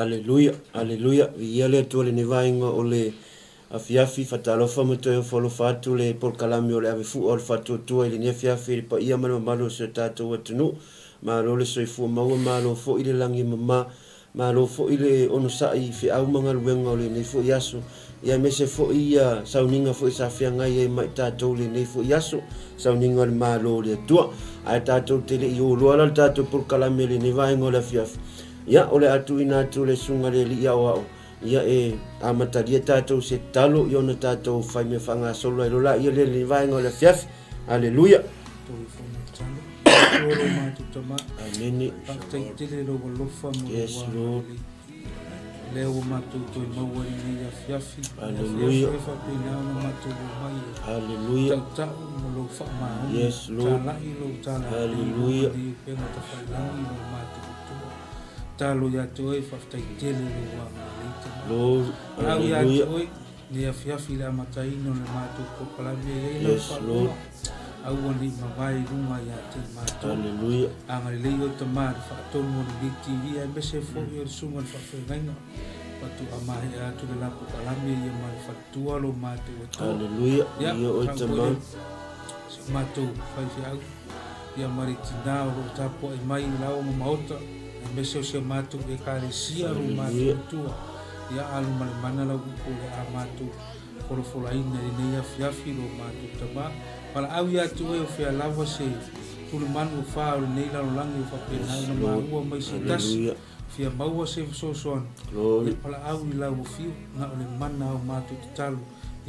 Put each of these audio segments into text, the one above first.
Aleluia, aleluia, viia le Atua i lenei vaega o le afiafi, fatalofa ma toe ofo alofa atu le polokalame o le ave fua o le faatuatua i lenei afiafi i le paia ma le mamalu o si o tatou atunuu. Malo le soifua maua, malo foi le lagi e mama. Malo foi le onosai i feau ma galuega o lenei foi aso, ia aemaise foi ia sauniga foi sa feagai ai ma i tatou i lenei foi aso, sauniga o le Malo o le Atua. Ae tatou te le i o loa la le tatou polokalame i lenei vaega o le afiafi, ia o le a tuuina atu le Susuga i le Alii Aoao, ia e amatalia tatou se tatalo, ia ona tatou fai mea faagasolo ai loa laia lea i lenei vaega o le afiafi. Aleluia. Amene. Faafetai tele lou alofa ma lou Yes, Lord. agalelei. Lea ua matou toe maua i lenei afiafi. Hallelujah. Afiafi e faapena ona matou omai e Hallelujah. tautau ma lou faamaoni. Yes, Lord. Talai lou tala Hallelujah. nei upega tafailagi lo matou Atua. Talo ia te oe, faafetai tele lou agalelei Tama. Lord. Lau ia te Hallelujah. oe, Nei afiafi i le amataina o le matou polokalame e i ai lau Yes, Lord. faaupuga, Aua ne i mavae i luga ia te i matou. Hallelujah. Agalelei oe Tama i le faatonu o lenei TV aemaise foi o le susuga i le faafeagaiga. Faatoa maea atu le la polokalame ia ma le faletua lo matou Atua. Hallelujah. Ia, Ia oe tau Tama. foi le si o matou faifeau ia ma le tinā o lo o tapuai mai i laoa ma maota aemaise o si a matou Ekalesia lo matou Hallelujah. Atua. Ia alu ma le mana lau upu o le a matou folafolaina i lenei afiafi lo matou tama. Valaau ia te oe o fea lava se tulimanu o fa o lenei lalolagi o faapena Yes, ona Lord. maua mai se tasi Hallelujah. fia maua se fesoasoani. Glory. Ia valaau i lau afio na o le mana o matou tatalo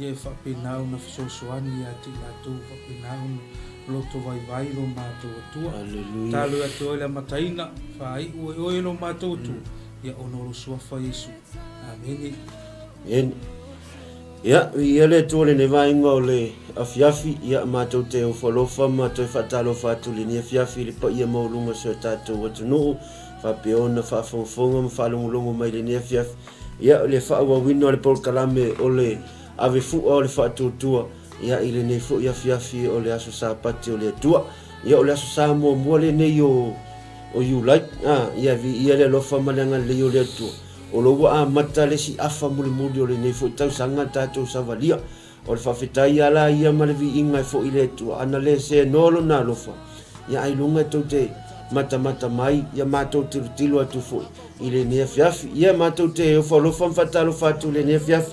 ia e faapena ona fesoasoani ia te i latou faapena ona loto vaivai lo matou Atua. Hallelujah. Talo ia te oe le amataina, faaiu e oe lo matou Atua. Ia ona o lou suafa Iesu. Amene. Amene. Ia, viia le Atua i lenei vaega o le afiafi, ia matou te ofo alofa ma toe faatalofa atu i lenei afiafi i le paia maualuga o si o tatou atunuu, faapea ona faafogafoga ma faalogologo mai i lenei afiafi, ia le faaauauina o le polokalame o le ave fua o le faatuatua, ia i lenei foi afiafi o le aso Sapati o le Atua. Ia o le aso Sa muamua lenei o O Iulai, a, ia viia le alofa ma le agalelei o le Atua, o lo ua amata le isi afa mulimuli o lenei foi tausaga tatou savalia. O le faafetai a la ia ma le viiga e foi i le Atua, ana le seanoa lona alofa, ia ailoga e tou te matamata mai, ia matou tilotilo atu foi i lenei afiafi. Ia matou te ofo alofa ma faatalofa atu i lenei afiafi,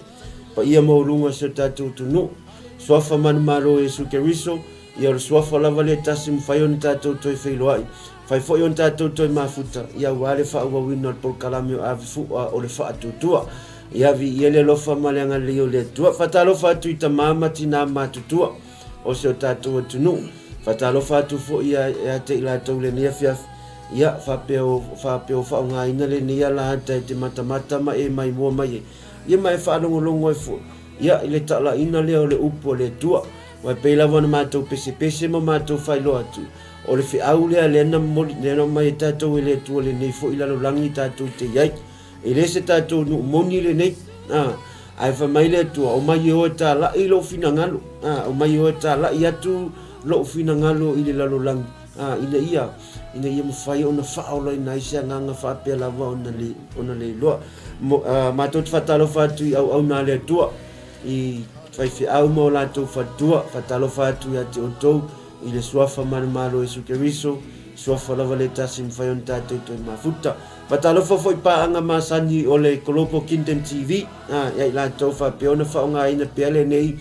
paia maualuga o si o tatou atunuu. Suafa manumalo o Iesu Keriso, Ia o le suafa lava lea e tasi mafai ona tatou toe feiloai, mafai foi ona tatou toe mafuta, ia aua le faaauauina o le polokalame o Ave Fua o le Faatuatua. Ia viia le alofa ma le agalelei o le Atua. Faatalofa atu i tama ma tinā matutua o si o tatou atunuu. Faatalofa atu foi ia te i latou i lenei afiafi, ia faapea o, faapea o faaaogaina lenei alahata e te matamata ma e maimoa mai ai, ia ma e faalogologo ai foi, ia i le talaina lea o le upu a le Atua. Aua e pei lava ona matou pesepese ma matou faailoa atu, o le feau lea lea na momoli, lea na aumai e tatou e le Atua lenei foi lalolagi tatou te i ai. E le se tatou nuu moni lenei, a, ae fai mai le Atua, omai e o e talai lou finagalo, a, omai e o e talai atu lou finagalo i le lalolagi, a, ina ia, ina ia mafai ona faaolaina ai se agaga faapea lava ona le, ona le iloa. Mo, a, matou te faatalofa atu i auauna a le Atua, i faifeau ma o latou faletua, faatalofa atu ia te outou i le Suafa ma le Malo o Iesu Keriso, Suafa lava le tasi mafai ona tatou toe mafuta. Faatalofa foi paaga masani o le Global Kingdom TV, a, ia i latou faapea ona faaaogaina pea lenei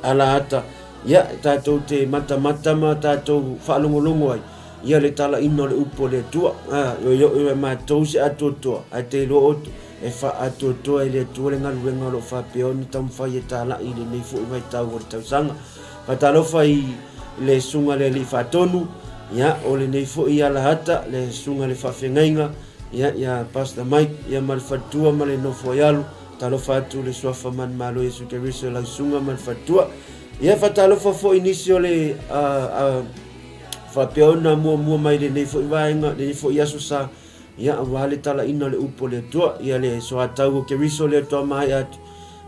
alaata, ia, tatou te matamata ma tatou faalogologo ai, ia le talaina o le upu a le Atua. A, ioio e matou se atoatoa, ae te iloa outou, E faaatoatoa e le Atua le galuega o lo o faapea ona taumafai e talai i lenei foi vaitau o le tausaga. Faatalofa i le Susuga i le Alii Faatonu, ia, o lenei foi alahata, le Susuga i le Faafeagaiga, ia, ia Pastor Mike, ia ma le faletua ma le nofo ai alo. Talofa atu le Suafa Manumalo Iesu Keriso lau Susuga ma le faletua. Ia, faatalofa foi i nisi o le faapea ona muamua mai i lenei foi vaega, lenei foi aso sa, Ia, aua le talaina o le upu a le Atua, ia le soatau o Keriso le Atua maea atu,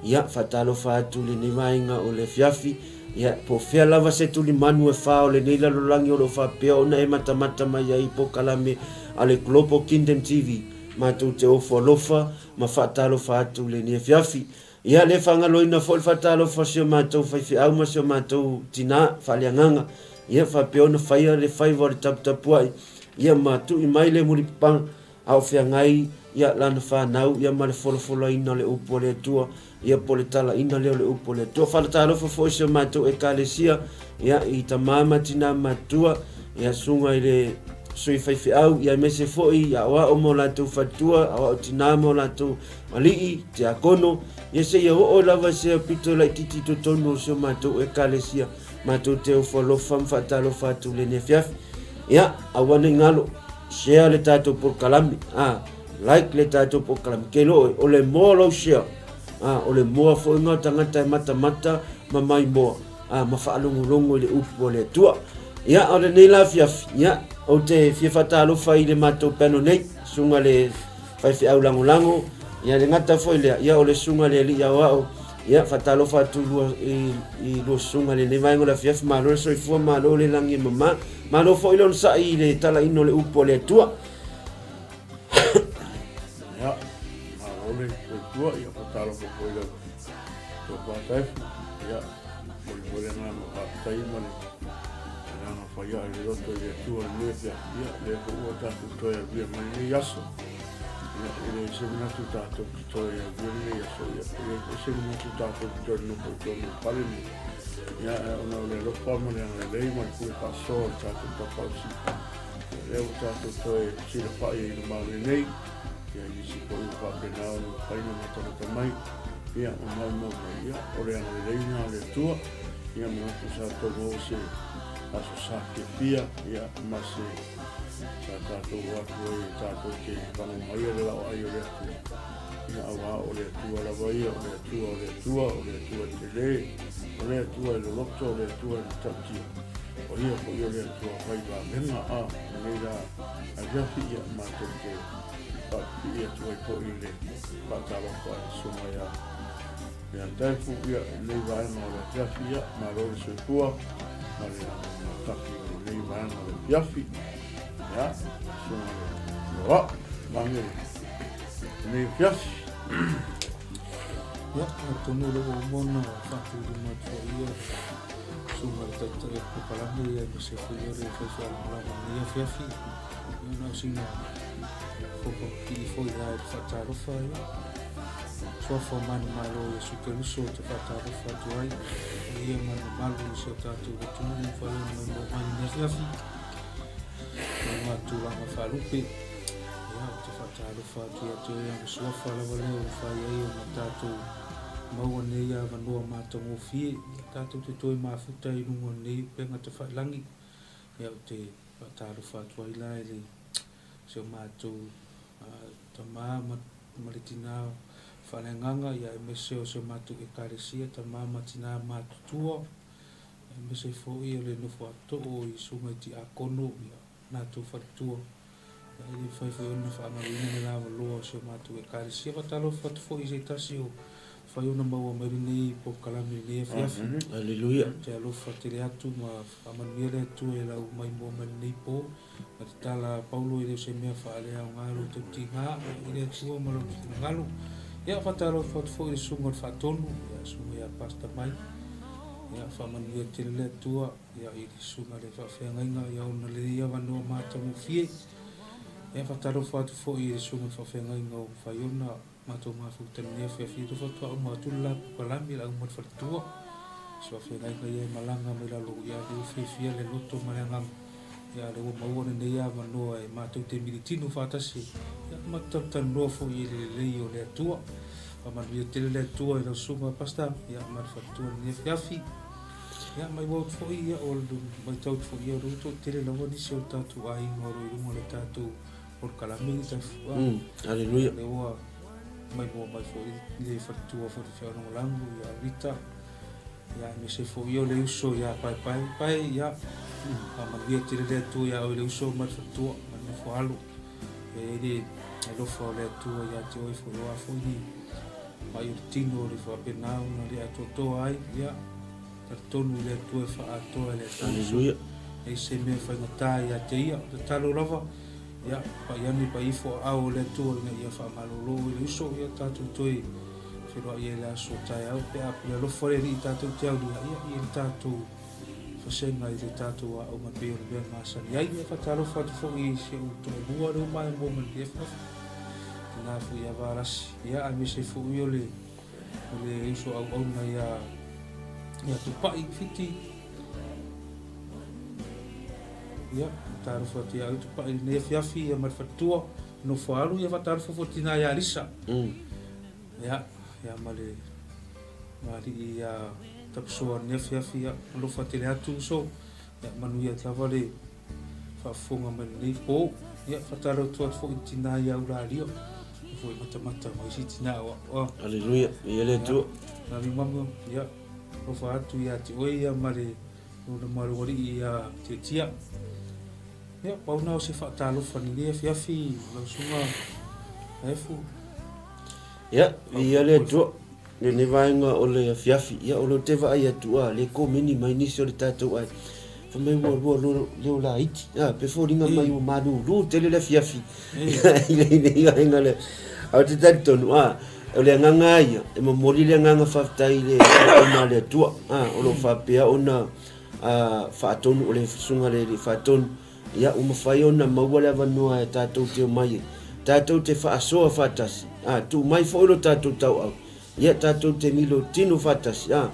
ia, faatalofa atu i lenei vaega o le afiafi, ia, po o fea lava se tulimanu e fa o lenei lalolagi o lo o faapea ona e matamata mai ai i polokalame a le Global Kingdom TV. matou te ofo alofa ma faatalofa atu i lenei afiafi. Ia le faagaloina foi le faatalofa a si o matou faifeau ma si o matou tina faaleagaga, ia faapea ona faia le faiva o le taputapuai, ia ma tui mai le mulipapaga a o feagai ia lana fanau ia ma le folafolaina o le upu a le Atua, ia po o le talaina lea o le upu a le Atua. Faatalofa foi i si o matou Ekalesia, ia i tama ma tina matutua, ia susuga i le sui faifeau, ia aemaise foi i aoao ma o latou faletua, aoao tina ma o latou alii, tiakono, ia seia oo lava i se aupito laitiiti i totonu o si o matou Ekalesia, matou te ofo alofa ma faatalofa atu i lenei afiafi. Ia, aua ne i galo, share le tatou polokalame, a, like le tatou polokalame. Ke iloa oe, o le moa lou share, a, o le moa foi lena o tagata e matamata ma maimoa, a, ma faalogologo i le upu a le Atua. Ia, o lenei la afiafi, ia, ou te fia faatalofa i le matou panel nei, susuga i le faifeau lagolago, ia le gata foi lea, ia o le susuga i le alii aoao, ia faatalofa atu i lua, i, i lua susuga i lenei vaega o le afiafi, malo le soifua, malo le lagi e mama, malo foi le onosai i le talaina o le upu a le Atua. Ia, malo le soifua, ia faatalofa foi i lau tofa Taefu, ia, momoli foi le agaga faafetai ma le agaga faiae i le loto i le Atua i lenei afiafi, ia, lea foi ua tatou toe avia mai lenei aso. Ia, e leai se manatu tatou te toe avia lenei aso, ia, e leai foi se manatu tatou te toe nofo i totonu o le fale lenei. Ia, ae ona o le alofa ma le agalelei ma le pule faasoa o le tatou Tapausili, ia, lea ua tatou toe silafai ai i lumamea nei, ia, i nisi foi ua faapena ona mafai ona matamata mai, ia, ma maumau mai, ia, o le agalelei lena o le Atua. Ia, manatu sa tou maua se aso sa fiafia, ia, ma se sa tatou o atu ai e tatou te vago maia le laoai o le Atua. Ia, auā o le Atua lava ia, o le Atua o le Atua, o le Atua e tele, o le Atua e loloto, o le Atua e matautia. O ia foi o le Atua fai vavega, a, lenei la afiafi, ia, matou te faapipii atu ai foi i le faatalofa i le Susuga ia Ia Taefu, ia, lenei vaega o le afiafi, ia, malo le soifua ma le lagomatafi o lenei vaega o le afiafi. Ia, susuga le Loa, mange lenei afiafi. Ia, atonu o lea ua uma ona faatulima atu foi ia susuga le taitai o le polokalame ia aemaise foi o le faifeau lagolago i lenei afiafi. Ia, na o sina fopapii foi lava i le faatalofa ia. Suafa o manumalo o Iesu Keriso ou te faatalofa atu ai, o ia ma le mamalu i si o tatou atunuu ua mafai ona maimoa mai i lenei afiafi i ona tulaga faalupe. Ia, ou te faatalofa atu ia te oe ana suafa lava lea ua mafai ai ona tatou maua nei avanoa matagofie, ia tatou te toe mafuta i luga o lenei upega tafailagi. Ia, ou te faatalofa atu ai la i le si o matou tama ma le tina faaleagaga, ia aemaise o si o matou Ekalesia, tama ma tina matutua, aemaise foi o le nofo a too i susuga i tiakono, ia latou faletua. Ia e le mafai foi ona faagaloina le lavaloa o si o matou Ekalesia. Faatalofa atu foi i se tasi o mafai ona maua mai lenei polokalame i lenei afiafi. Aleluia. Ou te alofa tele atu ma faamanuia le Atua i lau maimoa mai lenei po. Ma te tala a Paulo e le o se mea faaleaoga lou tautiga i le Atua ma lou finagalo. Ia, faatalofa atu foi i le susuga o le Faatonu, ia, susuga ia Pastor Mike. Ia, faamanuia tele le Atua, ia, i le susuga i le faafeagaiga, ia, ona lenei avanoa matagofie. Ia, faatalofa atu foi i le susuga i le faafeagaiga o Faiona, Matou mafuta i lenei afiafi atu faatoa uma atu le la polokalame la uma le faletua. Se faafeagaiga ia e malaga mai lalo ia lea ua fiafia le loto ma le agaga ia lea ua maua lenei avanoa e matou te militino faatasi ia ma talatalanoa foi i le lelei o le Atua. Faamanuia tele le Atua i lau susuga Pastor ia ma le faletua i lenei afiafi. Ia maimau atu foi ia o le matau atu foi ia o lea ua toatele lava nisi o tatou aiga o lo o i luga o le tatou polokalame i tafua. Aleluia. Lea ua maimoa mai foi le faletua foi le fealogolago ia Rita. Ia aemaise foi o le uso ia Paepae. Pae ia faamanuia tele le Atua ia oe le uso ma le faletua ma le nofo alo. Ia i ai le alofa o le Atua ia te oe foi o a foi ni mai o le tino o le faapena ona le atoatoa ai. Ia talitonu i le Atua e faaatoa e le Atua. Aleluia. Leai se mea faigata ia te ia. Tatalo lava. Ia, pai ane pai ifo aao o le Atua ina ia faamalolo i le uso, ia tatou toe feiloai ai i le aso taeao pe a pule alofa le Alii tatou te aulia, ia, i le tatou vasega i le tatou aoga e pei o le mea e masani ai. Ia faatalofa atu foi i si ou toalua lea ua maimoa mai lenei afiafi, tina foi ia Valasi, ia aemaise foi o le o le uso auauna ia ia Tupai Fiti. Ia, faatalofa atu ia au Tupai i lenei afiafi ia ma le faletua, nofo alu, ia faatalofa foi tina ia Lisa. Ia, ia ma le ma alii ia Tapusoa i lenei afiafi, ia alofa tele atu uso, ia manuia lava le faafofoga mai lenei po. Ia faatalofa atu foi i tina ia Aulalia, foi matamata ma isi tina o au. Aleluia, ia le Atua. Ia, mamalu, ia alofa atu ia te oe ia ma le lona malualii ia Tiatia. Ia, pau na o se faatalofa i lenei afiafi lau susuga Taefu. Ia, viia le Atua. Lenei vaega o le afiafi, ia o lea ou te vaai atu a le komeni mai nisi o le tatou ai. Fai mai ua lua leo laiti, a pe foliga mai ua malulu tele le afiafi i lenei vaega lea. Ae ou te talitonu, a o le agaga lava ia, e momoli le agaga faafetai i le auauna a le Atua, a o lo o faapea ona faatonu, o le Susuga i le Alii Faatonu, Ia, ua mafai ona maua le avanoa e tatou te omai ai, tatou te faasoa faatasi, ā, tuu mai foi lo tatou tauau, ia, tatou te milotino faatasi, ā,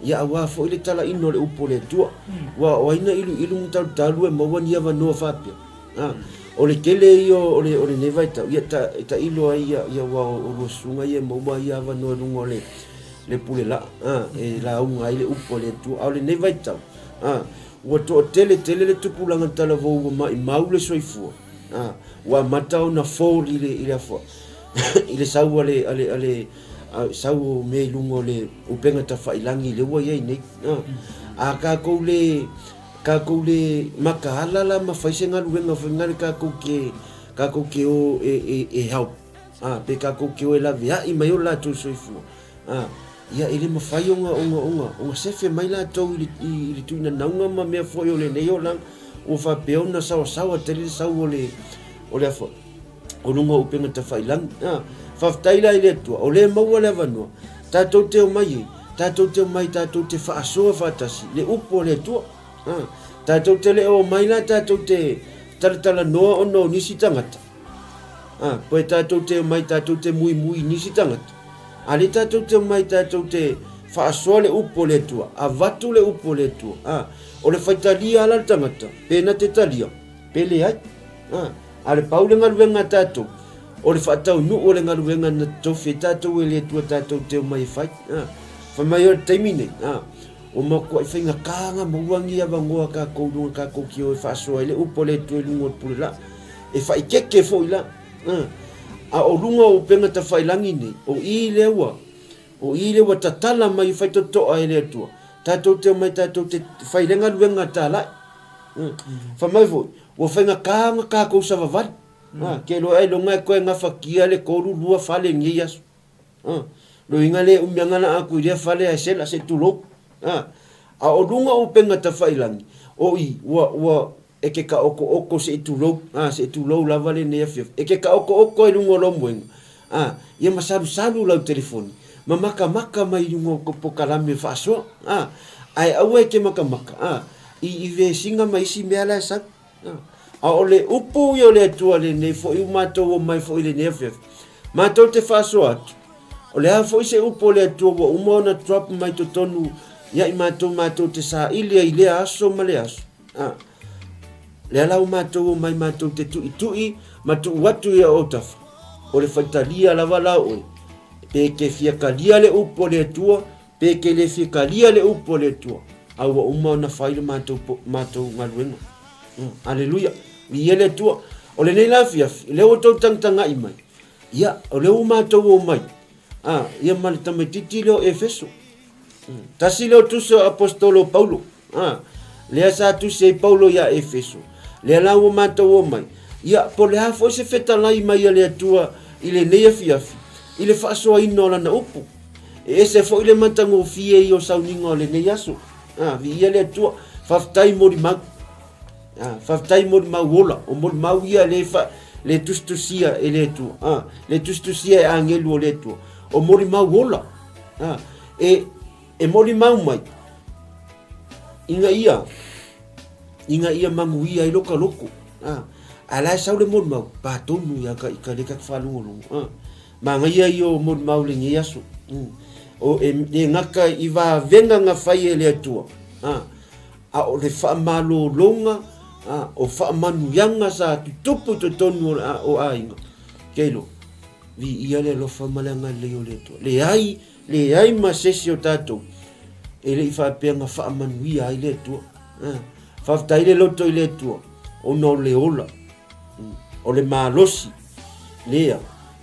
ia, auā foi le talaina o le upu o le Atua. Ua o ai na iluilu ma talutalu e maua ni avanoa faapea? Ā, o le tele ia o le, o lenei vaitau, ia, ta, e tailo ai ia, ia ua o lua susuga ia e maua ai ia avanoa i luga o le, le pule laa, ā, e lauga ai le upu a le Atua. A o lenei vaitau, ā, Ua toatele tele le tupulaga talavou ua maimau le soifua, a, ua amata ona fall i le, i le afa, i le sau a le, a le, a le, a, sau o mea i luga o le upega tafailangi lea ua i ai nei. A, a kākou le, kākou le makaala la ma fai se galuega foi nale kākou ke, kākou ke o e, e, e help, a, pe kākou ke o e laveai mai o latou soifua. Ā, ia e le mafai ona, ona, ona, ona sefe mai latou i le, i, i le tuinanauga ma mea foi o lenei olaga, ua faapea ona saoasaoa tele le sau o le, o le afa, o luga o upega tafailangi. Ā, faafetai la i le Atua, o lea e maua le avanoa, tatou te omai ai, tatou te omai tatou te faasoa faatasi le upu a le Atua. Ā, tatou te le o omai la tatou te talatalanoa ona o nisi tagata. Ā, koe tatou te omai tatou te muimui i nisi tagata. A lea tatou te omai tatou te faasoa le upu o le Atua, avatu le upu o le Atua. Ā, o le faitalia lava la le tagata, pe na te talia, pe leai. Ā, a le pau le galuega a tatou, o le faataunuu o le galuega na totofi ai tatou e le Atua tatou te omai e fai. Ā, fai mai o le taimi nei, ā, ua matuai faigata ona maua ni avanoa a tatou i luga tatou te o e faasoa ai le upu a le Atua i luga o le pule laa. E faikeke foi la. A o luga o upega tafailangi nei, o i lea ua, o i lea ua tatala mai e faitotoa e le Atua, tatou te omai tatou te fai le galuega a talai. Fai mai foi, ua faigata ona tatou savavali. Ke loa ailoga e toe gafatia le tolu lua fale i lenei aso. Loiga le umiaga la aku i lea fale ae sela se tulou. A o luga o upega tafailangi, o i ua, ua, E ke kaʻokoʻoko se i tulou, a, se i tulou lava lenei afiafi. E ke kaʻokoʻoko i luga o lou moega, a, ia ma salusalu lau telefoni, ma makamaka mai i luga o kou pokalame faasoa, a, ae aua e ke makamaka, a, i, i vesiga ma isi mea la e sau. A, a o le upu ia o le Atua lenei foi ua matou omai foi i lenei afiafi, matou te faasoa atu, o le a foi se upu o le Atua ua uma ona drop mai totonu ia i matou matou te saili ai i lea aso ma lea aso. A, lea la ua matou omai matou te tuitui ma tuu atu i ou autafa, o le faitalia lava la oe, pe e te fia kalia le upu a le Atua, pe e te le fia kalia le upu a le Atua, a ua uma ona fai le matou, matou galuega. Aleluia! Viia le Atua! O lenei la afiafi, lea ua outou tagatagai mai, ia, o lea ua matou omai, a, ia ma le tamaitiiti lea o Efeso. Tasi lea o tusi o Aposetolo o Paulo, a, lea sa tusi ai Paulo iā Efeso, lea la ua matou omai, ia, po o le a foi se fetalai mai a le Atua i lenei afiafi, i le faasoaina o Lana upu. E ese foi le matagofie ia o sauniga o lenei aso. A, viia le Atua. Faafetai molimau. Faafetai molimau ola, o molimau ia le fa, le tusitusia e le Atua, le tusitusia e agelu o le Atua, o molimau ola. E, e molimau mai, ina ia, ina ia manuia ai loka loko. A la e sau le molimau, pa tonu ia ka i ka le ka te faalogologo. Manaia ia o molimau lenei aso. O e le gata i vavega na fai e le Atua, a o le faamalologa o faamanuiaga sa tutupu i totonu o aiga. Keilo, viia le alofa ma le agalelei o le Atua. Leai, leai ma se isi o tatou e le i faapea na faamanuia ai le Atua. Faafetai le loto i le Atua ona o le ola, o le malosi lea,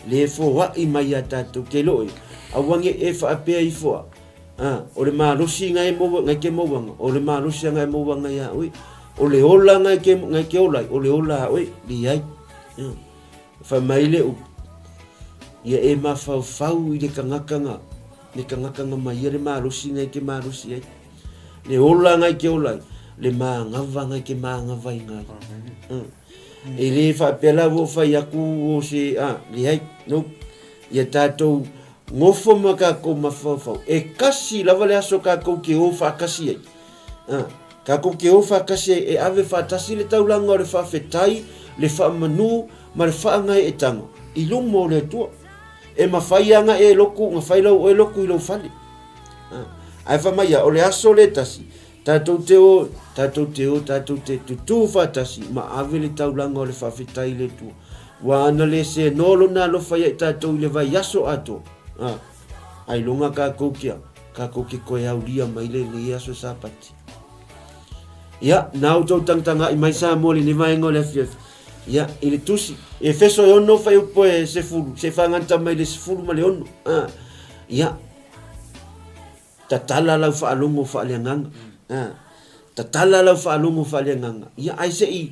le foai mai ia tatou. Keilo e, aua ne i e faapea ifo a, A, o le malosi na e maua, na e ke mauaga, o le malosi na e mauaga ia oe. O le ola na e ke, na e ke ola ai, o le ola a oe, leai. Ia. Fai mai le upu, ia e mafaufau i le tagata na, le tagata na maia le malosi na e ke malosi ai. Le ola na e ke ola ai, le manava na e ke manavaina ai. Ia. E le faapea la ua ou fai atu o se, a, leai, nope. Ia tatou Nofo ma kakou mafaufau, e kasi lava le aso kakou ke o faatasi ai. A, kakou ke o faatasi ai e ave faatasi le taulaga o le faafetai, le faamanu ma le faagaeetaga i luma o le Atua. E mafai a na e loku, na fai lau oe loku i lou fale. A, ae fai mai ia, o le aso le tasi, tatou te o, tatou te o, tatou te tutū faatasi ma ave le taulaga o le faafetai i le Atua. Ua ana le senoa lona alofa ia i tatou i le vaiaso atoa, a, ailoga kakou kia, kakou ke koe aulia mai le lenei aso Sapati. Ia, na outou tagitaga'i mai Samoa i lenei vaega o le afiafi. Ia, i le tusi, Efeso e ono fuaiupu e sefulu, se i fagata mai le 16. A, ia, tatala lau faalogo faaleagaga. A, tatala lau faalogo faaleagaga. Ia, ae se i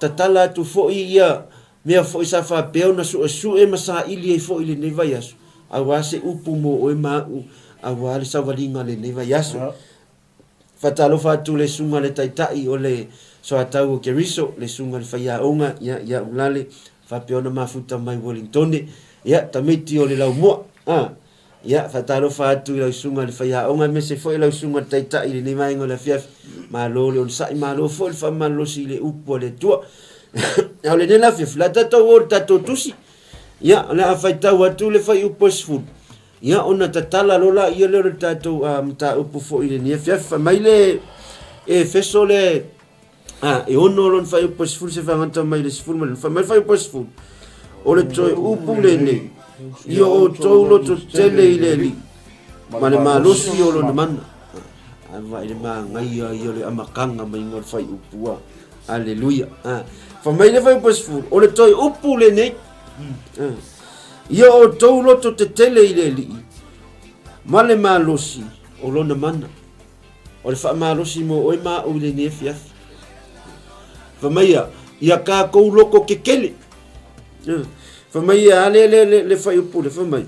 tatala atu foi ia mea foi sa faapea ona suesue ma saili ai foi i lenei vaiaso, aua se upu mo oe ma au aua le savaliga o lenei vaiaso. Faatalofa atu le susuga i le Taitai o le Soatau o Keriso, le susuga i le Faiaoga ia ia Ulale, faapea ona mafuta mai Wellingtone, ia tamaiti o le laumua. A. Ia, faatalofa atu i lau susuga i le faiaoga aemaise foi lau susuga i le taitai i lenei vaega o le afiafi. Malo le onosai, malo foi le faamalolosi i le upu a le Atua. A o lenei la afiafi, o le a tatou o i le tatou tusi. Ia, o le a faitau atu le fuaiupu e 10. Ia, ona tatala loa laia lea o le tatou mataupu foi i lenei afiafi. Fai mai le Efeso le A, e ono lona fuaiupu e 10 se fagata mai le 10 ma le fai mai fuaiupu e 10. O le toe upu lenei, ia outou loto tele i le Alii, ma le malosi o lona mana. A vaai le manaia ia o le amataga mai o le fuaiupu a. Aleluia. A, fai mai le fuaiupu e 10, o le toe upu lenei, ia outou loto tetele i le Alii, ma le malosi o lona mana. O le faamalosi mo oe ma au i lenei afiafi. Fai mai ia, ia kākou loko kekele. Fai mai ia, le, le, le, le fuaiupu le, fai mai,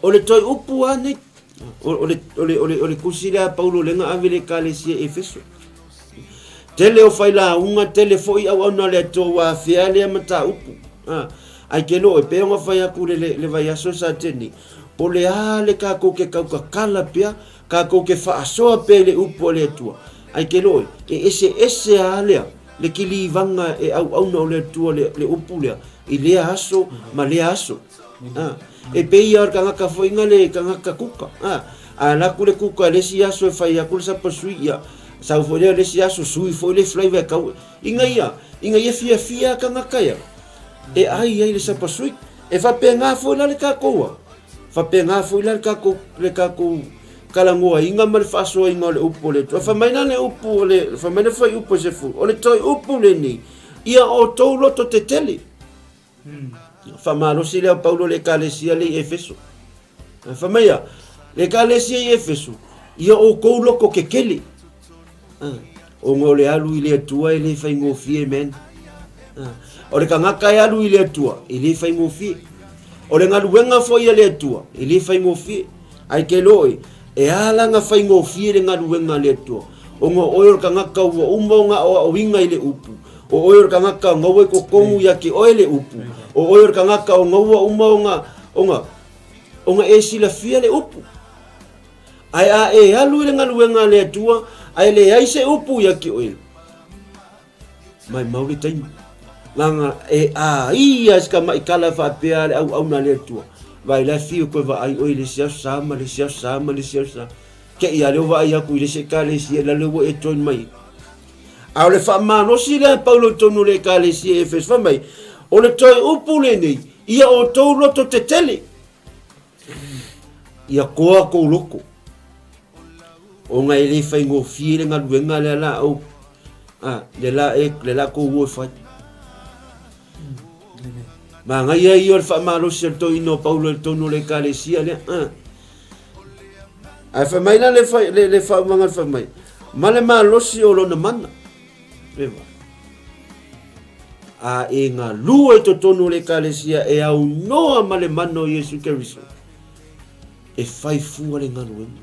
o le toe upu a nei, o, o, le, o, le, o, le, o le tusi lea a Paulo lea na ave i le Ekalesia i Efeso. Tele o failauga, tele foi auauna a le Atua ua afea lea mataupu. Ae ke loe, pei ona fai atu le, le, le vaiaso sa tea nei, po o le a le kākou ke kautatala pea, Kakou ke faasoa pea i le upu a le Atua, ae ke loe, e eseese a lea le kilivaga e auauna o le Atua le, le upu lea i lea aso ma lea aso. A, e pei ia o le tagata foi na le tagata kuka. A, a alu atu le kuka i le isi aso e fai atu le sapasui, ia, sau foi lea i le isi aso sui foi le flavor e kau, ina ia, ina ia fiafia tagata ia e ai ai le sapasui. E faapena foi la le tatou a. Faapena foi la le tatou, le tatou talanoaina ma le faasoaina o le upu o le Atua. Fai mai la le upu o le, fai mai le fuaiupu e 10, o le toe upu lenei, ia outou loto tetele. Faamalosi lea o Paulo i le Ekalesia lea i Efeso. Fai mai ia, le Ekalesia i Efeso, ia outou loto tetele. Ona o le alu i le Atua e le faigofie, man. O le tagata e alu i le Atua, e le faigofie. O le galuega foi a le Atua, e le faigofie. Ae ke loe, e ala na faigofie le galuega a le Atua. Ona o oe o le tagata ua uma ona aoaoina i le upu. O oe o le tagata ona ua i totonu ia te oe le upu. O oe o le tagata ona ua uma ona, ona, ona e silafia le upu. Ae a e alu i le galuega a le Atua, ae leai se upu ia te oe, maimau le taimi. Leaga e a ia si tamai tala faapea a le auauna a le Atua, vaai la e fiu e toe vaai oe i le isi aso sa ma le isi aso sa ma le isi aso sa. Te i a lea ua vaai atu i le isi ekalesia, la lea ua e join mai. A o le faamalosi lea a Paulo i totonu o le ekalesia i Efeso, fai mai, o le toe upu lenei, ia outou loto tetele. Ia koa kou loko. Ona e le faigofie le galuega lea la au a le la e le la kou o e fai. Manaia ia o le faamalosi o le toeaina o Paulo i totonu o le ekalesia lea. A. Ae fai mai la le, le, le faaumaga fai mai, ma le malosi o lona mana. Eva. A e galue i totonu o le ekalesia e aunoa ma le mana o Iesu Keriso, e fai fua le galuega.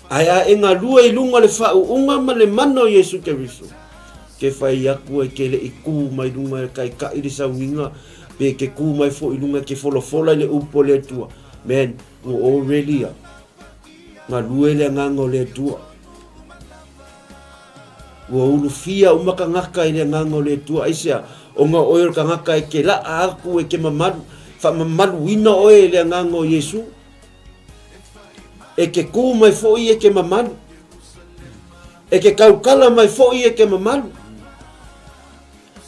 Ae a e galue i luga o le faauuga ma le mana o Iesu Keriso, ke fai atu e ke leʻi kū mai luga e taitaʻi le sauniga, pe ke kū mai foi i luga e ke folafola i le upu a le Atua. Man, ua already a galue le agaga o le Atua. Ua ulufia uma tagata i le agaga o le Atua. Aisea? Ona o oe o le tagata e ke laʻa aku e ke mamalu, faamamaluina oe e le agaga o Iesu. E ke kū mai foi e ke mamalu. E ke taukala mai foi e ke mamalu.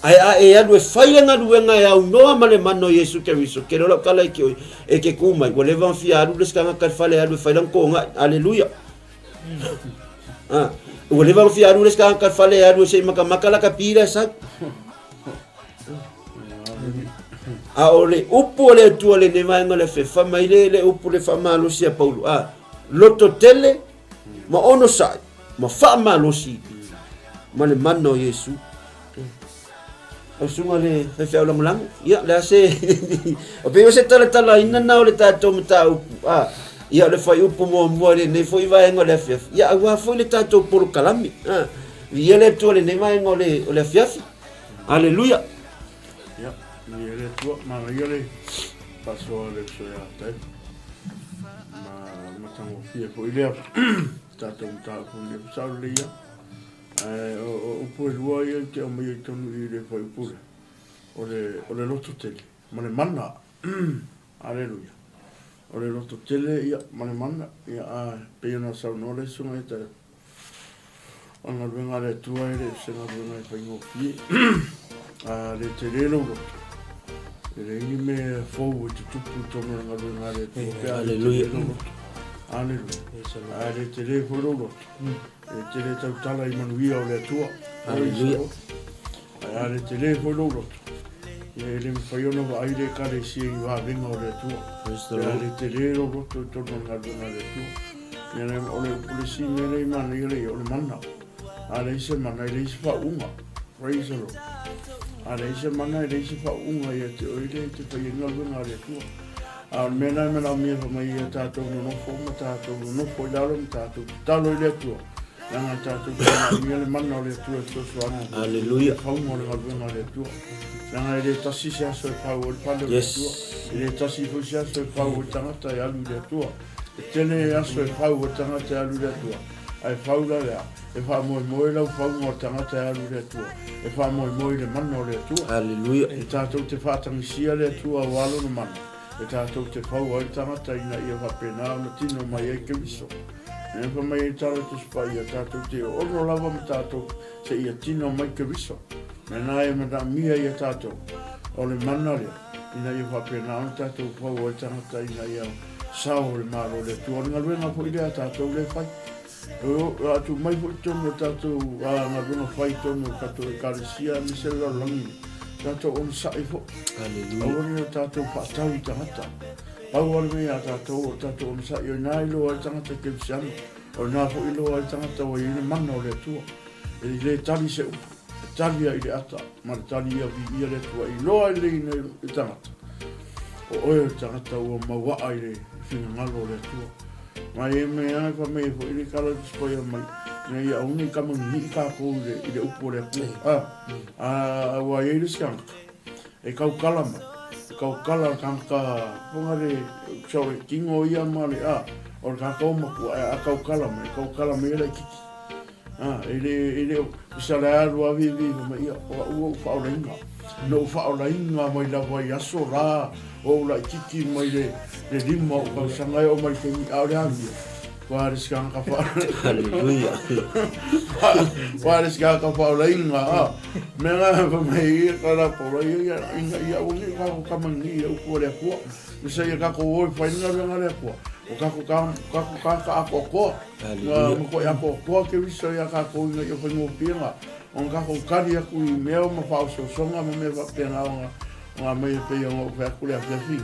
Ae a e alu e fai le galuega e aunoa ma le mana o Iesu Keriso, ke lola kala i ke oi, e ke kū mai, ua leva ona fia alu le isi tagata i le fale e alu e fai lana togaʻi. Aleluia. Ah, ua leva ona fia alu le isi tagata i le fale e alu e se i makamaka laka pila e sau. A o le upu a le Atua lenei vaega o le afiafi, fai mai le, le upu le faamalosi a Paulo, a, loto tele ma onosai ma faamalosi ma le mana o Iesu. Lau susuga le faifeau lagolago, ia, le a se, o pei o se talatalaina na o le tatou mataupu, a, ia, o le fuaiupu muamua i lenei foi vaega o le afiafi, ia, aua foi le tatou polokalame, a, viia le Atua i lenei vaega o le, o le afiafi. Aleluia. Ia, viia le Atua, manaia le faasoa a le uso ia Taefu. Ma matagofie foi lea tatou mataupu i le sao lelei ia. Ae o upu e lua ia i te aumaia i totonu i le fuaiupu lea, o le, o le loto tele ma le mana. Aleluia. O le loto tele ia ma le mana, ia a pei ona saunoa le susuga ia Taefu, O le galuega a le Atua e le o se galuega e faigofie. A le tele lou loto, e leai ni mea fou e tutupu i totonu o le galuega a le Atua pe a le tele lou loto. Aleluia. A le tele foi lou loto, e tele tautala i manuia o le Atua. Aleluia. Ae a le tele foi lou loto, ia e le mafai ona vaai le Ekalesia i vavega o le Atua. Pe a le tele lou loto i totonu o le galuega a le Atua. Ia le, o le upu le isi mea lea i manaia lea ia, o le mana. A leai se mana, e leai se faauuga. Praise the Lord. A leai se mana, e leai se faauuga ia te oe lea e te fai ai galuega a le Atua. A o le mea lena e manaomia fai mai ia tatou nonofo ma tatou nonofo i lalo ma tatou tatalo i le Atua. Leaga e tatou te manaomia le mana o le Atua e fesoasoani. Aleluia. I le fauga o le galuega a le Atua. Leaga e le tasi se aso e fau ai le fale o le Atua. E le tasi foi se aso e fau ai le tagata e alu i le Atua. E tele aso e fau ai le tagata e alu i le Atua, ae fau la le a? E faamoemoe lau fauga o le tagata e alu i le Atua, e faamoemoe i le mana o le Atua. Aleluia. E tatou te faatagisia le Atua aua lona mana, e tatou te fau ai le tagata ina ia faapena ona tino mai ai Keriso. E fai mai ai Tala Tusi Paia, tatou te ono lava ma tatou seia tino mai Keriso. Mena e manaomia ia tatou, o le mana lea, ina ia faapena ona tatou fau ai tagata ina ia sao le Malo o le Atua. O le galuega foi lea a tatou lea e fai. O a tuu mai foi totonu o tatou galuega fai totonu o tatou Ekalesia aemaise le lalolagi nei, tatou onosai foi. Aleluia. Aua ne i o tatou faatau i tagata. Pau lava le mea ia tatou o le tatou onosai, o i ina e iloa ai le tagata kerisiano, o i ina foi e iloa ai le tagata ua i ai le mana o le Atua. E le tali se upu, e tali ia i le ata, ma le tali ia viia le Atua, e iloa lelei e le tagata, o oe o le tagata ua mauaa i le finagalo o le Atua. Ma e mea e fai mai foi le kala tusi paia mai, Ina ia aua ne i kamangihii kākou i le, i le upu o le Atua. A, a, ua i ai le isi tagata, e kaukala mai, e kaukala le tagata, fonga le, sa o le tino ia ma le, a, o le tagata ua matua, a, a kaukala mai, e kaukala mai e laititi. A, e le, e le o, sa le alu a vivi ma ia, o au ou faaolaina. Na ou faaolaina mai lava i aso la, o ou laititi mai le, le lima o tausaga e oo mai le taimi, a o le a mea. Haleluia. Wharesikaga Me nga fa mai ia ka la pola ia ia ina ia o ni ka ko kama ni ia upu le akua. Me sa ia ka ko oi fa ina le ngale akua. O ka ko ka ka ko ka ka ako ko. Nga mo ko ia ko ko ke viso ia ka ko ina ia fa ngo pinga. O ka ko kari aku i mea ma fa o so songa ma me fa penga o nga Ngā mea e pei ona ou whai aku le awhiawhi.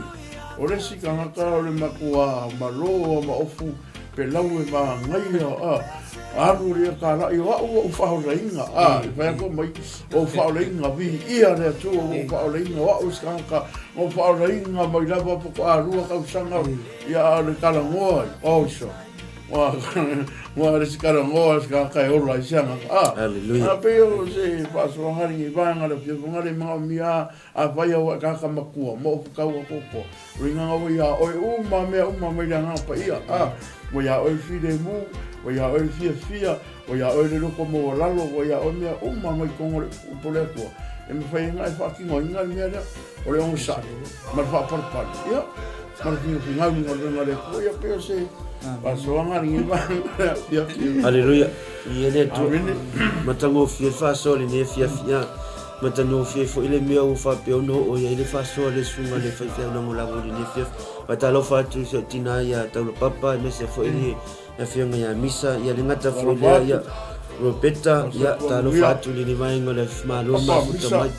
O le isi tangata o le matua malo ma ofu pe lau e māngaia, a, alu lia ka laʻi o aʻu ou whaolainga, a, i whai aku mai, o whaolainga, vihi ia le Atua o ou whaolainga, o aʻu isi tangata, o whaolainga mai lava po ko alua kausanga, ia a le kalangoa ai, o iso. Wa, wa le si kalangoa si ka kai ola i se angata, a. Hallelujah. A pei o se whaasoa ngari ngi vaenga le whia ngari mga mia A whai au e kāka makua, mo ofu kaua koko. Ringa ngau i a oe uma mea uma mai le anganga paia, a, mo ia oe filemu, mo ia oe fiafia, mo ia oe le loko maualalo, mo ia oe mea uma mai kongo le upu o le Atua. E mawhai e nga e whaakinoinga le mea lea, o le onosai, ma le whaaparepare, ia, ma le whingawhingau i nga le Atua, ia pei o se faasoaga lenei vaega le afiafi. Haleluia. I e le Atua. Amene. Matagofie le faasoa lenei afiafi, a. Matagofie foi le mea ua faapea ona oo i ai le faasoa a le susuga i le faifeau lagolago i lenei afiafi. Faatalofa atu i si ou tina ia Taulapapa aemaise foi le afioga ia Misa, ia le gata foi lea ia Robeta, ia talofa atu i lenei vaega o le Malo mafuta mai.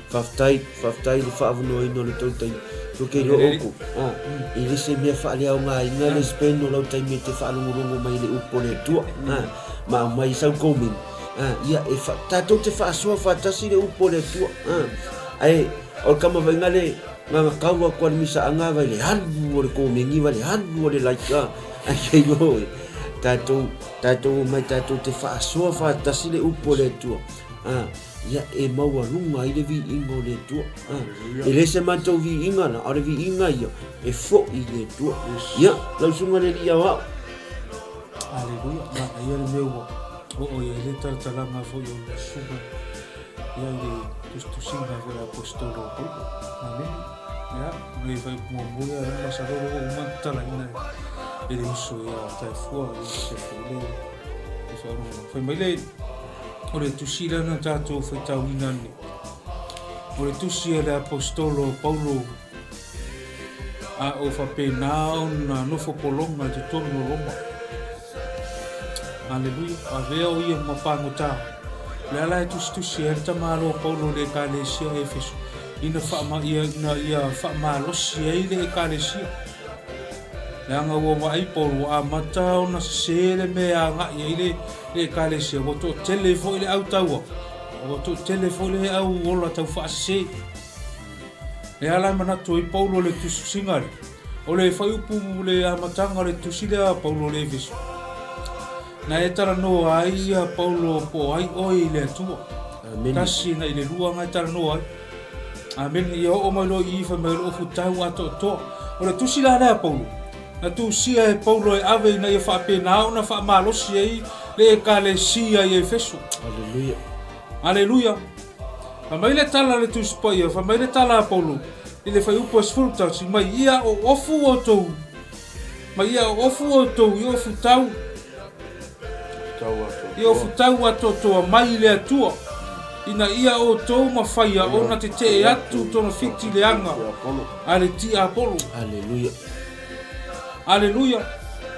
Faafetai, faafetai i le faavanoaina o le tou taimi. Tou te iloa outou, e le se mea faaleaogaina le spend o lau taimi e te faalogologo mai i le upu o le Atua, ma aumai sau comment. Ia, e fa, tatou te faasoa faatasi le upu o le Atua. Ae, o le kamavaiga le gagakau atu a le misaaga vai le alu o le komeni vai le alu o le like. Ai kei oe, tatou, tatou omai tatou te faasoa faatasi le upu o le Atua. Ia, e maualuga ai le viiga o le Atua. E le se matou viiga la, a o le viiga ia, e foi i le Atua. Ia, lau susuga le Alii Aoao. Aleluia, manaia le mea ua oo i ai le talatalaga foi o le susuga ia i le tusitusiga foi a Aposetolo o Paulo. Amene. Ia, le fai muamua ia le masalo ua uma ona tatalaina e le uso ia Taefua i se foi le le faalogo. Fai mai le o le tusi lea na tatou faitauina nei. O le tusi a le Aposetolo o Paulo a o faapena ona nofo pologa i totonu o Roma. Aleluia. Avea o ia ma pagota. O le ala e tusitusi ai le tamaloa Paulo i le Ekalesia o Efeso, ina faama, ia, ina ia faamalosi ai le Ekalesia. Leaga ua vaai Paulo ua amata ona sese le mea e agai ai le, le Ekalesia, ua toatele foi le au taua, ua toatele foi le au ola tau faasese. E ala e manatu ai Paulo i le tusitusiga lea. O le fuaiupu le amataga o le tusi lea a Paulo i le Efeso. Na e talanoa ai ia Paulo po o ai oe i le Atua. Amene. Tasi na i le lua nga e talanoa ai. Amene. Ia oo mai loa i i fai mai o loo futau atoatoa. O le tusi la lea a Paulo, na tusia e Paulo e ave ina ia faapena ona faamalosi ai le Ekalesia i Efeso. Aleluia. Aleluia. Fai mai le tala a le Tusi Paia, fai mai le tala a Paulo i le fuaiupu e 11, mai ia o ofu outou, mai ia o ofu outou i ofu tau, i ofu tau atoatoa mai i le Atua, ina ia outou mafaia ona tetee atu togafiti leaga a le tiapolo. Aleluia. Aleluia.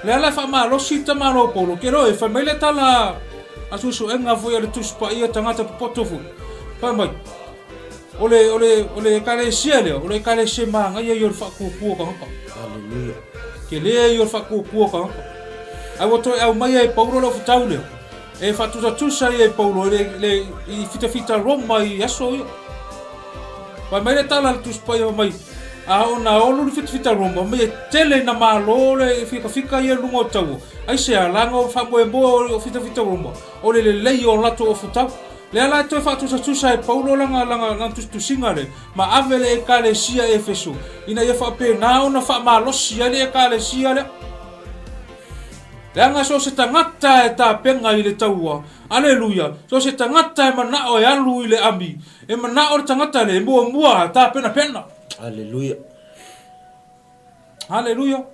Le ala e faamalosi le tamaloa Paulo, ke loe, fai mai le tala a suesuega foi a le Tusi Paia tagata popoto foi. Fai mai, o le, o le, o le ekalesia lea, o le ekalesia manaia ia o le faatuatua tagata. Aleluia. Ke lea ia o le faatuatua tagata. Ai ua toe aumaia e Paulo le ofutau lea, e faatusatusa ia e Paulo i le, le, i fitafita Roma i aso ia. Fai mai le tala a le Tusi Paia fai mai, A oo ina olu le fitafita Roma, mai e tele ina malo le fikafika ia i luga o taua. Aisea? Leaga o le faamoemoe o fitafita Roma, o le lelei o latou ofutau. Lea la e toe faatusatusa e Paulo lana, lana, lana tusitusiga lea, ma ave le Ekalesia Efeso, ina ia faapena ona faamalosi ai le Ekalesia lea. Leaga so o se tagata e tapena i le taua, aleluia, so o se tagata e manao e alu i le ami, e manao le tagata lea e muamua tapenapena. Aleluia. Aleluia.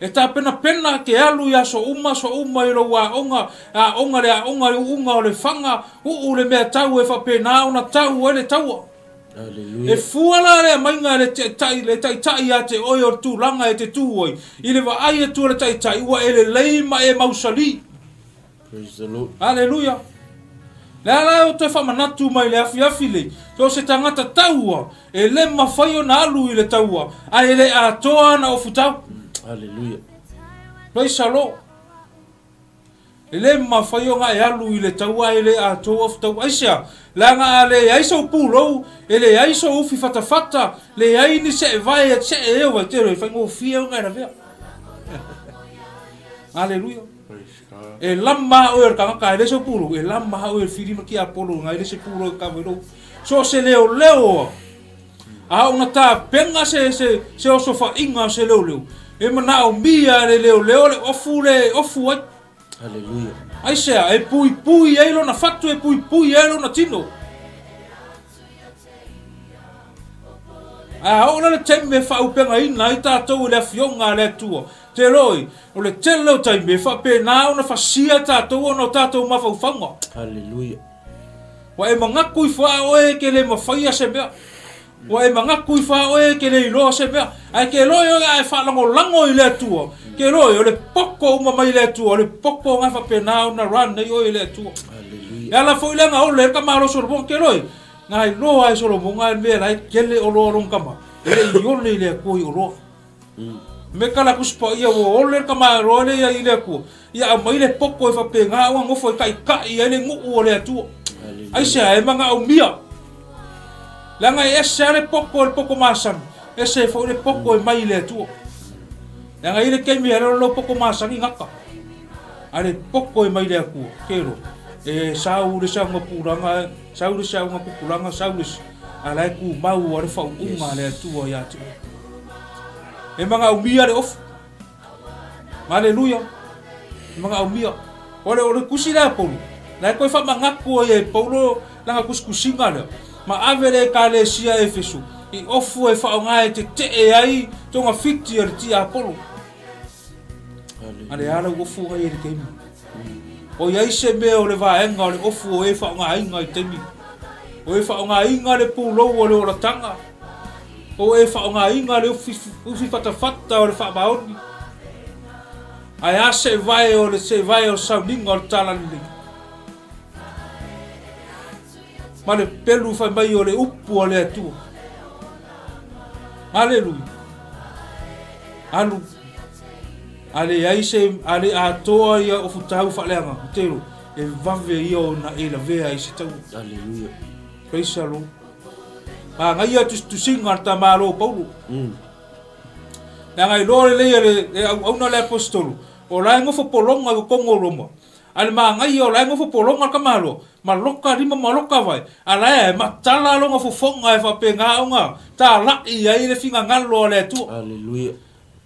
E tapenapena ke alu i aso uma, aso uma i lou aoga, aoga le aoga i uuga o le faga, uu le mea tau e faapena ona tau ai le taua. Aleluia. E fua la le aumaiga e le taitai, le taitai ia te oe o le tulaga e te tu ai, i le vaai atu a le taitai ua e lelei ma e mausali. Praise the Lord. Aleluia. Le a la e o toe faamanatu mai le afiafi lei, so o se tagata taua e le mafai ona alu i le taua, ae e le atoa ana ofutau. Aleluia. Praise the Lord. E le mafai ona e alu i le taua ae le atoa ofutau. Aisea? Leaga a leai sou pulou, e leai sou ufi fatafata, leai ni seevae e see e vai tele, e faigofie ona e lavea. Aleluia. E lama oe o le tagata ae le sou pulou, e lama oe e le fili ma tiapolo ngai le se pulou e kava i lou. So se leoleo a ona tapena se, se, se osofaiga o se leoleo, e manaomia e le leoleo le ofu le ofu ai. Aleluia. Aisea, e puipui ai lona fatu, e puipui ai lona tino. A oo la le taimi e faaupegaina ai tatou e le Afioga a le Atua, te loi, o le tele o taimi e faapena ona fasia tatou ona o tatou mafaufauga. Aleluia. Ua e manatu ifo a oe e ke le mafaia se mea. Ua e manatu ifo a oe e ke le iloa se mea. Ae ke loi oe a e faalagolago i le Atua, ke loi o le poto uma mai le Atua, o le poto nga faapena ona run ai oe i le Atua. Aleluia. E ala foi lea ole ka malo Solomon ke loi. Na iloa e Solomona le mea la e kele oloa lona tama, e le i ole i le Atua i oloa. Me ka la Tusi Paia ua ole le tama loa lea i le Atua, ia aumai le poto e faapena ona nofo e taita'i ai le nuu o le Atua. Aisea e manaomia? Leaga e ese lava le poto e le poto masani, ese foi le poto e mai i le Atua. Leaga e i ai le taimi e alu lou poto masani gata. A le poto e mai le Atua, kelo, e sau le sauga pulaga, sau le sauga pupulaga, sau le, a la e tumau a le faauuga a le Atua ia te oe. E manaomia le ofu. Aleluia. E manaomia. O le, o le tusi lea a Paulo, la e toe faamanatu ai e Paulo lana tusitusiga lea, ma ave le Ekalesia Efeso i ofu e faaaoga e tetee ai togafiti a le tiapolo. A le a lau ofu ai e le taimi. O i ai se mea o le vaega o le ofu o e faaaogaina i taimi. O e faaaogaina le pulou o le olataga. O e faaaogaina le ufi, ufi fatafata o le faamaoni. Ae a se vae o le se vae o le sauniga o le talalelei. Ma le pelu fai mai o le upu a le Atua. Aleluia. Alu. A leai se, a le atoa ia ofutau faaleaga, telo, e vave ia ona e lavea i se taua. Aleluia. Praise the Lord. Manaia tusitusiga a le tamalo o Paulo. Leaga iloa lelei e le, le auauna le aposetolo, o la e nofo pologa i totonu o Roma. A le manaia o la e nofo pologa le tamaloa, ma loka lima ma loka vae, a la e matala lona fofoga e faapena ona tala'i ai le finagalo a le Atua. Aleluia.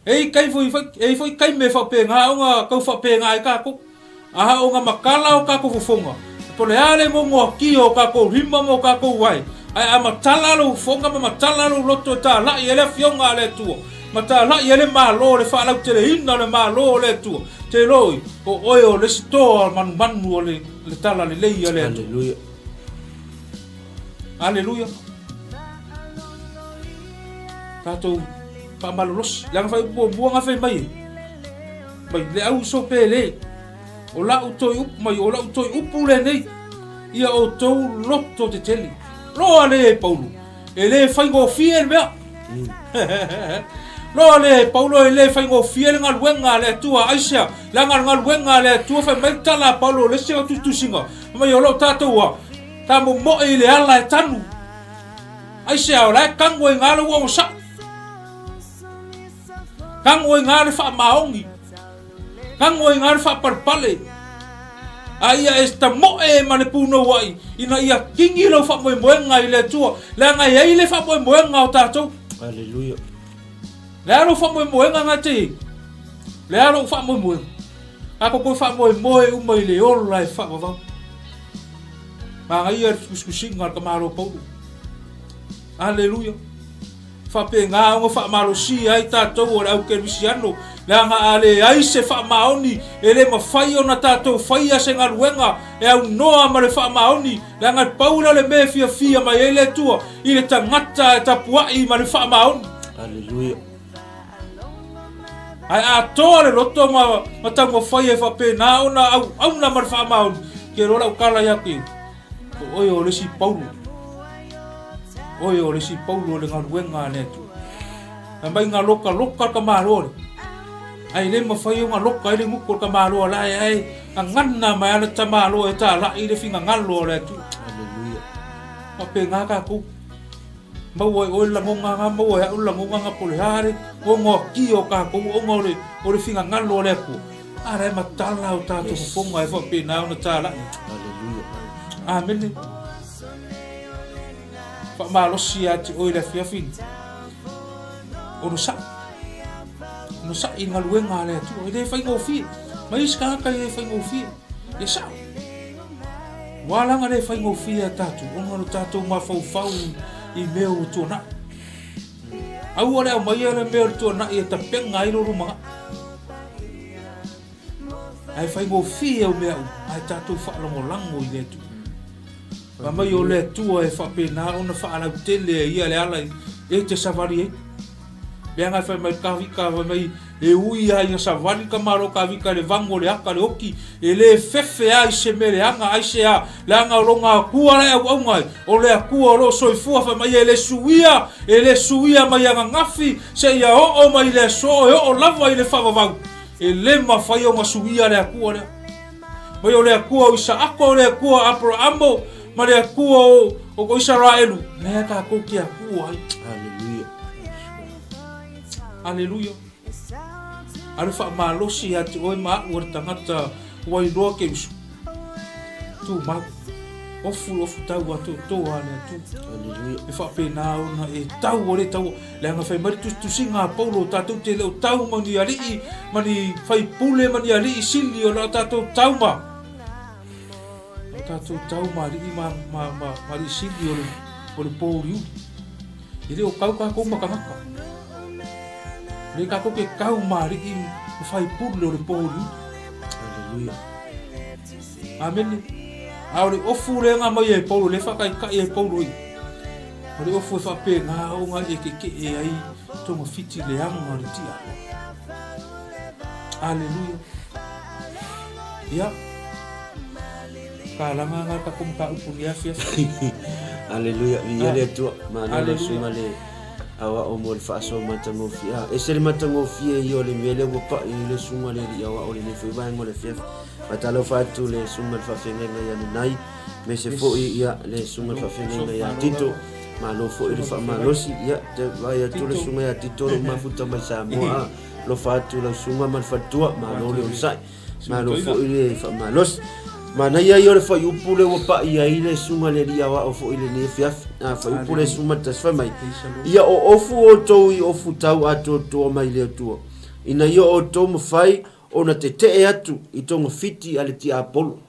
E i kai foi, e i foi taimi e faapena ona tau faapena ai tatou. A o na matala o tatou fofoga, po o le a le gogoakia o tatou lima ma o tatou ae, ae a matala lou fofoga ma matala lou loto e tala'i ai le Afioga a le Atua, ma tala'i ai le Malo, le faalauteleina o le Malo o le Atua, te loi, o oe o le isi toa manumanu o le, le talalelei a le Atua. Aleluia. Aleluia. Tatou faamalolosi. Leaga fai muamua na fai mai e. Mai le au so pele. O lau toi upu mai, o lau toi upu lenei. Ia outou loto tetele. Loa le e Paulo. E le faigofie le mea. Loa le e Paulo e le faigofie le galuega a le Atua. Aisea, leaga le galuega a le Atua fai mai le tala a Paulo le isi o tusitusiga. Fai mai o lo o tatou a, ta momoe i le ala e tanu. Aisea o la e kago ai gā le ua ua saʻu. Kago ai gā le faamaoni. Kago ai gā le faapalepale. A ia e tamoe ma le punouai ina ia kini lou faamoemoega i le Atua, leaga e ai le faamoemoega o tatou. Aleluia. Le a lou faamoemoega na te i? Le a lou faamoemoega? A ko koe faamoemoe uma i le ola e faavavau. Manaia le tusitusiga a le tamaloa Paulo. Aleluia. Faapena ona faamalosia ai tatou o le au kerisiano, leaga a leai se faamaoni, e le mafai ona tatou faia se galuega e aunoa ma le faamaoni, leaga e pau lea o le mea e fiafia mai ai le Atua i le tagata e tapuai ma le faamaoni. Aleluia. Ae atoa le loto ma, ma taumafai e faapena ona auauna ma le faamaoni, ke loa lau tala ia te o oe o le isi Paulo. Oe o le isi Paulo o le galuega a le Atua. Fai mai nga loka loka le tamaloa le. Ae le mafai ona loka ai le gutu o le tamaloa la e ae gagana mai a le tamaloa e talai le finagalo o le Atua. Aleluia. Faapena tatou. Maua e oe le lagona nga, maua e a'u le lagona nga po o le a le gogoakia o tatou ona o le o le finagalo o le Atua. A la e matala o tatou fofoga e faapena ona talai. Aleluia. Amene. Faamalosi ia te oe i le afiafi nei. Onosai. Onosai i le galuega a le Atua. E le faigofie. Ma isi tagata e le faigofie. Ia sao. Ua ala ona le faigofie ia tatou, ona o lo tatou mafaufau i mea ua tuanai. Aua le aumaia le mea o le tuanai e tapena ai lo lumanai. Ae faigofie au mea uma, ae tatou faalagolago i le Atua. Fai mai o le Atua e faapena ona faalautele e ia le ala e te savali ai. Leaga e fai mai le Kavika, fai mai e ui lava ina savali le tamaloa Kavika i le vagu o le aka le oti, e le fefe lava i se mea leaga, aisea, leaga o lona Atua la e auauna ai, o le Atua o lo o soifua, fai mai e le suia, e le suia mai ananafi seia oo mai i le aso e oo lava i le faavavau. E le mafai ona suia le Atua lea. Mai o le Atua o Isaako, o le Atua o Aperaamo, ma le Atua o, o Isaraelu, lea tatou te Atua ai. Aleluia. Aleluia. A le faamalosi ia te oe ma a'u o le tagata ua iloa ke usu. Tumau. Ofu ofu tau a totoa a le Atua. Aleluia. E faapena ona e tau o le tau. Leaga fai mai le tusitusiga a Paulo, tatou te le o tau ma ni alii, ma ni faipule, ma ni alii sili o la tatou tau ma. O tatou tau ma alii ma, ma, ma, ma alii sili o le, o le pōuliuli. E le o kau kākou ma tagata. Le kākou ke kau ma alii ma faipule o le pōuliuli. Aleluia. Amene. A o le ofu lea nga mai e Paulo, le whakaikai e Paulo i. O le ofu e faapena ona e kekeʻe ai togafiti leaga o le tia. Aleluia. Ia. Kalaga nga ka kuma ka upu ni afiafi. Aleluia. Viia le Atua. Malo le susuga le aoao mo le faasoa matagofie. A ese le matagofie ia o le mea lea ua pai ai le susuga le alii aoao i lenei foi vaega o le afiafi. Faatalofa atu le susuga i le faafeagaiga ia Nanai. Aemaise foi ia le susuga i le faafeagaiga ia Tito. Malo foi le faamalosi. Ia, te vaai atu le susuga ia Tito o lo o mafuta mai Samoa. A, alofa atu lau susuga ma le faletua. Malo le onosai. Malo foi le faamalosi. Manaia ia o le fuaiupu lea ua pai ai le susuga i le alii aoao foi i lenei afiafi. A, fuaiupu lea 11 fai mai, Ia oofu outou i ofu tau atoatoa mai le Atua, ina ia outou mafai ona tetee atu i togafiti a le tiapolo.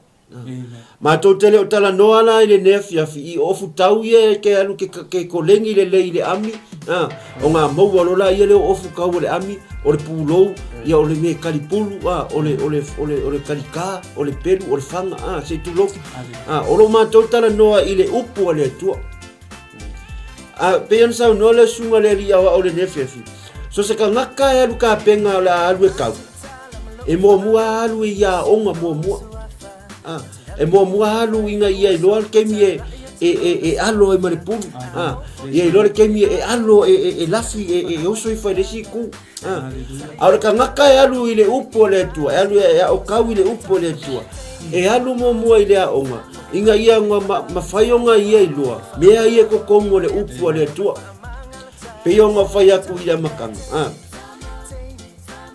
Matou te le o talanoa la i lenei afiafi i ofu tau ia e ke alu ke, ke kolegi lelei i le ami, a, o ngā maua loa la ia lea o ofu kau o le ami, o le pulou, ia o le me kalipulu, a, o le, o le, o le, o le kalikā, o le pelu, o le fanga, a, se i tulou. A, o lo matou talanoa i le upu a le Atua. A, pei ona saunoa le susuga le alii aoao i lenei afiafi, so se tagata e alu kapenga o le a alu e kau, E muamua alu i aoga muamua. Ah, e muamua alu ina ia iloa le taimi e e e e alo ai ma le pulu. Ah, ia iloa le taimi e alo e e e lafi e e oso ifo i le isi itu. Ah, a o le tagata e alu i le upu a le Atua, e alu e aokau i le upu a le Atua. E alu muamua i le aoga. Ina ia mafai ona ia iloa mea ia i totonu o le upu a le Atua. Pei ona fai atu i le amataga, a.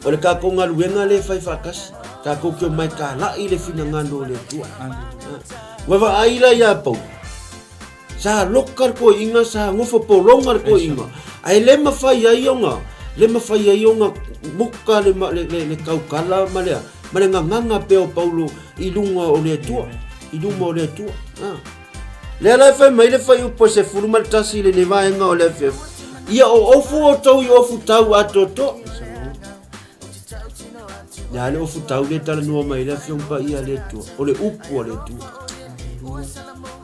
O le tatou galuega lea e fai faatasi, tatou te omai talai le finagalo o le Atua. Ua vaai la ia Paulo, sa loka le toeaina, sa nofo pologa le toeaina, ae le mafai ai ona, le mafai ai ona muka le, le, le, le taukala ma le, ma le gagana pea o Paulo i luga o le Atua, i luma o le Atua. Ah. Lea la e fai mai le fuaiupu e 11 i lenei vaega o le afiafi, Ia o ofu outou i ofu tau atoatoa. Le a le ofu tau le talanoa mai le Afioga Paia a le Atua, o le upu a le Atua.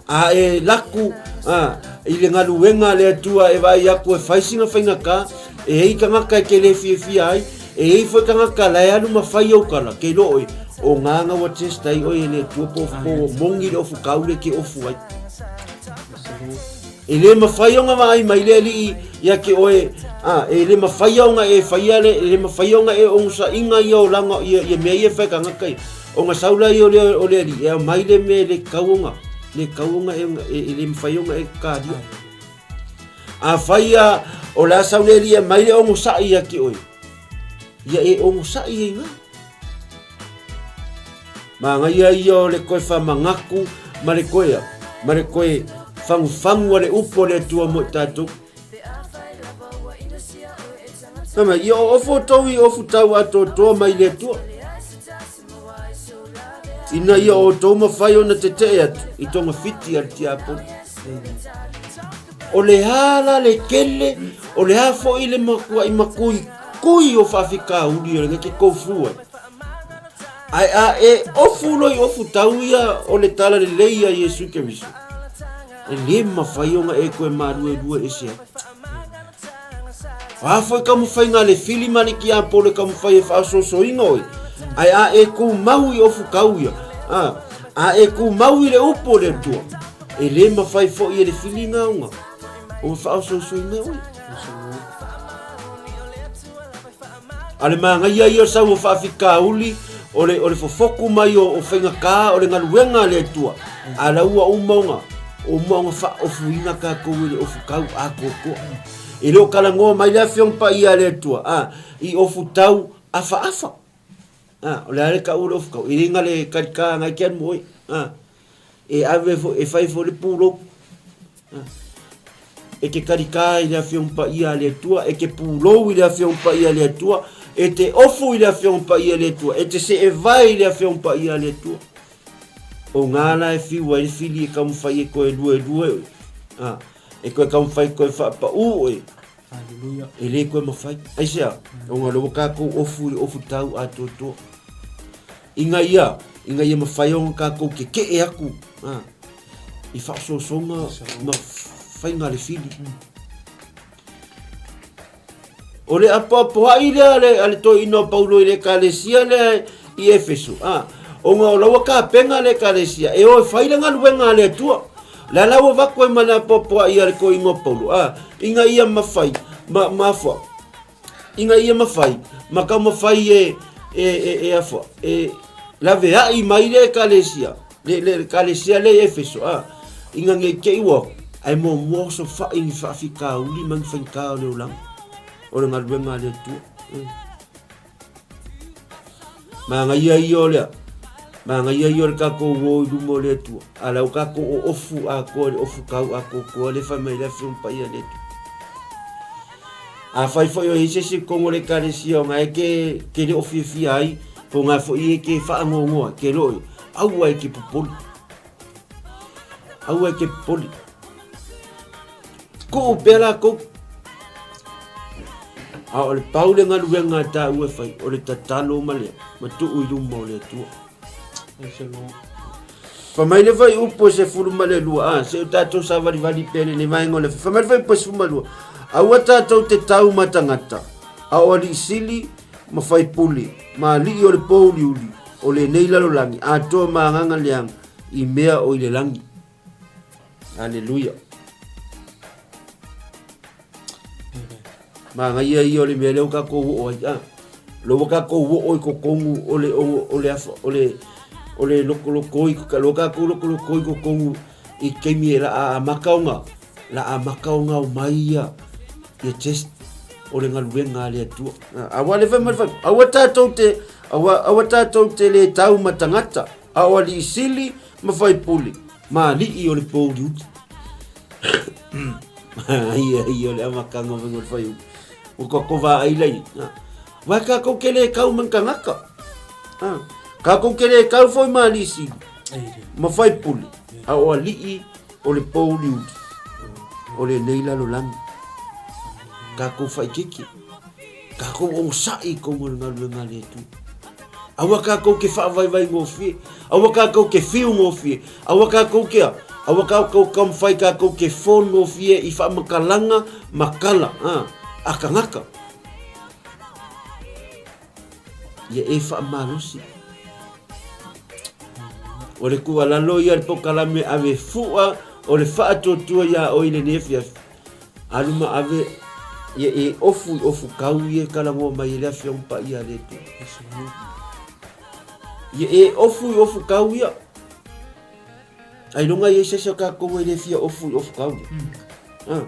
A e laku a, i le galuega a le Atua e vaai atu e fai sina faigata, e ei tagata e te le fiafia ai, e ei foi tagata la e alu ma fai ou tala, ke iloa oe, o gā ua test ai oe e le Atua po, po moni le ofu tau le ke ofu ai. E le mafai ona vaai mai le Alii ia te oe, a, e le mafai ona e faia le, e le mafai ona e onosaiga ia olaga, ia, ia mea ia e fai tagata ia. Ona sau laia o le, o le Alii, e aumai le mea e le tatau ona, le tatau ona e, e, e le mafai ona e kalia. Afai a, o le a sau le Alii e aumai le onosai ia te oe, ia e onosai ai na. Manaia ia o le koe famanatu ma le koe a, ma le koe fagufagu a le upu a le Atua mo i tatou. Fai mai, ia o ofu outou i ofu tau atoatoa mai le Atua. Ina ia outou mafai ona tetee atu i togafiti a le tiapolo. O le a la le tele, o le a foi le matuai matuikui o faafitauli o lenei ke kou fua. Ae a e ofu loa i ofu tau ia o le tala lelei a Iesu Keriso, e le mafai ona e toe maluelue ese ai. O a foi taumafaiga a le fili ma le tiapolo e taumafai e faaosoosoina oe, ae a e tumau i ofu tau ia, a, a e tumau i le upu o le Atua, e le mafai foi e le filiga ona, ona faaosoosoina oe. A le manaia ia o le sau o faafitauli, o le, o le fofoku mai o, o faigata, o le galuega a le Atua, a la ua uma ona, uma ona faaofuina tatou i le ofutau atoatoa. E le o talanoa mai le Afioga Paia a le Atua, a, i ofutau afaafa. A, o le a le tau o le ofutau, e le na le talita nai te alu moe. A, e ave foi, e fai foi le pulou. E te karitā i le Afioga Paia a le Atua, e te pulou i le Afioga Paia a le Atua, e te ofu i le Afioga Paia a le Atua, e te seevae i le Afioga Paia a le Atua. O ngā la e whiu ai le whiri e taumafai e koe luelue oe. A, e koe taumafai koe whaapaū oe. Hallelujah. E le koe mawhai. Aisea, o ngā lewa kākou ofu i le ofu tau atoatoa. Ina ia, ina ia mawhai o ngā kākou ke kee aku. A, i faaosoosoga ma faiga a le fili. O le apoapoai lea a le, a le toeaina o Paulo i le ekalesia lea i Efeso, a, ona o laua kapena le ekalesia, e o e fai le galuega a le Atua. Le ala ua avatu ai ma le apoapoai a le toeaina o Paulo, a, ina ia mafai, ma, ma afua, ina ia mafai, ma taumafai e, e, e, e afua, e laveai mai le ekalesia, le, le ekalesia lea i Efeso, a, ina ne i te i ua, ae muamua osofai ni faafitauli ma ni faigata o le olaga, o le galuega a le Atua. Mm. Manaia ia o lea, manaia ia o le tatou o i luma o le Atua, a la ua tatou oofu atoa i le ofu tau atoatoa lea e fai mai ai le Afioga Paia a le Atua. Afai foi o i ai se isi i totonu o le Ekalesia o na e te, te le o fiafia ai, po o na foi e te faanoanoa, te loe, aua e te popoli. Aua e te popoli. Tuu pea latou. A o le pau le galuega a tāua e fai, o le tatalo ma lea, ma tuu i luma o le Atua. Praise the Lord. Fai mai le fuaiupu e 12, a, se o tatou savalivali pea i lenei vaega o le afiafi. Fai mai le fuaiupu e 12, Aua tatou te tau ma tagata, a o alii sili ma faipule, ma alii o le pōuliuli o lenei lalolagi, atoa ma agaga leaga i mea o i le lagi. Aleluia. Manaia ia o le mea lea ua tatou oo ai, a. Lea ua tatou oo i totonu o le, o, o le, o le, o le lokolokoi, lo kākou lokolokoi totonu i taimi e la'a amata ona, la'a amata ona omai ia, ia test o le galuega a le Atua. Aua le fai ma le fai, aua tātou te, aua, aua tātou te le tau ma tagata, a o alii sili ma faipule, ma alii o le pōuliuli. Ia, ia o le amataga o le fai o ka kova ai lai. Vai kākou ke le kau ma tagata. Kākou ke le kau foi ma alii sili, ma faipule, a o alii o le pōuliuli, o lenei lalolagi. Kākou whaikeke, kākou ogosaʻi i kou ma le galuega a le Atua. Aua kākou ke whaavaivai ngofie, aua kākou ke whiu ngofie, aua kākou ke a, aua kākou ka mawhai kākou ke phone ngofie i whaamakalanga ma kala, a, a kangaka. Ia e whaamalosi. O le kualalo ia le pokalame ave fua o le whaatuatua ia o i le neafiafi. Alu ma ave ia e ofu i ofu kau ia e kalagoa mai e le afioga paia a le Atua. Ia e ofu i ofu kau ia. Ailoga i ai se isi o kākou e le fia ofu i ofu kau ia. Ah.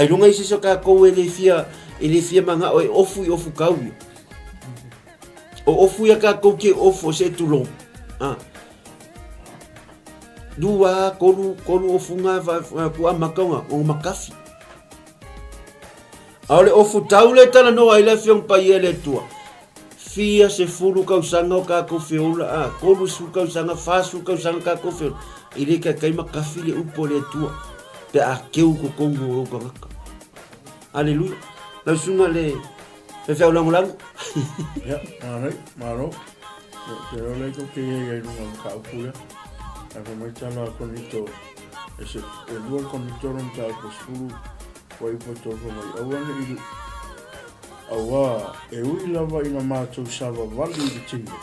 Ailoga i se isi o kākou e le fia, e le fia mangao e ofu i ofu kau ia. O ofu ia kākou ke ofu o se tulou. Ah. Lua, kolu, kolu ofuga kua makaunga, o makafi. A o le ofu tau le talanoa ai le Afioga Paia i le Atua. Fia sefulu kausaga o kākou feola, a, 30 kausaga, 40 kausaga kākou feola. I le kaikai makafi le upu a le Atua, pe a keu totonu o lou tagata. Aleluia. Lau susuga le faifeau lagolago. Ia, mānai, malo. Ia, te reo lea kou te iai ai lunga o mataupu lea. Ai whai mai tala a Konito, e se, e lua Konito ro mataupu sefulu, fuaiupu e tolu fai mai, aua ne i, auā, e ui lava ina mātou savavali i le tino,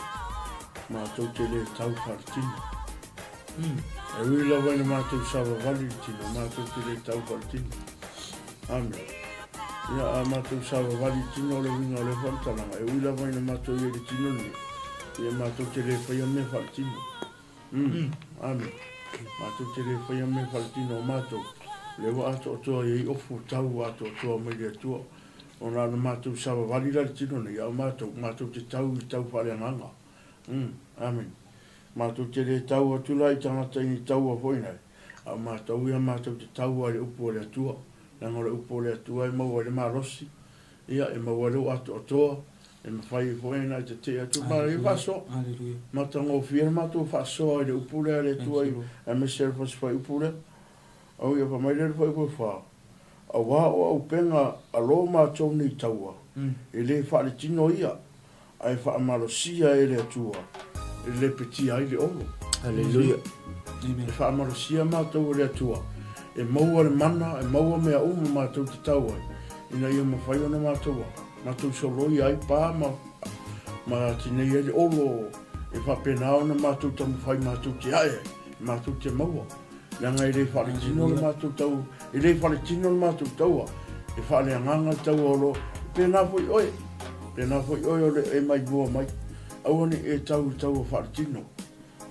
mātou te lē tau whaletino. E ui lava ina mātou savavali i le tino, mātou te lē tau whaletino. Amen. Ia, a mātou savavali i le tino o le uiga o lea whaletalaga, e ui lava ina mātou ia i le tino nei, ia mātou te lē whaia mea whaletino. Mm. Amen. Mātou te lē whaia mea whaletino o mātou, lea ua atoatoa i ai ofu o tau ua atoatoa mai le Atua. Ona ana mātou savavali la le tino nei, a o mātou, mātou te tau i tau whaleagaga. Mm. Amen. Mātou te lē tau atu la i tangata i ni taua foi nei, a o mātou ia mātou te taua i le upu o le Atua. Leaga o le upu o le Atua e maua ai le malosi, ia, e maua ai le atoatoa, e mawhai ai foi ana i te te atu. Ma e whaasoa. Matagofie le matou faasoa i le upu lea a le Atua i aemaise le fasi upu lea. Au ia wha mai le whai upu wha. Auā o aupenga a lo mātou nei taua, e le whaaletino ia, a e whaamalosia e le Atua, e lepetia ai le olo. Hallelujah. E whaamalosia mātou e le Atua, e maua le mana, e maua mea uma mātou te tau ai, ina ia mawhai ona mātou a, mātou soloia ai pā ma, ma tinei ai le olo e whapena ona mātou taumawhai mātou te ae ai, mātou te maua. Leaga e le whaletino le mātou tau, e le whaletino le mātou taua, e whaaleagaga le taua o lo, pēnā foi oe, pēnā foi oe o le e mai mua mai, aua ne i e tau i taua whaletino.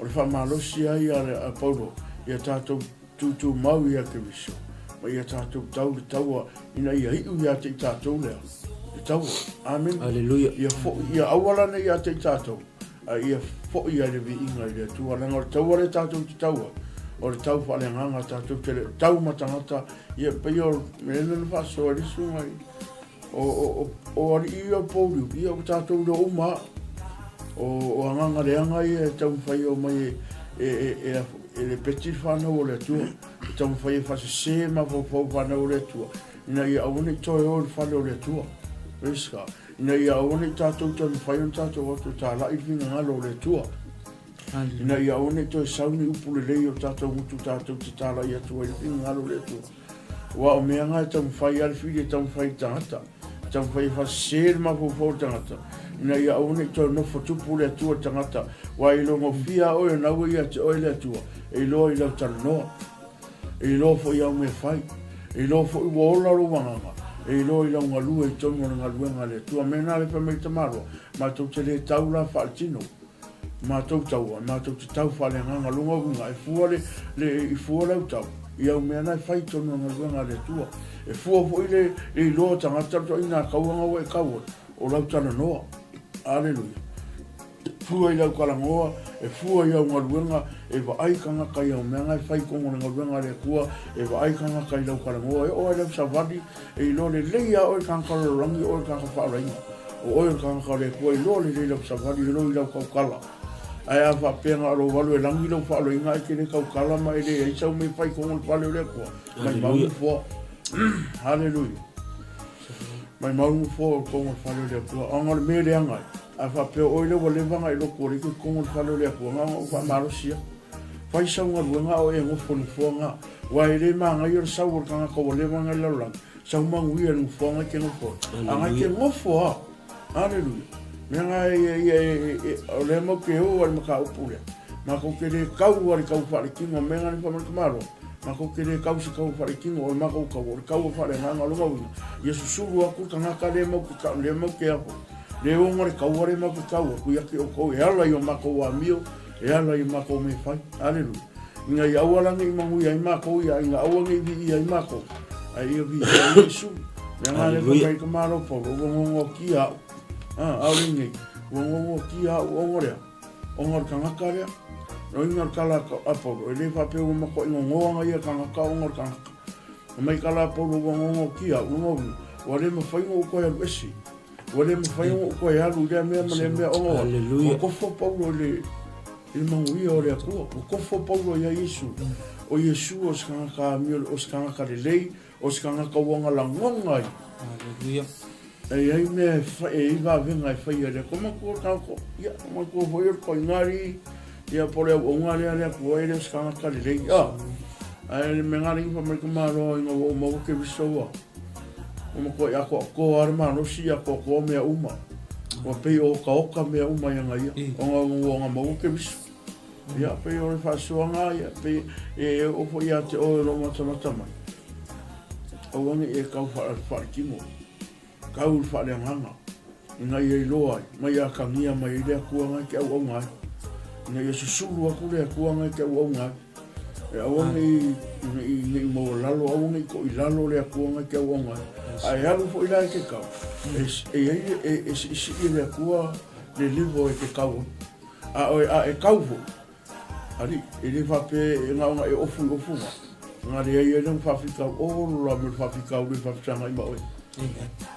O le whaamalosi ai a, a Paulo i a tātou tūtū mau i a Keriso, ma i a tātou tau le taua ina ia iu ia te i tātou lea, le taua. Amen. Aleluia. Ia fo, ia aua rānei ia te i tātou, a ia foʻi ai le viiga i le Atua, leaga o le taua lea tatou te taua, o le tau faaleagaga tatou te le o tau ma tagata, ia pei o mea lena na faasoa ai le susuga i o, o, o, o alii ia o Pouliu, ia o tatou leo uma a, o, o agaga leaga ia e taumafai o mai e, e, e, e, e lepeti le whanau o le Atua, e taumafai e whaasese mafaufau whanau o le Atua, ina ia aua nei toe o i le fale o le Atua. Praise God. Ina ia aua nei tātou toe mawhai ona tātou atu e tālaʻi le finagalo o le Atua. Ina ia aua nei toe sau ni upu lelei o tātou ngutu tātou te tālaʻi atu ai le finagalo o le Atua. Aua o mea nga e taumafai a le whiri e taumafai i le tagata, e taumafai e whaasese le mafaufau o le tagata, ina ia aua nei toe nofo tupu le Atua i le tagata, aua e iloa gofie a oe ona ua ia te oe le Atua, e iloa i lau talanoa. E iloa foi au mea fai. E iloa foi ua ola lou agaga. E iloa i lau galue i tonu o le galuega a le Atua. Mea na le fai mai tamaloa, matou te le tau la faaletino. Matou taua, matou te tau faaleagaga lona uiga e fua le, le, i fua lau tau i au mea na e fai i totonu o le galuega a le Atua. E fua foi le, le iloa o tagata le toaiga kaua ua e kau ai, o lau talanoa. Aleluia. E fua i lau talanoa, e fua i au galuega, e vaai tagata i au mea na e fai i totonu o le galuega a le Atua, e vaai tagata i lau talanoa, e oo lava i lau savali, E iloa lelei lava oe le tagata lalolagi, o oe le tagata faaolaina. O oe o le tagata o le Atua, e iloa lelei lau savali, e iloa i lau tautala. Ae a faapea na o lou alu e lagi lau faaolaina ae e te le tautala ma e leai sau mea e fai i totonu o le fale o le Atua, maimau nofoa. Haleluia. Maimau nofoa o totonu o le fale o le Atua. Ona o le mea leaga ai, a faapea o oe lea ua leva ona e lotu o lea e te i totonu o le fale o le Atua, na ona ou faamalosi lava. Fai sau galuega a o e nofo i le nofoa na. Aua e le manaia le sau o le tagata ua leva ona i le lalolagi, sau manuia i le nofoaga e te nofo ai. A na e te nofo lava, aleluia, mea na e, ia, e, e, o lea matou te o ai i le mataupu lea, matou te le kau lava i le kau faaletino, mea na fai mai le tamaloa, matou te le kau i se kau faaletino, o le matou kau, o le kau faaleagaga, o lona uiga, ia susulu atu le tagata lea matou te kau, lea matou te apo, le ona le kaua lea matou te kau atu ia te outou e ala i o matou amio, E ala i makou mea fai. Aleluia. Ina ia aua la nei manuia ai makou ia, ina aua nei viia ai makou, ae ia viia ai Iesu. Mea nga le fai mai ka malo Paulo, ua gogotia au. Ah, aole nei, ua gogotia au ona lea, ona o le tagata lea. No inga le tala a Paulo, e le faapea ua matuai gogoa na ia tagata ona o le tagata. Mai kala a Paulo ua gogotia au, lona uiga, ua le mafai ona ou toe alu ese. Ua le mafai ona ou toe alu i lea mea ma lea mea ona ua Aleluia. Ua kofo Paulo i le i le manuia o le Atua. Ua kofo Paulo ia Iesu. O Iesu o se tagata amio, o se tagata lelei, o se tagata ua ona lagona ai. Aleluia. E i ai mea e fai, e i ai vavega e faia e le Atua. Matua tagata, ia, matua foi o le toinali, ia, po o le auauna lea a le Atua, e le o se tagata lelei. Ah, ae le mea na alii fai mai ka Malo ina ua ou maua Keriso ua, Ua matuai atoatoa lava le malosi, atoatoa mea uma. Ua pei o otaota mea uma ia ia, ona ua ona maua Keriso. Ia, pei o le faasoaga ia, pei e oo foi ia te oe o lo o matamata mai. Aua ne i e kau faaletino, kau i le faaleagaga. Ina ia iloa ai, mai atagia mai ai le Atua na e te auauna ai. Ina ia susulu atu le Atua na e te auauna ai. E aua nei, nei, nei maualalo, aua nei toilalo le Atua na e te auauna ai. A e alu foi la e te kau, e, e, e, e, e siisii e le Atua le level e te kau ai. A, oe, a e kau foi, Alii, e le faapea e na ona e ofu i ofuga, na leai ai lana faafitauli, olo la me le faafitauli e faafesagai ma oe.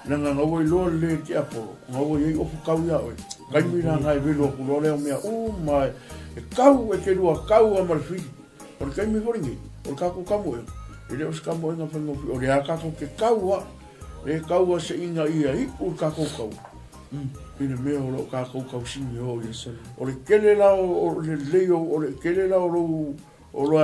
Leaga na ua iloa lelei e le tiapolo, na ua i ai ofu kau ia oe. Taimi la na e velo atu loa lea o mea uma e kau e te lua kau a ma le fili. O le taimi foi lenei, o le tatou tamoega, e le o se tamoega faigofie, o lea tatou te kau a, e kau a seʻina ia iʻu le tatou kau. I le mea o lo o tatou tausini o ia. O le tele la o le lelei o, o le tele la o lou, o lo,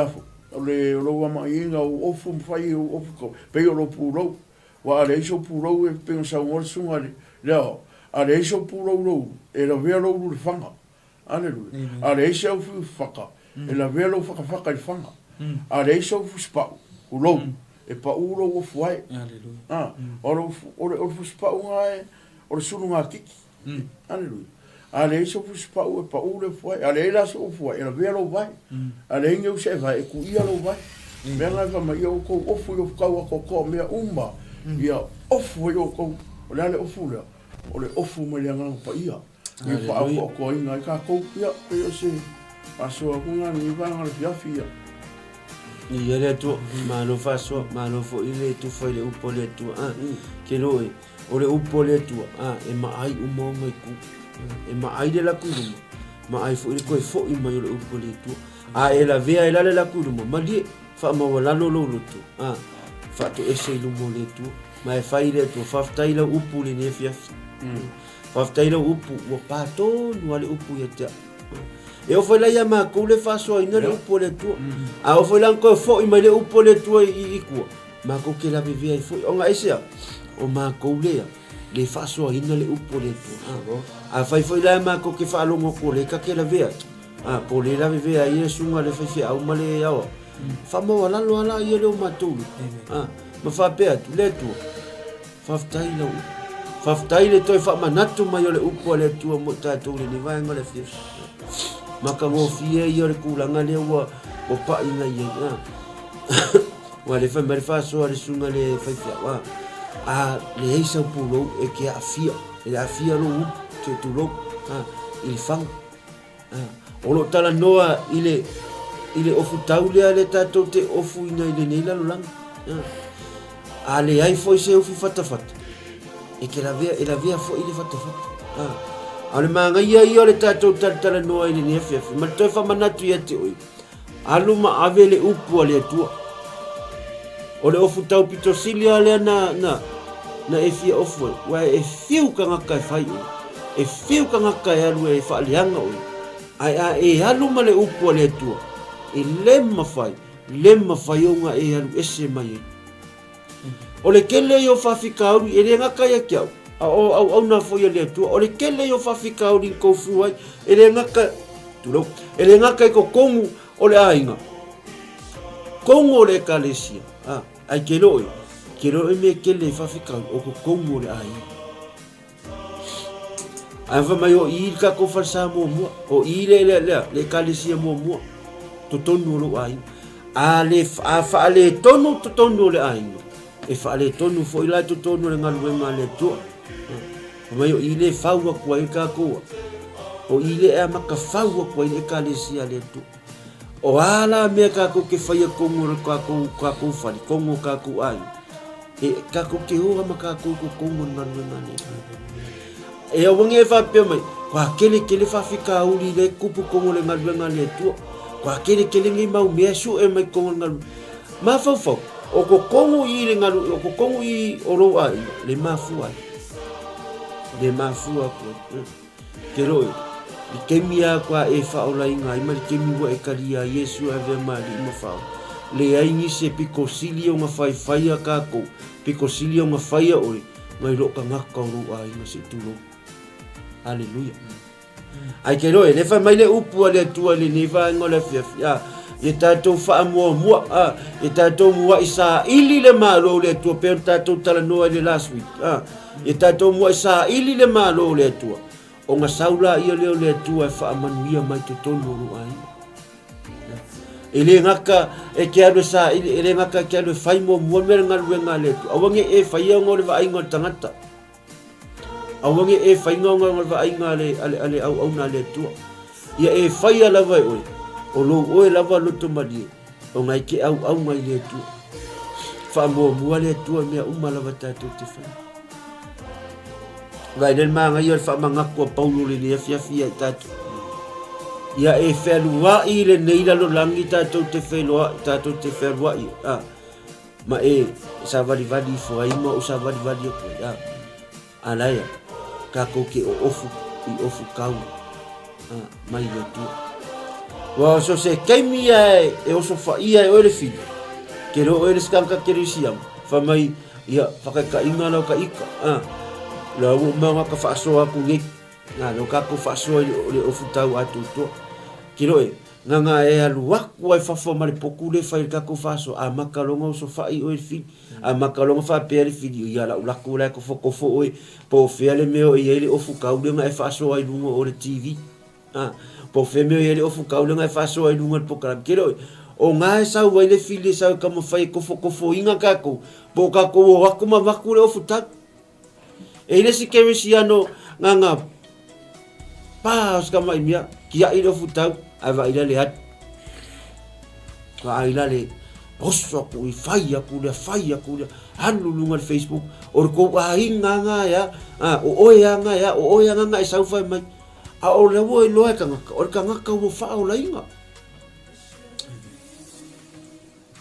o le, o lou amaiina o ofu ma fai o ofu kau, pei o lou pulou. Ua a leai sou pulou e pei ona saunoa le susuga i le, le aoao, a leai sou pulou i lou ulu, e lavea lou ulu i le faga. Aleluia. A leai se au faka, e lavea lou fakafaka i le faga. A leai sou fusipau, ulou, e paʻū lou ofu ae. A, o le, o le, o le fusipau na e, o le sulugatiki. Aleluia. A leai sou fusipau e paʻū le ofu ae. A leai la sou ofu ae, e lavea lou vae. A leai ni au se e vae, e kuʻia lou vae. Mea na e fai mai, ia outou ofu i ofu kau atoatoa, mea uma, ia ofu ai outou. O le a le ofu lea? O le ofu mai le Agaga Paia. I faaopoaopoaina ai tatou, ia, pei o se faasoa atu lena i lenei vaega o le afiafi, ia. Ia le Atua, malo faasoa, malo foi le tufa i le upu a le Atua. A, ke lo e, o le upu a le Atua, a, e maai uma ona itu. E maai le laku i luma, maai foi le toe foi mai o le upu a le Atua. A e lavea ai la le laku i luma, malie, faamaualalo lou loto, a, faatoese i luma o le Atua. Ma e fai i le Atua, faafetai i lau upu i lenei afiafi. Faafetai lau upu, ua pa tonu lava le upu ia te au. E oo foi la ia matou le faasoaina le upu a le Atua. A oo foi la ina toe foi mai le upu a le Atua i tua, matou te lavevea ai foi. Ona aisea? O matou lea, le faasoaina le upu a le Atua. Afai foi la matou te faalogo atu o lea ta te lavea ai, a, po o le lavevea ai le susuga i le faifeau ma le aoao, faamaualalo lava laia lea o matou, a, ma faapea atu, Le Atua, Faafetai i lau upu. Faafetai le toe faamanatu mai o le upu a le Atua mo i tatou i lenei vaega o le afiafi. Matagofie ia o le tulaga lea ua ua pai mai ai. A. Ua le fai mai le faasoa a le susuga i le faifeau, a, a leai sau pulou e te aafia, e aafia lou upu, se i tulou, a, i le faga. O lo o talanoa i le, i le ofutau lea le tatou te ofuina i lenei lalolagi. A leai foi se ufi fatafata, e te lavea, e lavea foi le fatafata. A o le manaia ia o le tatou talatalanoa i lenei afiafi, ma le toe faamanatu ia te oe, Alu ma ave le upu a le Atua. O le ofu tau pito sili lava lea na, na, na e fia ofu ai, ua e fiu tagata e fai oe, e fiu tagata e alu e faaleaga oe, ae a e alu ma le upu a le Atua, e le mafai, le mafai ona e alu ese mai ai. O le tele ia o faafitauli, e le gata ia te au, a o auauna foi a le Atua. O le tele ia o faafitauli na tou fiu ai, e le gata, tulou, e le gata i totonu o le aiga, totonu o le ekalesia, a, ae ke iloa oe, ke iloa oe mea tele i faafitauli, o totonu o le aiga. Ae fai mai o i le tatou falesa muamua, o i le, le, le, le ekalesia muamua, totonu o lou aiga. A, le, a faaletonu totonu o le aiga, e faaletonu foi la i totonu o le galuega a le Atua. Fai mai o i le fau atu ai le tatou, o i le e amata fau atu ai le ekalesia a le Atua. O a la mea tatou te faia tonu o le tatou, tatou fale, tonu o tatou aiga, E tatou te o ma tatou totonu o le galuega a le Atua. E aua ne i e faapea mai, kua kele tele faafitauli lea e tupu i totonu o le galuega a le Atua. Kua kele tele nei mau mea e sue mai totonu o le galuega. Mafaufau, o totonu i le galu, o totonu i o lou aiga, le mafua ai. Le mafua atu ai. Te roe, i taimi a kua e faaolaina ai ma le taimi ua e talia ai Iesu e avea ma Alii ma Faaola. Leai nisi e pito sili ona faifaia kakou, pito sili ona faia oe, nai loo tagata o lou aiga se i tulou. Aleluia. Ae te roe, le fai mai le upu a le Atua i lenei vaega o le afiafi, a, ia tatou faamuamua, a, ia tatou muai saili le Malo o le Atua, pei ona tatou talanoa i le last week, a, Ia tatou muai saili le Malo o le Atua, ona sau laia lea o le Atua e faamanuia mai totonu o lou aiga. E le gata e te alu e saili, e le gata e te alu e fai muamua mea le galuega a le Atua. Aua ne i e faia ona o le vaaiga o le tagata. Aua ne i e faia ona o le vaaiga a le, a le, a le auauna a le Atua. Ia e faia lava e oe, o lou oe lava loto malie, ona e te auauna i le Atua. Faamuamua le Atua i mea uma lava tatou te faia. Vaai lea le manaia o le faamanatu a Paulo i lenei afiafi ia i tatou. Ia e fealuai i lenei lalolagi tatou te feiloai, tatou te fealuai. Ah, ma e savalivali ifo ai ma ou savalivali atu ai. Ah. Alaia, tatou te oofu i ofu kau mai le Atua. Ua so se taimi ia e oso faia e oe le fili, ke lo oe le skanga kerisiama, fa mai, ia, whakaikainga lau ka ika, a, la ua maunga ka whaasoa aku nei, a, lau kakou whaasoa i le ofu tau a tutua. Ke lo e, nganga e alu aku ai fafo ma le poku le whai le kakou whaasoa, a maka longa oso whai oe le fili, A maka loa faapea le fili, ia lau lako la e kofokofo oe, po o fea le mea o i ai le ofu kaulega e faasoa i luga o le TV. A, po o fea mea o i ai le ofu kaulega e faasoa i luga o le polokalame. Ke loe, o ngā e sau ai le fili e sau e taumafai e kofokofoina tatou, po o tatou o atu ma avatu le ofu tau. E i le isi kerisiano nganga pa o se tamaʻi mea, kiaʻi le ofu tau, ae vaai la le alu. Vaai la le oso aku i fai aku lea, fai aku lea, alu luga le Facebook, o le kou aiga nga ea, a, o oe a nga ea, o oe a nga e sau fai mai. A o le ua iloa e tagata, o le tagata ua faaolaina.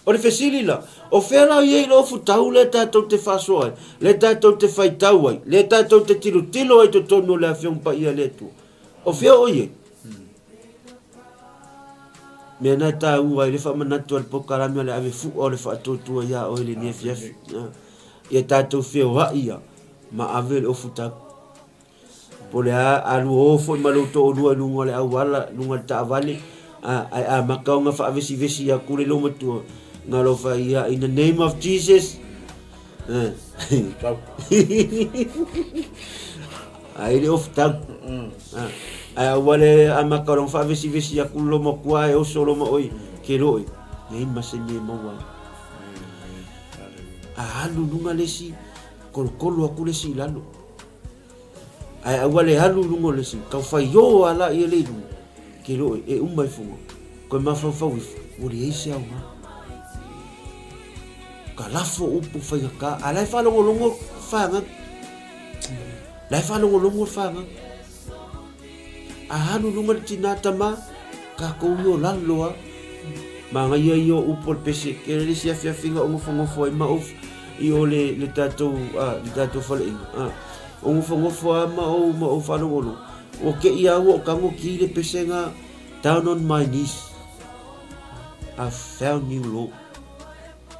O le fesili la, o fea la i ai le ofu tau lea tatou te faasoa ai, lea tatou te faitau ai, lea tatou te tilotilo ai i totonu o le Afioga Paia a le Atua? O fea o i ai? Mea na e taua ai le faamanatu a le polokalame o le ave fua o le faatuatua iā oe i lenei afiafi. Ia tatou feoai ia ma ave le ofu tau. Po o le a, alu o foi ma lou toalua i luga o le auala, luga o le taavale, a, ae amata ona faavesivesi atu le loomatua, na alofa ia, in the name of Jesus. Tau. Ai le ofu tau. Ai aua le amata o lona faavesivesi aku le lomakua ae oso loma oi ke loi. Nei ma se mea e maua ai. A alu luga le isi, kolokolo aku le isi i lalo. Ae aua le alu i luga o le isi, tau faiō a la ia le i luga, ke loi, e uma ifoga, koe mafaufau ifo, ua leai se aoga. Ka lafo upu faigata, a la e faalogologo fanau. La e faalogologo le fanau. A alu luga le tina tama, tatou ia o lalo a. Manaia ia o upu o le pese, ke le isi afiafiga o nofonofo ai ma ou i o le, le tatou, a, le tatou faleaiga. A, o nofonofo a ma ou, ma ou faalogologo. Ua te i a ua o tago ki le pese na, down on my knees. I found you Lord.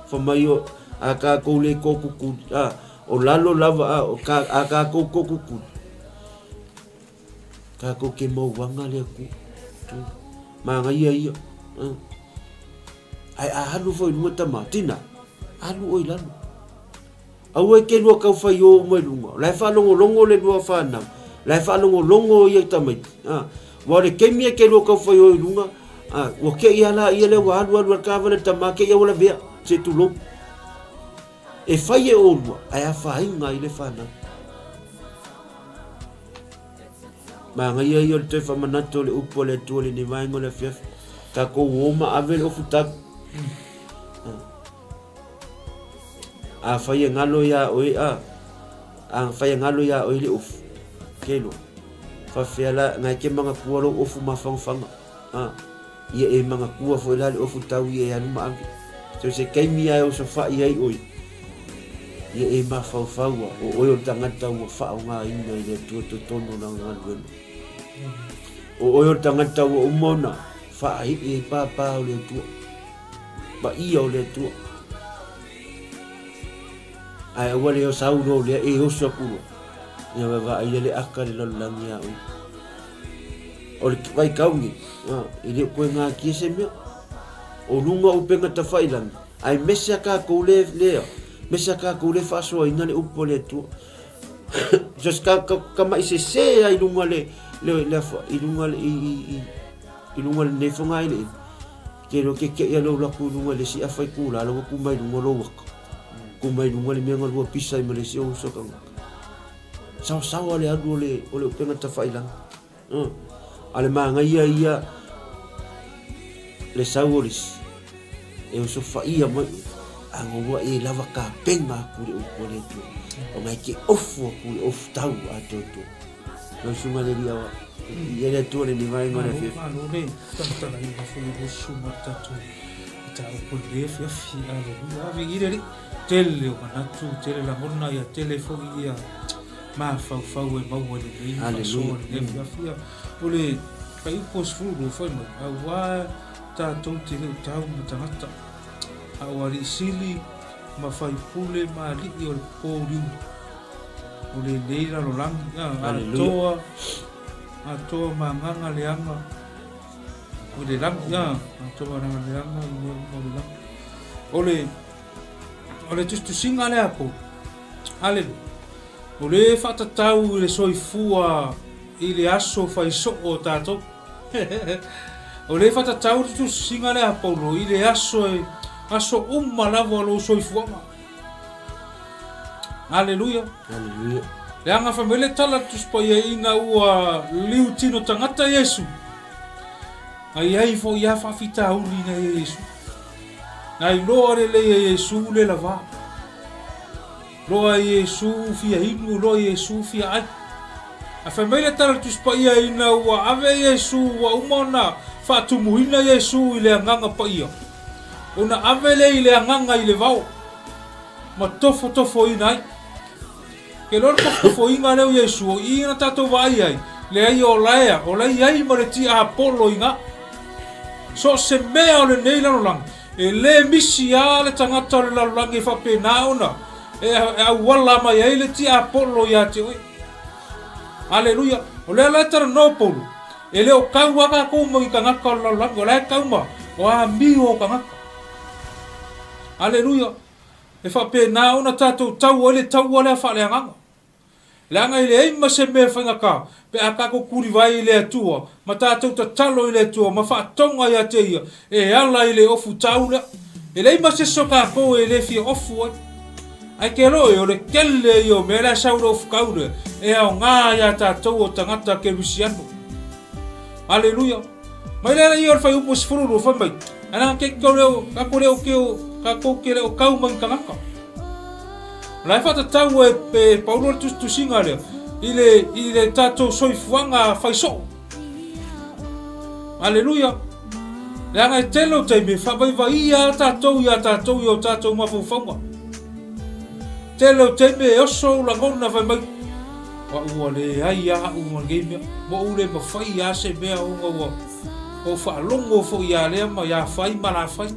Fai mai o, a tatou le kōkukuli, a, o lalo lava a, o ka, a tatou kōkukuli, tatou ke mauaga le Atua. Tu. Manaia ia. A. Ae a alu foi i luga tama, tina, alu oe i lalo. Aua e te lua tau whaiō uma i luga. O la e whaalogologo le lua whanau. La e whaalogologo ia i tamaiti. A, ua o le taimi e te lua tau whaiō i luga, a, ua te ia la ia le ua alu alu al kāwale tama ke ia ua lavea, se tulou. E whai e ōrua, ae a whāinga i le whanau. Manaia ia o le toe whamanatu o le upu a le Atua lenei vaega o le afiafi. Takou o ma ave le ofu tau. Afai e galo iā oe a, afai e galo iā oe le ofu, ke loa, faafefea la, na e ke manatua lou ofu mafanafana, a, ia e manatua foi la le ofu tau ia e alu ma ave. So se taimi lava e osofa'i ai oe, ia e mafaufau a, o oe o le tagata ua faaogaina i le Atua totonu o lana galuega. O oe o le tagata ua uma ona faaii ai pāpā o le Atua. Paia o le Atua. Ae aua le sau loa lea e oso aku loa. Ia vaavaai ia le aka le lalolagi ia oe. O le vaitau nei, e le o koe gatia se mea. O luga o upega tafailagi, ae mese a tatou le, lea, mese a tatou le faasoaina le upu a le Atua. Just ka, ka, ka mai sese ai luga le, le, le, i luga le, i, i, i, i luga lenei fogaeleele. Ke loa kekeʻi a lou laku i luga i le isi afa i kūlā, la ua kū mai luga lou aka. Kū mai luga le mea na lua pisa ai ma le isi ou uso tagata. Saosaoa le alu o le, o le upega tafailagi. A le manaia ia le sau o le isi, e osofaia mai oe, a na ua e lava tapena aku i le upu a le Atua, ona e te ofu aku i le ofu tau atoatoa. Lau Susuga i le Alii Aoao, viia le Atua lenei vaega o le afiafi. Malo le talatalaina foi o Iesu ma le tatou mataupu i lenei afiafi. Aleluia. Ave i le Alii. Tele o manatu, tele lagona, ia tele foi ia mafaufau e maua i lenei faasoa i lenei afiafi. Ia, o le fuaiupu o 12 fai mai, auā tatou te le o tau ma tagata, a o alii sili ma faipule ma alii o le pouliuli o lenei lalolagi, atoa, atoa ma agaga leaga o le lagi, atoa ma agaga leaga i mea uma o le lagi. O le, o le tusitusiga lea a Paulo, aleluia, o le faatatau i le soifua i le aso fai soo o tatou. O le faatatau le tusitusiga lea a Paulo i le aso e, aso uma lava o lou soifuaga. Aleluia. Aleluia. Leaga fai mai le tala le Tusi Paia ina ua liu tino tagata Iesu, na i ai foi a faafitauli ina ia Iesu. Na iloa lelei e Iesu le lava. Loa e Iesu fia inu, loa e Iesu fia ai. Ae fai mai le tala le Tusi Paia ina ua ave Iesu, ua uma ona faatumuina Iesu i le Agaga Paia, ona ave lea i le Agaga i le vao, ma tofotofoina ai. Ke loa le tofotofoina lea o Iesu, o i na tatou vaai ai, leai o laea, o la i ai ma le tiapolo i ina. So o se mea o lenei lalolagi, E le misi a le tagata o le lalolagi e faapena ona e auala mai ai le tiapolo ia te oe. Aleluia! O lea la e talanoa o Paulo, e le o kau a tatou ma ni tagata o le lalolagi, o la e kau ma o amio o tagata. Aleluia! E faapena ona tatou tau ai le taua lea faaleagaga. Leaga e leai ma se mea e faigata pe a tatou tulivae i le Atua ma tatou tatalo i le Atua ma faatoga ia te Ia e ala i le ofu tau lea. E leai ma se isi o tatou e le fia ofu ai. Ae ke loe o le kele ia o mea la e sau i le ofu tau lea e aoga ia tatou o tagata Kerisiano. Aleluia! Mai le ala ia o le fuaiupu 12 fai mai, Ana ke ke leo, kako leo ke o, kako ke leo kau mai tagata. O la e faatatau e, e Paulo le tusitusiga lea i le, i le tatou soifuaga faisoo. Aleluia! Leaga e tele o taimi e faavaivaia a tatou iā tatou i o tatou mafaufauga. Tele o taimi e oso ou lagona fai mai, Ua ua leai a au ma lenei mea, ua ou le mafai a se mea ona ua ou faalogo foi ia lea ma ia fai ma la fai.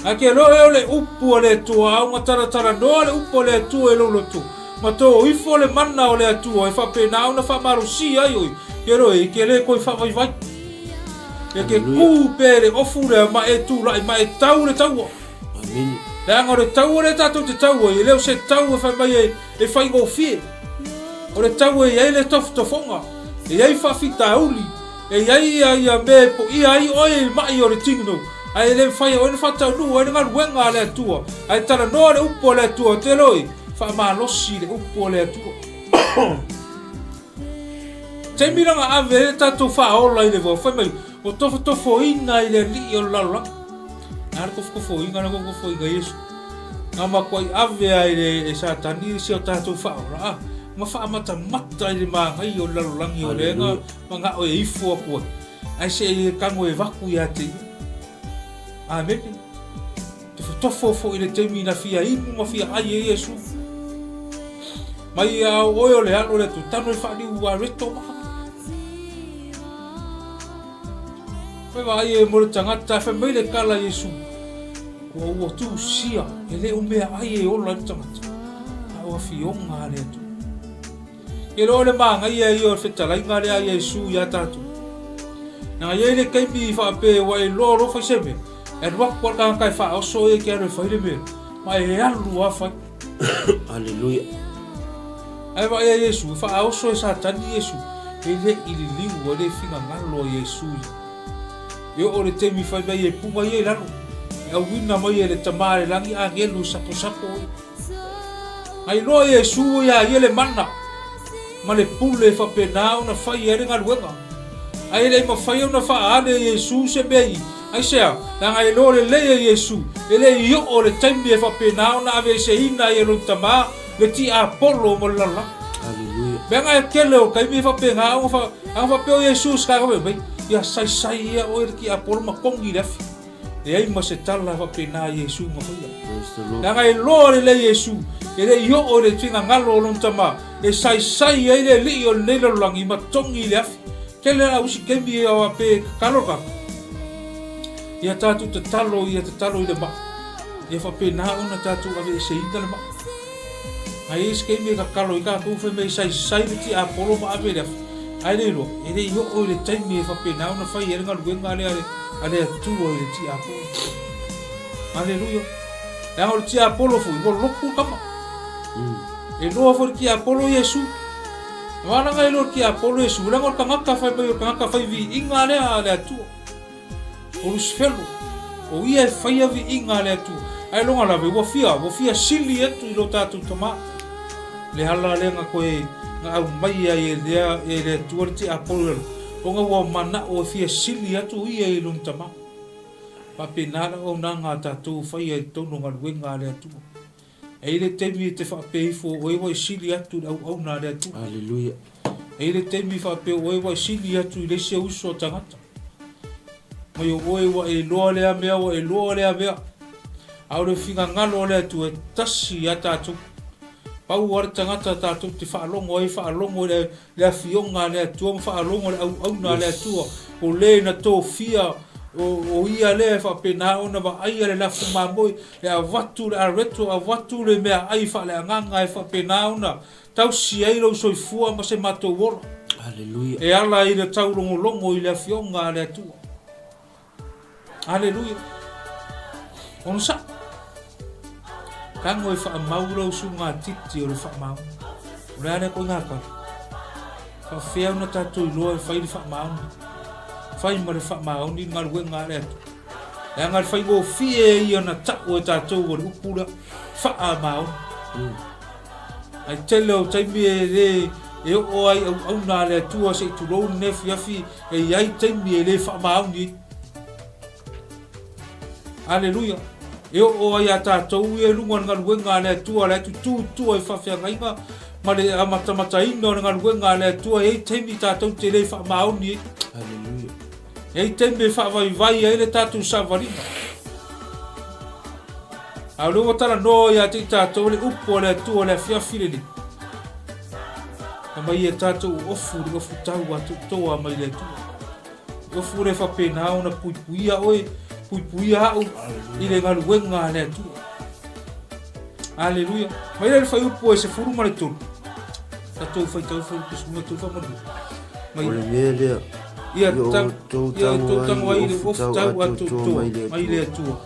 Ae ke loe o le upu a le Atua, a ona talatalanoa le upu a le Atua i lou loto, ma to ifo le mana o le Atua e faapena ona faamalosia ai oe, ke loe e ke le toe faavaivai. E ke ku pea i le ofu lea ma e tulai ma e tau le taua. Amene. Leaga o le taua lea tatou te tau ai, e le o se tau e fai mai e, e faigofie. O le tau e i ai le tofotofoga, e i ai faafitauli, E i ai ia ia mea e poia ai oe i maʻi o le tino, ae e le mafai e oe ona faataunuu ai le galuega a le Atua. Ae talanoa le upu a le Atua, te loi, faamalosi le upu a le Atua. Taimi la na ave ai le tatou faaola i le vao, fai mai, ua tofotofoina i le alii o le lalolagi. A le tofotofoina, le tofotofoina Iesu. Na matuai ave ai le e Satani si o tatou faaola, a, ma faamatamata i le manaia o le lalolagi o lea na Manao e ifo atu ai, ae se i e tago e vaku ia te ia. Amene. Tofotofo foi i le taimi na fia inu ma fia ai e Iesu. Mai ia au oe o le alo le atu tano e faaliu a reto maha. Fai vaai e mo le tagata, fai mai le kala Iesu. Ua ua tusia, e le o mea ai e ola i le tagata. A o afioga a le Atua. E loa le manaia ia o le fetalaiga lea a Iesu ia tatou. Na i ai le taimi i faapea ua e iloa loa fai se mea, e alu atu lava le tagata e faaoso ia e te alu e fai le mea, ma e alu lava fai. Aleluia. Ae vaai a Iesu, e faaoso e Satani Iesu, e le i liliu, e le finagalo a Iesu ia. E oo le taimi fai mai e puga ia i lalo, e auina mai e le Tama a le lagi agelu e saposapo ia. A iloa Iesu ua iā ia le mana ma le pule e faapena ona fai ai le galuega. A e le i mafai ona faaale e Iesu se mea i, aisea, leaga e iloa lelei e Iesu, e le i oo le taimi e faapena ona aveeseina ai e lona Tama le tiapolo ma le lalolagi. Aleluia. Leaga e tele o taimi e faapena ona fa, ana faapea o Iesu se tagata fai mai, ia saisai ia oe le tiapolo ma togi le afi. Leai ma se tala faapena a Iesu na faia. Leaga e loa lelei Iesu, e le i oo i le finagalo o lona Tama, e saisai ai le alii o lenei lalolagi ma togi i le afi. Tele la usi taimi e aoa pe tatalo le tatou. Ia tatou tatalo, ia tatalo i le maa. Ia faapena ona tatou aveeseina le maa. A i ai se taimi e tatalo ai tatou fai mai saisai le tiapolo ma ave i le afi, ae le iloa, e le i oo i le taimi e faapena ona fai ai le galuega lea a le Atua i le tiapolo. Aleluia. Leaga o le tiapolo foi, ua lotu le tama. E iloa foi le tiapolo Iesu. Wānanga e iloa le tiapolo Iesu, leaga o le tagata fai mai o le tagata fai viiga lea a le Atua. O Lusifelo, o ia e faia viiga a le Atua. Ae lona lave, ua fia, ua fia sili atu i lo tatou Tama. Le ala lea na toe na aumai ai e lea, e le Atua le tiapolo i lalo, ona ua manao e fia sili atu ia i lona Tama. Faapena le auaunaga a tatou e faia i totonu o galuega a le Atua. E i ai le taimi e te faapea ifo o oe ua e sili atu i le auauna a le Atua. Aleluia. E i ai le taimi faapea o oe ua e sili atu i le isi uso a tagata. Mai o oe ua e iloa lea mea, ua e iloa lea mea. A o le finagalo o le Atua e tasi ia tatou. Pau lava le tagata tatou te faalogo ai, faalogo i le le Afioga a le Atua ma faalogo le auauna a le Atua, o le na tofia, o ia lea e faapena ona vaaia le lafu mamoe, e avatu le areto, avatu le meaai faaleagaga e faapena ona tausi ai lou soifua ma se matou ola. Aleluia. E ala i le taulogologo i le Afioga a le Atua. Aleluia. Onosai. Tago e faamau lau sugatiti o le faamaoni. O le a lea koiga tala? Faafefea ona tatou iloa e fai le faamaoni? Fai ma le faamaoni le galuega a le Atua. Leaga le faigofie ia na tau e tatou o le upu lea, faamaoni. Ae tele o taimi e le e oo ai auauna a le Atua se i tulou lenei afiafi e i ai taimi e le faamaoni ai. Aleluia! E oo ai a tatou ia i luga o le galuega a le Atua, la e tutū i tua i faafeagaiga ma le amatamataina o le galuega a le Atua, e i ai taimi tatou te le faamaoni ai. Aleluia! E i ai taimi e faavaivai ai le tatou savaliga. A o lea ua talanoa ia te i tatou le upu a le Atua le afiafi lenei. Aumai ia tatou ofu le ofu tau atoatoa mai le Atua. Ofu le faapena ona puipuia oe, puipuia au i le galuega a le Atua. Aleluia. Mai le fuaiupu e 13. Tatou faitau fuaiupu 13 faamolemole. Mai. O le mea lea, ia outou tago ai i le ofu tau atoatoa mai le Atua,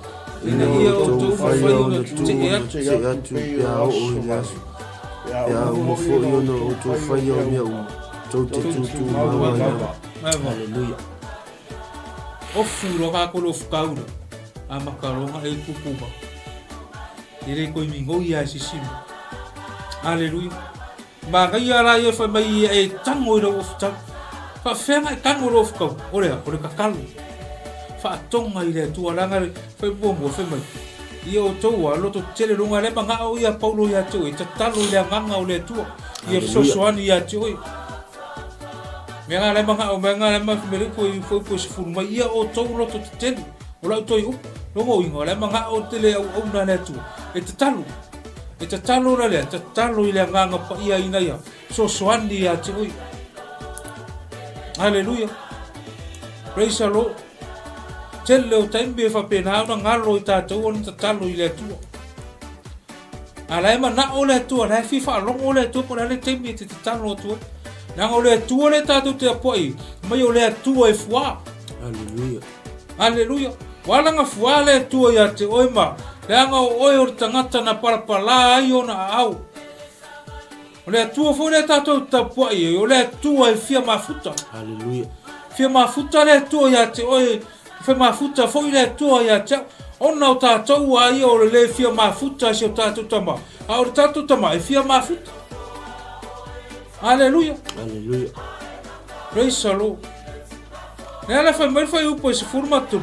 ina ia outou mafai ona tetee atu pe a oo i le aso, pe a uma foi ona outou faia o mea uma, tou te tūtūmau ai lava. Aleluia. Ofu loa kākou le ofu kaula, a maka loa e kuku ma. E le koe migoi a e sisima. Aleluia. Manaia la ia fai mai ia e tango i lau ofu tau. Faafefea e tango lau ofu tau? O le a? O le tatalo. Faatoga i le Atua leaga le fai muamua fai mai. Ia outou a loto tele luga le manao ia Paulo ia te oe, tatalo i le agaga o le Atua. Ia fesoasoani ia te oe. Mea nga le manao, mea nga le mea foi foi foi sefulu mai ia outou loto tetele. O lau toi upu, logo ingo le manao tele au au na le Atua. E tatalo. E tatalo la lea, tatalo i le Agaga Paia ina ia fesoasoani ia te oe. Haleluia. Praise the Lord. Tele o taimi e faapena ona galo i tatou ona tatalo i le Atua. A la e manao le Atua, la e fia faalogo le Atua po o le a le taimi e te tatalo atu ai. Leaga o le Atua lea tatou te apoai, mai o le Atua e fuā. Haleluia. Aleluia! Ua ala gafua le Atua ia te oe ma leaga o oe o le tagata na palapala ai ona aao. O le Atua foi lea tatou te tapuai ai, o le Atua e fia mafuta. Aleluia! Fia mafuta le Atua ia te oe, fia mafuta foi le Atua ia te au. Ona o tatou a ia o le le fia mafuta i si o tatou tama, a o le tatou tama e fia mafuta. Aleluia! Aleluia! Praise the Lord. Le ala fai mai le fuaiupu e 13,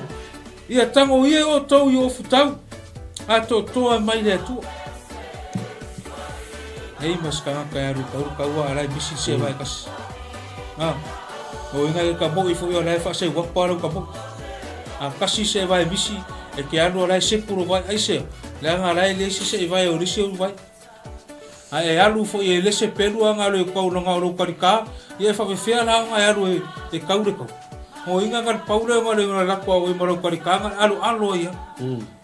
Ia tango ia outou i ofutau, atoatoa mai le Atua. Nei ma se tagata e alu i kaulu kaua a lai misi se vai kasi. Ah, o inga e ka moi foi o lai fa se wapa lau ka moi. A kasi se vai misi e ke alu a lai sepuro vai ai se. Le anga lai le isi se vai o lisi o vai. A e alu foi e lese pelu a ngalo e kau na ngalo karika, ia e whawhewhea la nga e alu e, e kau le kau. Mo inga ngal paule nga le nga lako au e marau karika nga alu alo ia.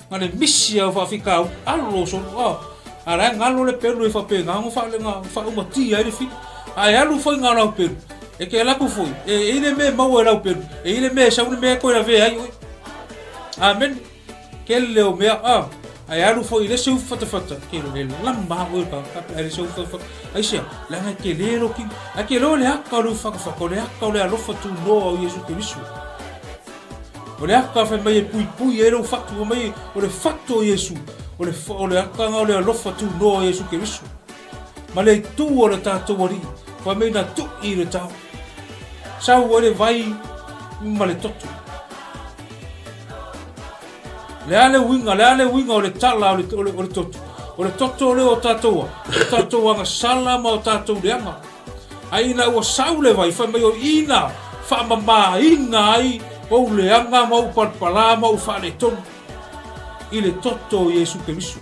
Nga le misi au whawhika au alo so a. A la ngalo le pelu e whape nga ngo wha le nga wha umati ai le fi. A e alu foi nga lau pelu. E ke laku foi. E e ile me mau e lau pelu. E ile me sau le me koe la ve ai oi. Amen. Kele o mea, a, ae alu foi i le isi ufu fatafata, ke e lama oe ka ka pe le isi ufu fatafata. Aisea, leaga e tele lou kino. Ae ke iloa le aka o le ufu fatafata, o le aka o le alofa tunoa o Iesu Keriso. O le aka fai mai e puipui ai lou fatu, fai mai o le fatu o Iesu, o le, o le aka o le alofa tunoa o Iesu Keriso. Ma le itu o le tatou Alii, fai mai na tui i le tao. Sau ai le vai ma le toto. Le a le uiga, le a le uiga o le tala o le, o le, o le toto. O le toto lea o tatou a, o tatou agasala ma o tatou leaga. Ai ina ua sau le vai, fai mai o ina faamamaina ai ou leaga ma ou palapala ma ou faaletonu i le toto o Iesu Keriso.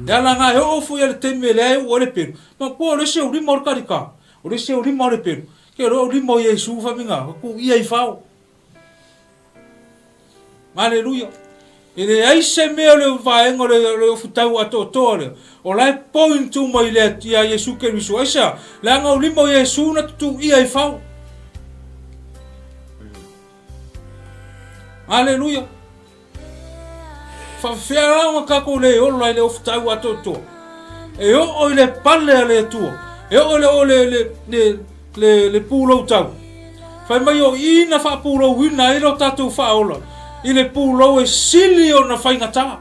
Le ala nga e oo foi a le taimi e leai ua le pelu. Ma kua o le isi au lima o le karika, o le isi au lima o le pelu. Ke o le au lima o Iesu fai mai nga, ku ia i fao. Aleluia. E leai se mea o le vaega o le, o le ofutau atoatoa lea. O la e point uma i le ia Iesu Keriso. Aisea, leaga o lima o Iesu na tutuia i fao. Aleluia. Faafefea la ona tatou le ola i le ofutau atoatoa? E oo i le pale a le Atua, e oo i le, o le, le, le, le, le pulou tau. Fai mai o i na faapulou-ina ai lo tatou faaola i le pulou e sili ona faigata.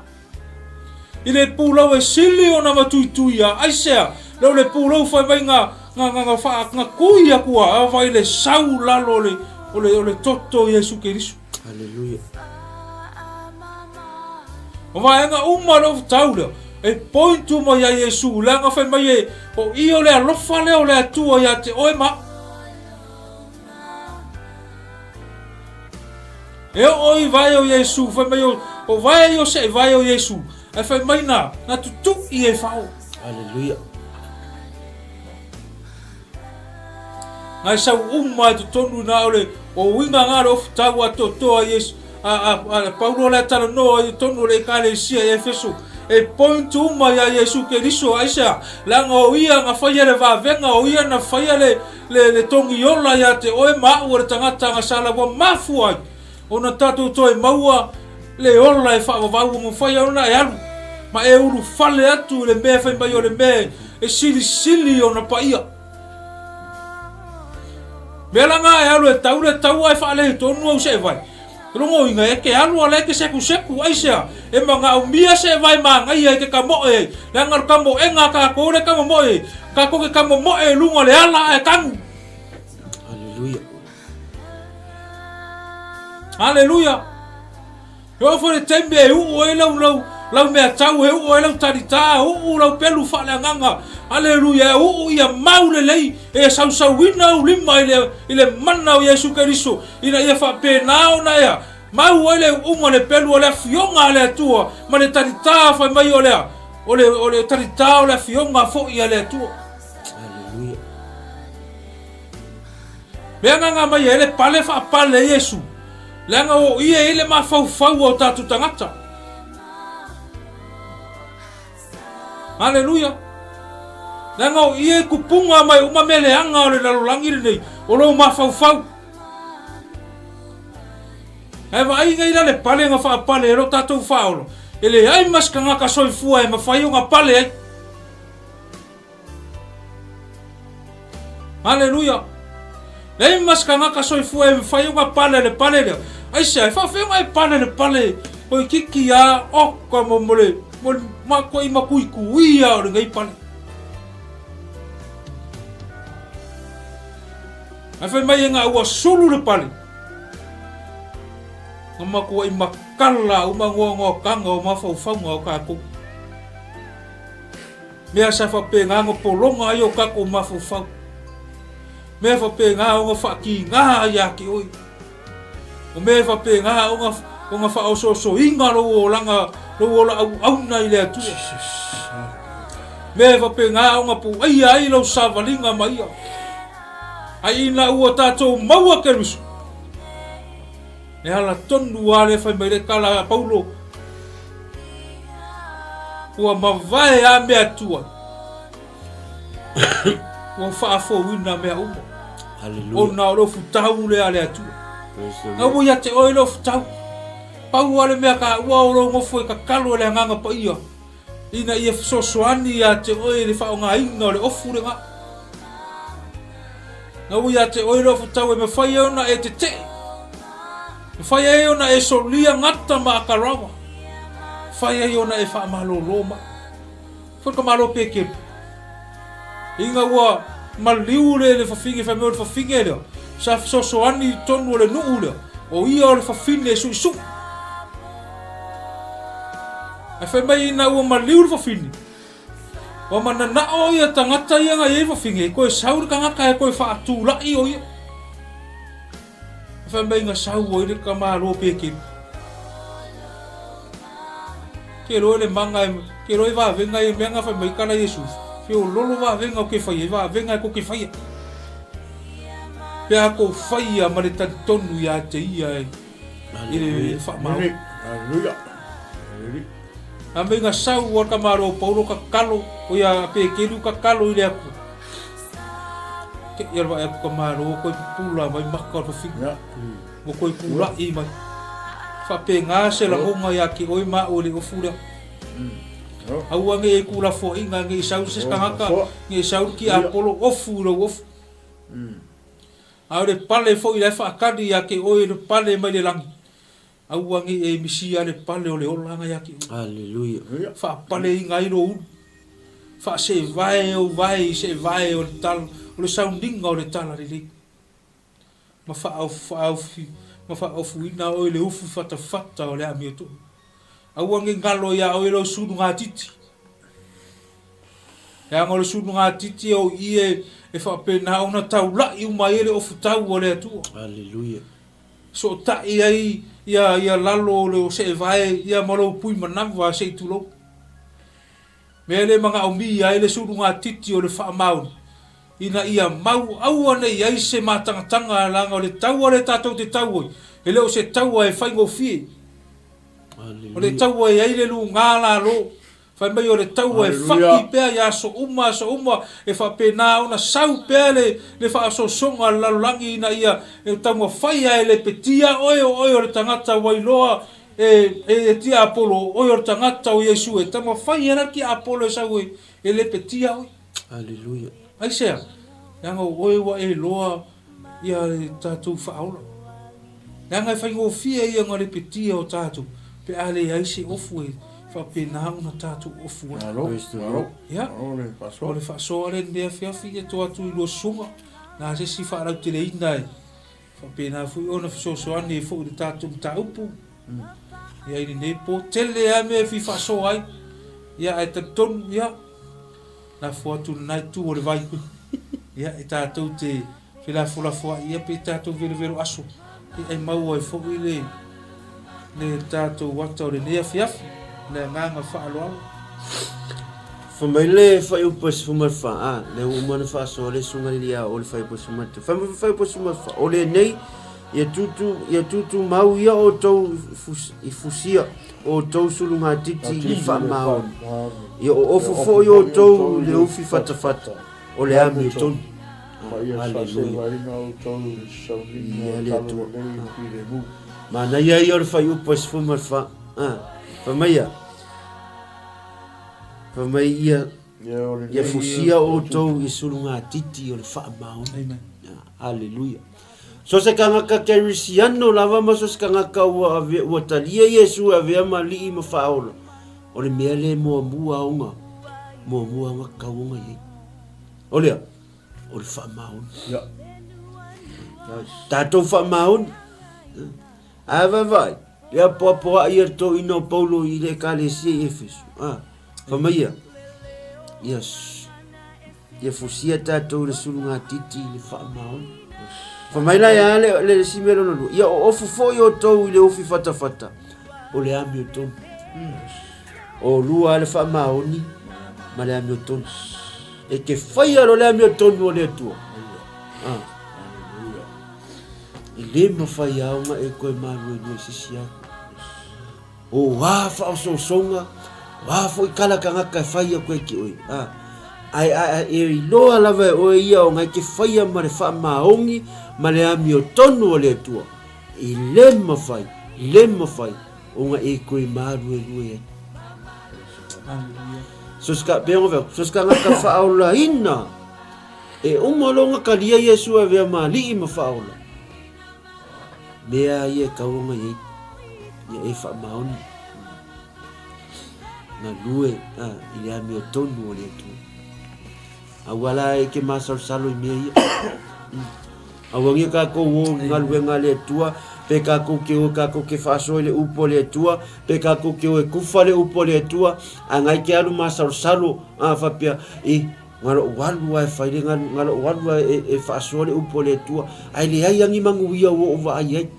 I le pulou e sili ona matuituia, aisea, leo le pulou fai mai nga, nga, nga, nga, faa, nga kui aku a, a vai le sau lalo o le, o le, o le toto o Iesu Keriso. Haleluia. O vaega uma le ofutau lea, e point uma ia Iesu, leaga fai mai e, o i o le alofa lea o le Atua ia te oe ma au. E oo i vae o Iesu, fai mai o, o vae i o se vae o Iesu, ae fai mai na, na tutu'i e fao. Haleluia. Ngai sau uma e totonu na o le o uiga nga le ofutau a totoa Iesu a a a Paulo le talanoa i totonu o le ekalesia i Efeso e point uma ia Iesu Keriso aisea leaga o ia na faia le vavega o ia na faia le le, le togiola ia te oe ma a'u o le tagata agasala ua mafua ai ona tatou toe maua le ola e faavavau ua mafai ai ona e alu ma e ulufale atu i le mea fai mai o le mea e silisili ona paia. Mea la nga e alu e tau le taua e faaletonu au seevai. Logoina e ke alu ala e ke sekuseku aisea e manaomia seevai magaia e ke kamoe ai leaga o le kamoega a tatou le kamomoe ai tatou ke kamomoe i luga o le ala ae tanu. Haleluia. Haleluia. E oo foi le taimi e uu ai lau, lau, lau meatau, e uu ai lau talitā, uu lau pelu faaleagaga. Aleluia, e uu ia mau lelei, e sausauina ou lima i le, i le mana o Iesu Keriso, ina ia faapena ona ea, mau ai le uuga o le pelu o le afioga a le Atua, ma le talitā fai mai o lea, o le, o le talitā o le afioga foi a le Atua. Aleluia. Mea nganga mai ai le pale faapale Iesu. Leaga o ia e i le mafaufau o tatou tagata. Aleluia. Leaga o ia e kupunga mai uma mea leaga o le lalolagi lenei, o lou mafaufau. Ae vaai nei la le pale na faapale e lo tatou faaola, e leai ma se tagata soifua e mafai ona pale ai. Aleluia! Leai ma se tagata soifua e mafai ona pale le pale lea. Aisea, e faafefea ona e pale le pale toeitiiti a oka mo, mo le, mo le matuai matuituia o lenei pale. Ae fai mai e nga ua sulu le pale. Na matuai makala uma ngoangoataga o mafaufauga o tatou. Mea sa faapena ona pologa ai o tatou mafaufau. Mea faapena ona faatiga ai ia te oe. O mea faapena ona, ona faaosoosoina lou olaga, lou ola auauna i le Atua. Mea faapena ona puaia ai lou savaliga ma ia. Ai ina ua tatou maua Keriso, E ala tonu lava lea fai mai le tala a Paulo, ua mavae a mea tuai, ua faafouina mea uma. Hallelujah. Ona o le ofutau lea a le Atua. Praise the Na Lord. ua ia te oe le ofutau. Pau lava le mea taua o lou nofo e tatalo e le Agaga Paia, ina ia fesoasoani ia te oe i le faaaogaina o le ofu lena. Na ua ia te oe le ofutau e mafai ai ona e tetee, mafai ai ona e solia gata ma akarawa, mafai ai ona e faamalōlō mai. Foi ka malo pekelu. Ina ua maliu le le fafine fai mai o le fafine lea, sa fesoasoani i totonu o le nuu lea, o ia o le fafine e suisui. Ae fai mai ina ua maliu le fafine, ua mananao ia tagata ia na i ai fafine, e toe sau le tagata e toe faatulai o ia. Fai mai na sau ai le tamālo pekelu. Ke loa le maga e, ke loa e vavega e mea na fai mai tala Iesu, feololo vavega o ke faia, e vavega e ko ke faia. Pe a kou faia ma le talitonu ia te ia e, i le faamaoni. Haleluia. Haleluia. A mai na sau a tamālo Paulo tatalo, o ia Pekelu tatalo i le Atua. Te ia le vaai atu ka malo koe pupula mai maka o le fafine. Ua koe kulaʻi mai. Faapena se lagona ia te oe ma au e le ofu lea. Aua ne i e tuulafoaiga, ne i sau se tagata, ne i sau le tiapolo, ofu i lou ofu. A o le pale foi la e faatali ia te oe le pale mai le lagi, aua ne i e misia le pale o le olaga ia te oe. Aleluia. Faapaleina ai lou ulu. Faaseevae ou vae i seevae o le tala, o le sauniga o le talalelei. Ma faaofi, ma faaofuina oe i le ufu fatafata o le amiotonu. Aua ne i galo iā oe lou sulugatiti. Leaga o le sulugatiti o i e, e faapena ona taula'i uma ai le ofutau a le Atua. Aleluia. Soota'i ai ia, ia lalo o le seevae ia ma lou pui manava se i tulou. Mea le manaomia ai le sulugatiti o le faamaoni, ina ia mau aua ne i ai se matagataga leaga o le taua lea tatou te tau ai, e le o se taua e faigofie. O le taua e i ai le luga lalo, fai mai o le taua e faki pea i aso uma aso uma, e faapena ona sau pea le, le faaosoosoga a le lalolagi ina ia taumafai lava e lepetia oe o oe o le tagata ua iloa e, e, e tiapolo, o oe o le tagata o Iesu e taumafai ai la le tiapolo e sau e, e lepetia oe. Aleluia. Aisea? Leaga o oe ua e iloa ia le tatou faaola. Leaga e faigofie ia ona lepetia o tatou pe a leai se ofu e faapena ona tatou ofu ai. Malo, malo. Ia, Malo le faasoa. o le faasoa lea i lenei afiafi ia to atu i lua susuga, na se isi faalauteleina e faapena foi ona fesoasoani ai foi i le tatou mataupu. Ia i lenei po, tele lava mea e fia faasoa ai. Ia ae talitonu, ia, lafo atu i lena itu o le vai. Ia, e tatou te felafolafoai ia pe tatou velovelo aso ia e maua ai foi le le tatou ata o lenei afiafi le agaga faaaloalo. Fai mai le fuaiupu e 14, a, lea ua uma ona faasoa le Susuga i le Ao o le fuaiupu e 13. Fai mai le fuaiupu e 14, o lenei, ia tutu, ia tutumau ia outou i fusia o outou sulugatiti i le faamaoni. Ia oofu foi outou i le ufi fatafata o le amiotonu. Ma ia faasevaina outou i le sauniga o le talalelei i le filemu. Manaia ia o le fuaiupu e 14. Fai mai ia, fai mai ia, ia fusia outou i sulugatiti o le faamaoni. Aleluia. So se tagata kerisiano lava ma so se tagata ua ave, ua talia Iesu e avea ma alii ma faaola, o le mea lea e muamua ona, muamua ona tatau ona i ai. O lea, o le faamaoni. Yeah. Nice. Tatou faamaoni. Ae vaavaai, le apoapoai ia le toeaina o Paulo i le ekalesia i Efeso. Ah, fai mai ia, ia, ia fusia tatou i le sulugatiti i le faamaoni. Fai mai la ia le, le isi mea lona lua, ia oofu foi outou i le ufi fatafata o le amiotonu. O lua le faamaoni ma le amiotonu. E te faia loa le amiotonu o le Atua. Ah. E le mawhai aonga e koe maluelue i se isi atu. O a faaosoosoga, o a foi tala tagata e fai atu ai ki oe. A, ae, ae, e iloa lava e oe ia ona e te faia ma le faamaoni ma le amiotonu o le Atua. E le mafai, le mafai ona e toe maluelue ai. So se ka, pei ona fai atu, so se tagata faaolaina, e uma loa ona talia Iesu e avea ma alii ma faaola, mea ia e tau ona i ai, ia e faamaoni, galue a, i le amiotonu o le Atua. Aua la e te masalosalo i mea ia. Aua tatou o i galuega a le Atua, pe tatou te o tatou te faasoa i le upu a le Atua, pe tatou te o e kufa le upu a le Atua, ae nai te alu masalosalo, a faapea, e, na lou alu lava e fai le galu, na lou alu lava e, e faasoa le upu a le Atua, ae leai lava ni manuia ua ou vaai ai.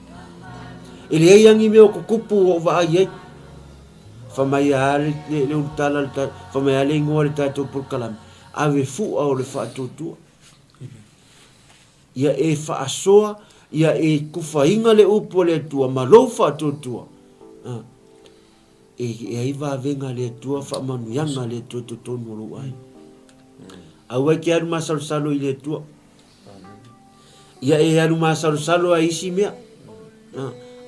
E leai lava ni mea o tutupu ua ou vaai ai. Fai mai lava le, le, le ulutala, le, fai mai lava le igoa o le tatou polokalame, ave fua o le faatuatua. Ia e faasoa, ia e kufaina le upu a le Atua ma lou faatuatua. E, e ai vavega a le Atua, faamanuiaga a le Atua i totonu o lou aiga. Aua e te alu masalosalo i le Atua. Ia e alu masalosalo a isi mea.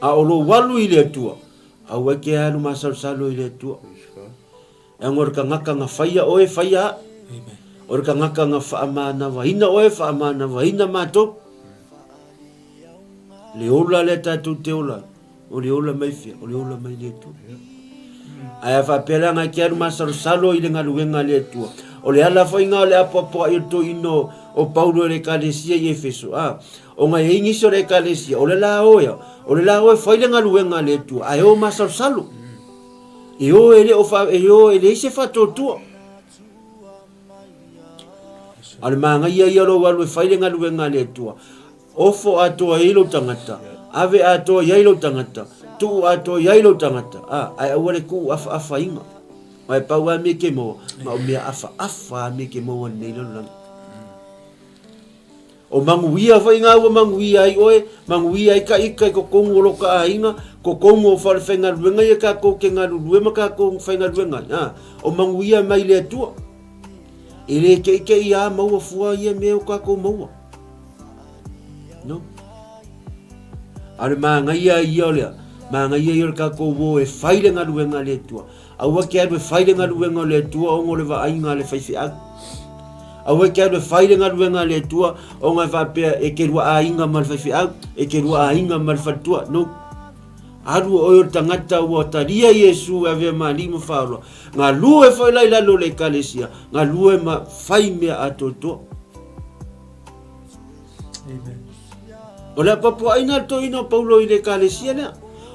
A o lou alu i le Atua, aua e te alu masalosalo i le Atua. E aga o le tagata na faia oe, faia a'u. O le tagata na faamanavaina oe, faamanavaina matou. Le ola lea tatou te ola ai, o le ola mai fea? O le ola mai le Atua. Ae a faapea leaga e te alu masalosalo i le galuega a le Atua, o le ala foi lena o le apoapoai o le toeaina o Paulo e le Ekalesia i Efeso, a, ona e i ai nisi o le Ekalesia, o le la o ea, o le la o e fai le galuega a le Atua, ae o masalosalo. E o e le o fa, e o e leai se faatuatua. A o le manaia ia o lou alu e fai le galuega a le Atua. Ofo atoa i ai lou tagata, ave atoa i ai lou tagata, tuu atoa i ai lou tagata, a, ae aua le tuu afaafaina. Aua e pau lava mea e te maua, ma o mea afaafa lava mea e te maua i lenei lalolagi. O manuia foi na ua manuia ai oe, manuia ai ka ika i totonu o lota aiga, totonu o falefaigaluega ia tatou te galulue ma tatou faigaluega ai, a, o manuia mai le Atua. E le teitei a maua fua ia mea o tatou maua. No. A o le manaia ia o lea, manaia ia o le tatou o e fai le galuega a le Atua. Aua e te alu e fai le galuega o le Atua ona o le vaaiga a le faifeau. Aua e te alu e fai le galuega a le Atua ona e faapea e te lua aiga ma le faifeau, e te lua aiga ma le faletua. No. Alu oe o le tagata ua talia Iesu e avea ma alii ma faaola. Galue foi la i lalo o le ekalesia, galue ma fai mea atoatoa. Amen. O le apoapoaiga a le toeaina o Paulo i le ekalesia lea.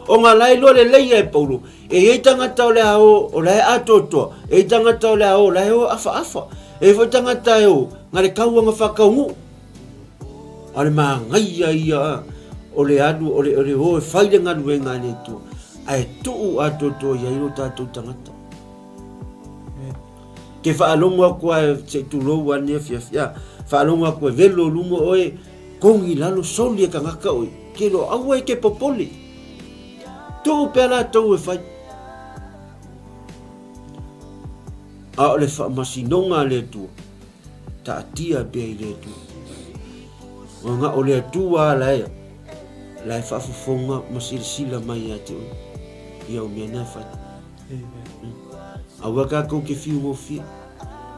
Ona la e iloa lelei ia e Paulo, e i ai tagata o le a o, o la e atoatoa, e i ai tagata o le a o, o la e o afaafa. E i ai foi tagata e o, na le tauaga faataunuu. A o le manaia ia o le alu, o le, o le o e fai le galuega a le Atua, ae tuu atoatoa i ai lo tatou tagata. Ke faalogo atu lava se i tulou lava lenei afiafi, a faalogo atu e velo i luga oe, kogi i lalo, soli e tagata oe, ke loa, aua e te popole. Tuu pea latou e fai. A o le faamasinoga a le Atua, taatia pea i le Atua. Ua na o le Atua lava la e, la e faafofoga ma silasila mai ia te oe, i au mea na e fai. Aua tatou te whiu gofie.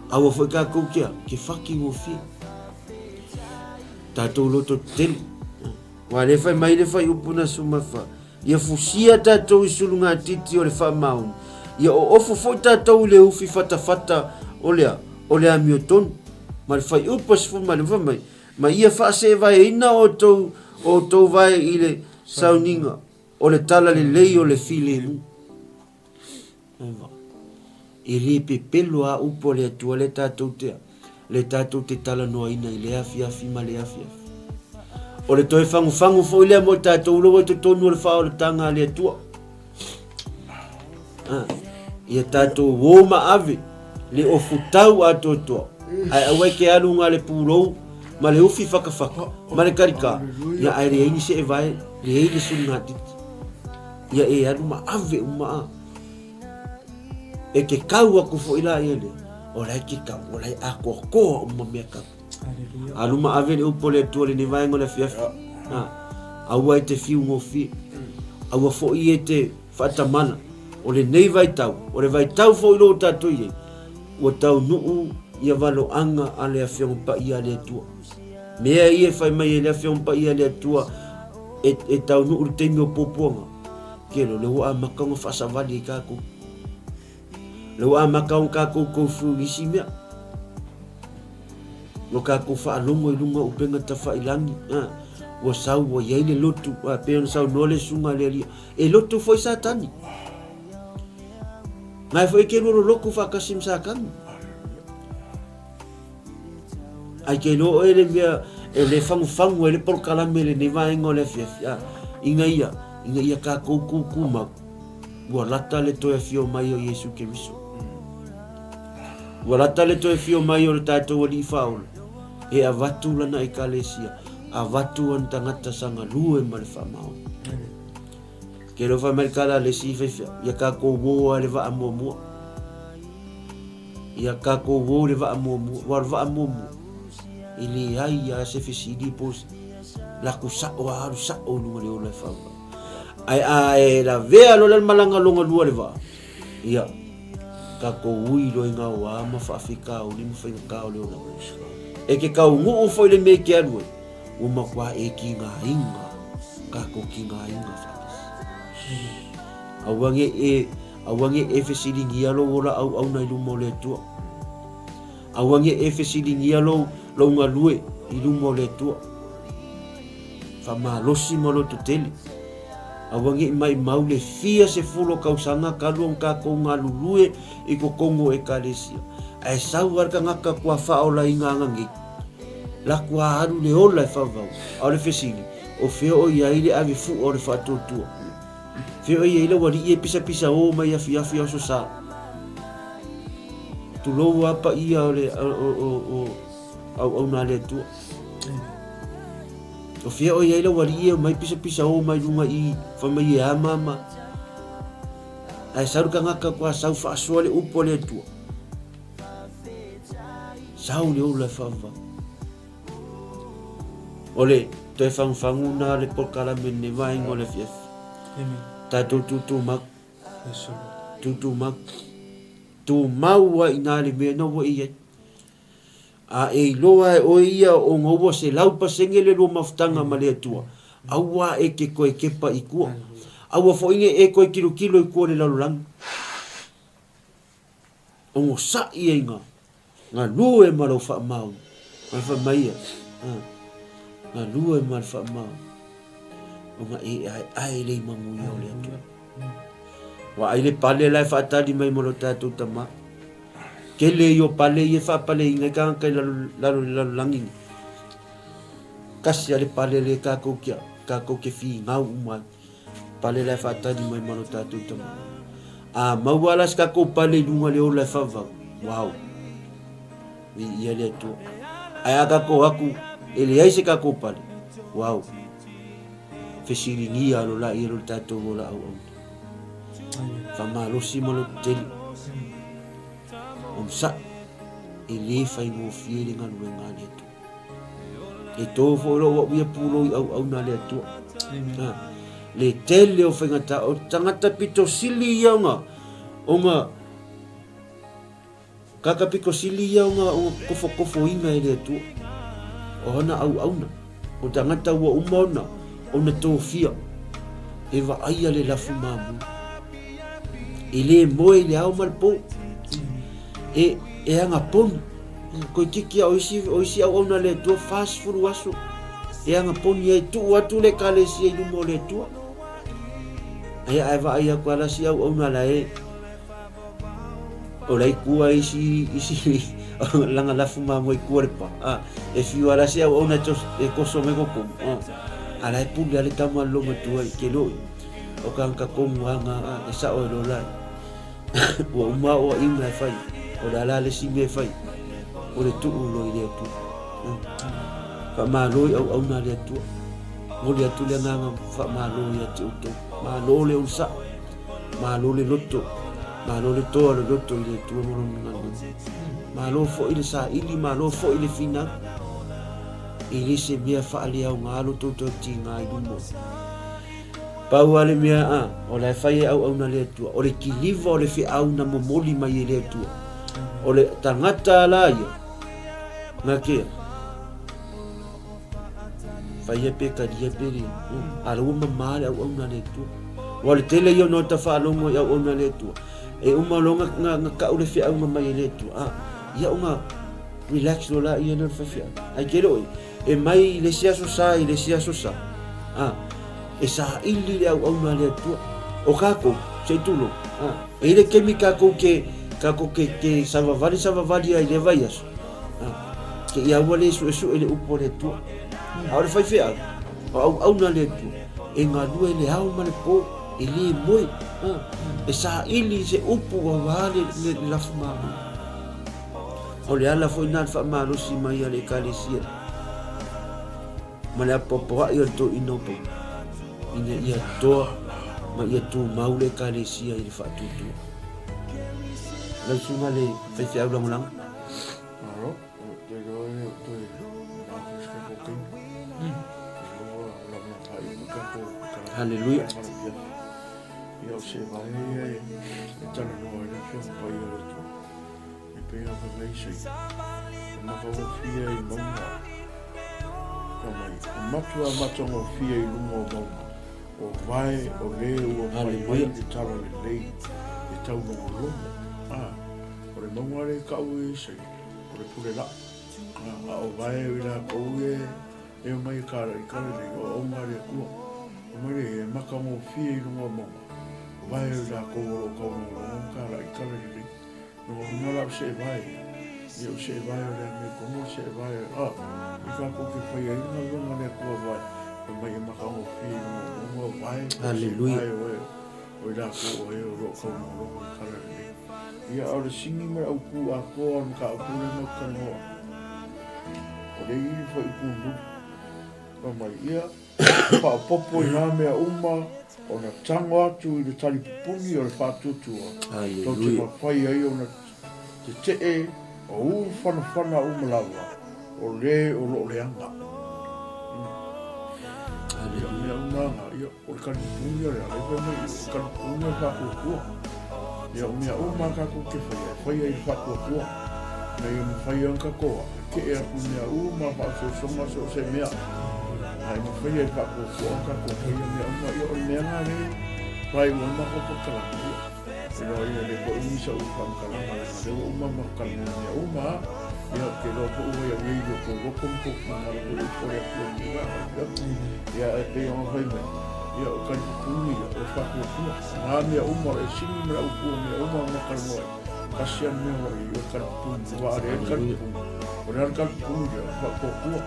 Aua foi tatou te, te whaki gofie. Tatou loto tetele. Ua le whai mai le whai upu na suma wha. Ia fusia tatou i sulugatiti o le faamaoni. Ia oofo foi tatou i le ufi fatafata o le, o le amiotonu. Ma le fuaiupu 15 fai mai, ma ia faaseevaeina outou, outou vae i le sauniga o le talalelei o le filemu. Eva. E le pepelo a upu a le Atua le tatou te, le tatou te talanoaina i le afiafi ma le afiafi. O le toe fagufagu foi lea mo i tatou ua i totonu o le faaolataga a le Atua. Ah, ia tatou o ma ave le ofutau atoatoa. Ae aua e ke alu ngā le pūlou ma le ufi whakawhaka, ma le karika. Ia ae leai ni se e vae, leai le sulu ngā titi. Ia e alu ma ave uma a. E ke kau aku foi la ia lea. O la e ke kau, o la e atoatoa uma mea kau. Alu ma ave le upu o le Atua lenei vaega o le afiafi. Ha. Aua e te fiu gofie. Aua foi e te faatamala. O lenei vaitau, o le vaitau foi o lo o tatou i ai, ua taunuu ia valoaga a le Afioga Paia a le Atua. Mea ia e fai mai ai le Afioga Paia a le Atua e, e taunuu le taimi o puapuaga. Kelo, le ua amata ona faasavali ai tatou. Le ua amata ona tatou go through isi mea. Ua tatou faalogo i luga o upega tafailangi, a, ua sau, ua i ai le lotu, a, pei ona saunoa le susuga a le Alii, e lotu foi Satani. Ngai foi e te lua lolotu faatasi ma Satani. Ai ke iloa oe le mea e le fagufagu ai le polokalame i lenei vaega o le afiafi, a, ina ia, ina ia tatou kūkū mau, ua lata le toe afio mai o Iesu Keriso. Ua lata le toe afio mai o le tatou Alii Faaola, e avatu lana Ekalesia, avatu ana tagata sagalue ma le faamaoni. Ke iloa fai mai le tala a le isi faifeau, ia tatou uo lava i le vaa muamua. Ia tatou uo i le vaa muamua, aua o le vaa muamua, e leai lava se fesili po o se, latou sao lava alu sao i luga o le ola e faavavau. Ae a e lavea loa le malaga longa lua le vaa, ia, tatou ui loa i gaoa ma faafitauli ma faigata o le olaga. E te taunuu foi i le mea e te alu ai, ua matua e tigaina, tatou tigaina faatasi. Aua ne i e, aua ne i e fesiligia lou ola auauna i luma o le Atua. Aua ne i e fesiligia lou, lou galue i luma o le Atua. Faamalosi ma lototele. Aua ne i maimau le fia sefulu o tausaga talu ona tatou galulue i totonu o Ekalesia, ae sau lava le tagata kua faaolaina ana nei, la kua alu le ola e faavau. A o le fesili, o fea o i ai le ave fua o le faatuatua? Fea o i ai le aualii e pisapisao mai afiafi aso sa? Tulou lava paia o le o, o, auauna a le Atua. O fea o i ai lau alii e omai pisapisao mai luga i fai mai e a mama. Ae sau le tagata kua sau faasoa le upu a le Atua. Sau le ola e faavavau. O le toe fagufagu na le polokalame lenei vaega o le afiafi. Tatou tutumau. Tutumau. Tumau ai i ina le mea na ua e i ai. A e iloa e oe ia ona ua 100% le lua mafutaga ma le Atua, aua e te toe kepa i tua. Aua foi ne i e toe tilotilo i tua i le lalolagi. Onosai ai ga, galue ma lou faamaoni. Ma le fai mai ia, galue ma le faamaoni, ona e aeae le i manuia o le Atua. Ua ai le pale la e faatali mai mo lo tatou tama. Tele ia o pale ia e faapaleina ai tagata i lalo, lalo i le lalolagi nei. Tasi a le pale le tatou kia, tatou te finau uma ai. Pale la e faatali mai ma lo tatou tama. A maua la se tatou pale i luga le ola e faavavau. Wow. Viia le Atua. Ae a tatou atu e leai se tatou pale. Wow. Fesiligia lo la ia lo tatou ola auauna. Faamalosi ma lototele. Onosai, e le faigofie le galuega a le Atua. E tō foi lou au ia pulou i auauna a le Atua. Ha. Le tele o faigata, o tagata pito sili ia ona, ona Kaka pito sili ia o nga kofokofoina e le Atua, o ana auauna, o tagata ua uma ona ona tofia e vaaia le lafu mamoe. E le moe i le ao ma le po, e, e aga poni. Koe tiki o isi, o isi auauna a le Atua, 40 aso, e aga poni ai, tuu atu le ekalesia i luma o le Atua. Ae ae vaai atu ala si auauna la e, O la ikua isi isi langa lafu mamoe ikua le pa. Ah, e fiu ala se au ona e koso mai ko komu. Ah, ala e pule ale tama lo matua i ke loi. O ka ka komu anga ah, e sao e lola. Ua uma o inga e fai. O le ala le si me fai. O le tuu lo i le atu. Ah. Fa malo i au au na le atua. Moli atu le nganga fa malo i ati outou. Malo le onsa. Malo le loto, malo le toa o le loto i le Atua ma lona galuega. Malo foi le saili, malo foi le finau. E le se mea faaleaoga lo tou toe tiga i luma. Pau lava le mea a, o la e fai e auauna le Atua, o le kiliva o le feau na momoli mai e le Atua. O le tagata la ia, ngakea, Whaia pe talia pe le. A la ua mamā le auauna a le Atua. Ua le tele ia o nota faalogo i auauna a le Atua. E uma loa nga, nga kau le feauga mai e le Atua. A, ia o nga relax loa la ia lea o le faifeau. Ai ke loi, e mai i le isi aso sa i le isi aso sa. A, e saili le auauna a le Atua. O kākou, se i tulou, a, e i le kemi kākou ke, kākou ke, ke savavali savavali ai le vaiaso. Ke ia ua le suesue le upu a le Atua. A o le faifeau, o auauna le Atua, e galue le ao ma le po, e le moe, e saili se upu auā le, le, le lafu mamoe. O le ala foi nā le faamalosi mai a le Ekalesia ma le apoapoai o le toeaina o Paulo, ina ia toa ma ia tumau le Ekalesia i le faatuatua. Lau susuga le faifeau lagolago. Malo, ou te iloa e le o toe lao foi se tatou taimi. Ou te iloa ua lava na faaiu mai tatou kalame. Haleluia. Vaega o le afiafi. Ia o se vae ia e, e talanoa ai le Afioga Paia o le Atua. E pei ona fai mai Isaia, e matagofie i mauga, fai mai, e matua matagofie i luga o mauga, o vae o le ua fai mai le talalelei e taulogologo. A, o le mauga lea e kau e Isaia, o le pule laa. A, a o vae o i lakou e e omai e kālaʻi Kalelei, o auauna a le Atua. Fai mai lea, e matagofie i luga o mauga, o vae o i lakou o lo o taulogologo ma kālaʻi Kalelei. No uiga la o seevae ia, ia o seevae o le amiotonu o seevae a i kākou ke fai ai le galuega a le Atua vae, fai mai e matagofie i luga o mauga o vae o seevae o e o i lakou o e o lo o taulogologo i Talalelei. Ia a o le sini ma le autū atoa o le mataupu lea matou te talanoa ai, o le ili fuaiupu mulimuli, fai mai, ia faaopoopo i nā mea uma ona tago atu i le talipupuni o le faatuatua, tou te mafai ai ona tetee o u fanafana uma lava o le o lo o leaga. Ia, mea uma ana, ia, o le talipupuni o le a, le fai mai, o le talipupuni o le faatuatua. Ia, o mea uma a kākou ke faia, e faia i le faatuatua. Ina ia mafai ai ona kākou a, e keʻe atu i mea uma, faaosoosoga, so o se mea. A e mafai ai i le faatuatua ona kākou faia mea uma. Ia, o le mea lena lea e faaiu ai matou polokalame. Ia, e iloa ia le foi umi saʻu faamatalaga leaga o lea ua uma matou talanoa i mea uma a. Ia, ou te iloa foi ua iai i lo tou loto ma tou finagalo foi e pole atu ai i lenei vaega o le afiafi. Ia, ae pei ona fai mai, ia, o talipupuni ia, o le faatuatua. O nā mea uma o le sini ma le autu o mea uma na talanoa ai, tasi lava le mea o lo o i ai, o le talipupuni. Ua a leai le talipupuni, o le a le talipupuni lea? O le faatuatua.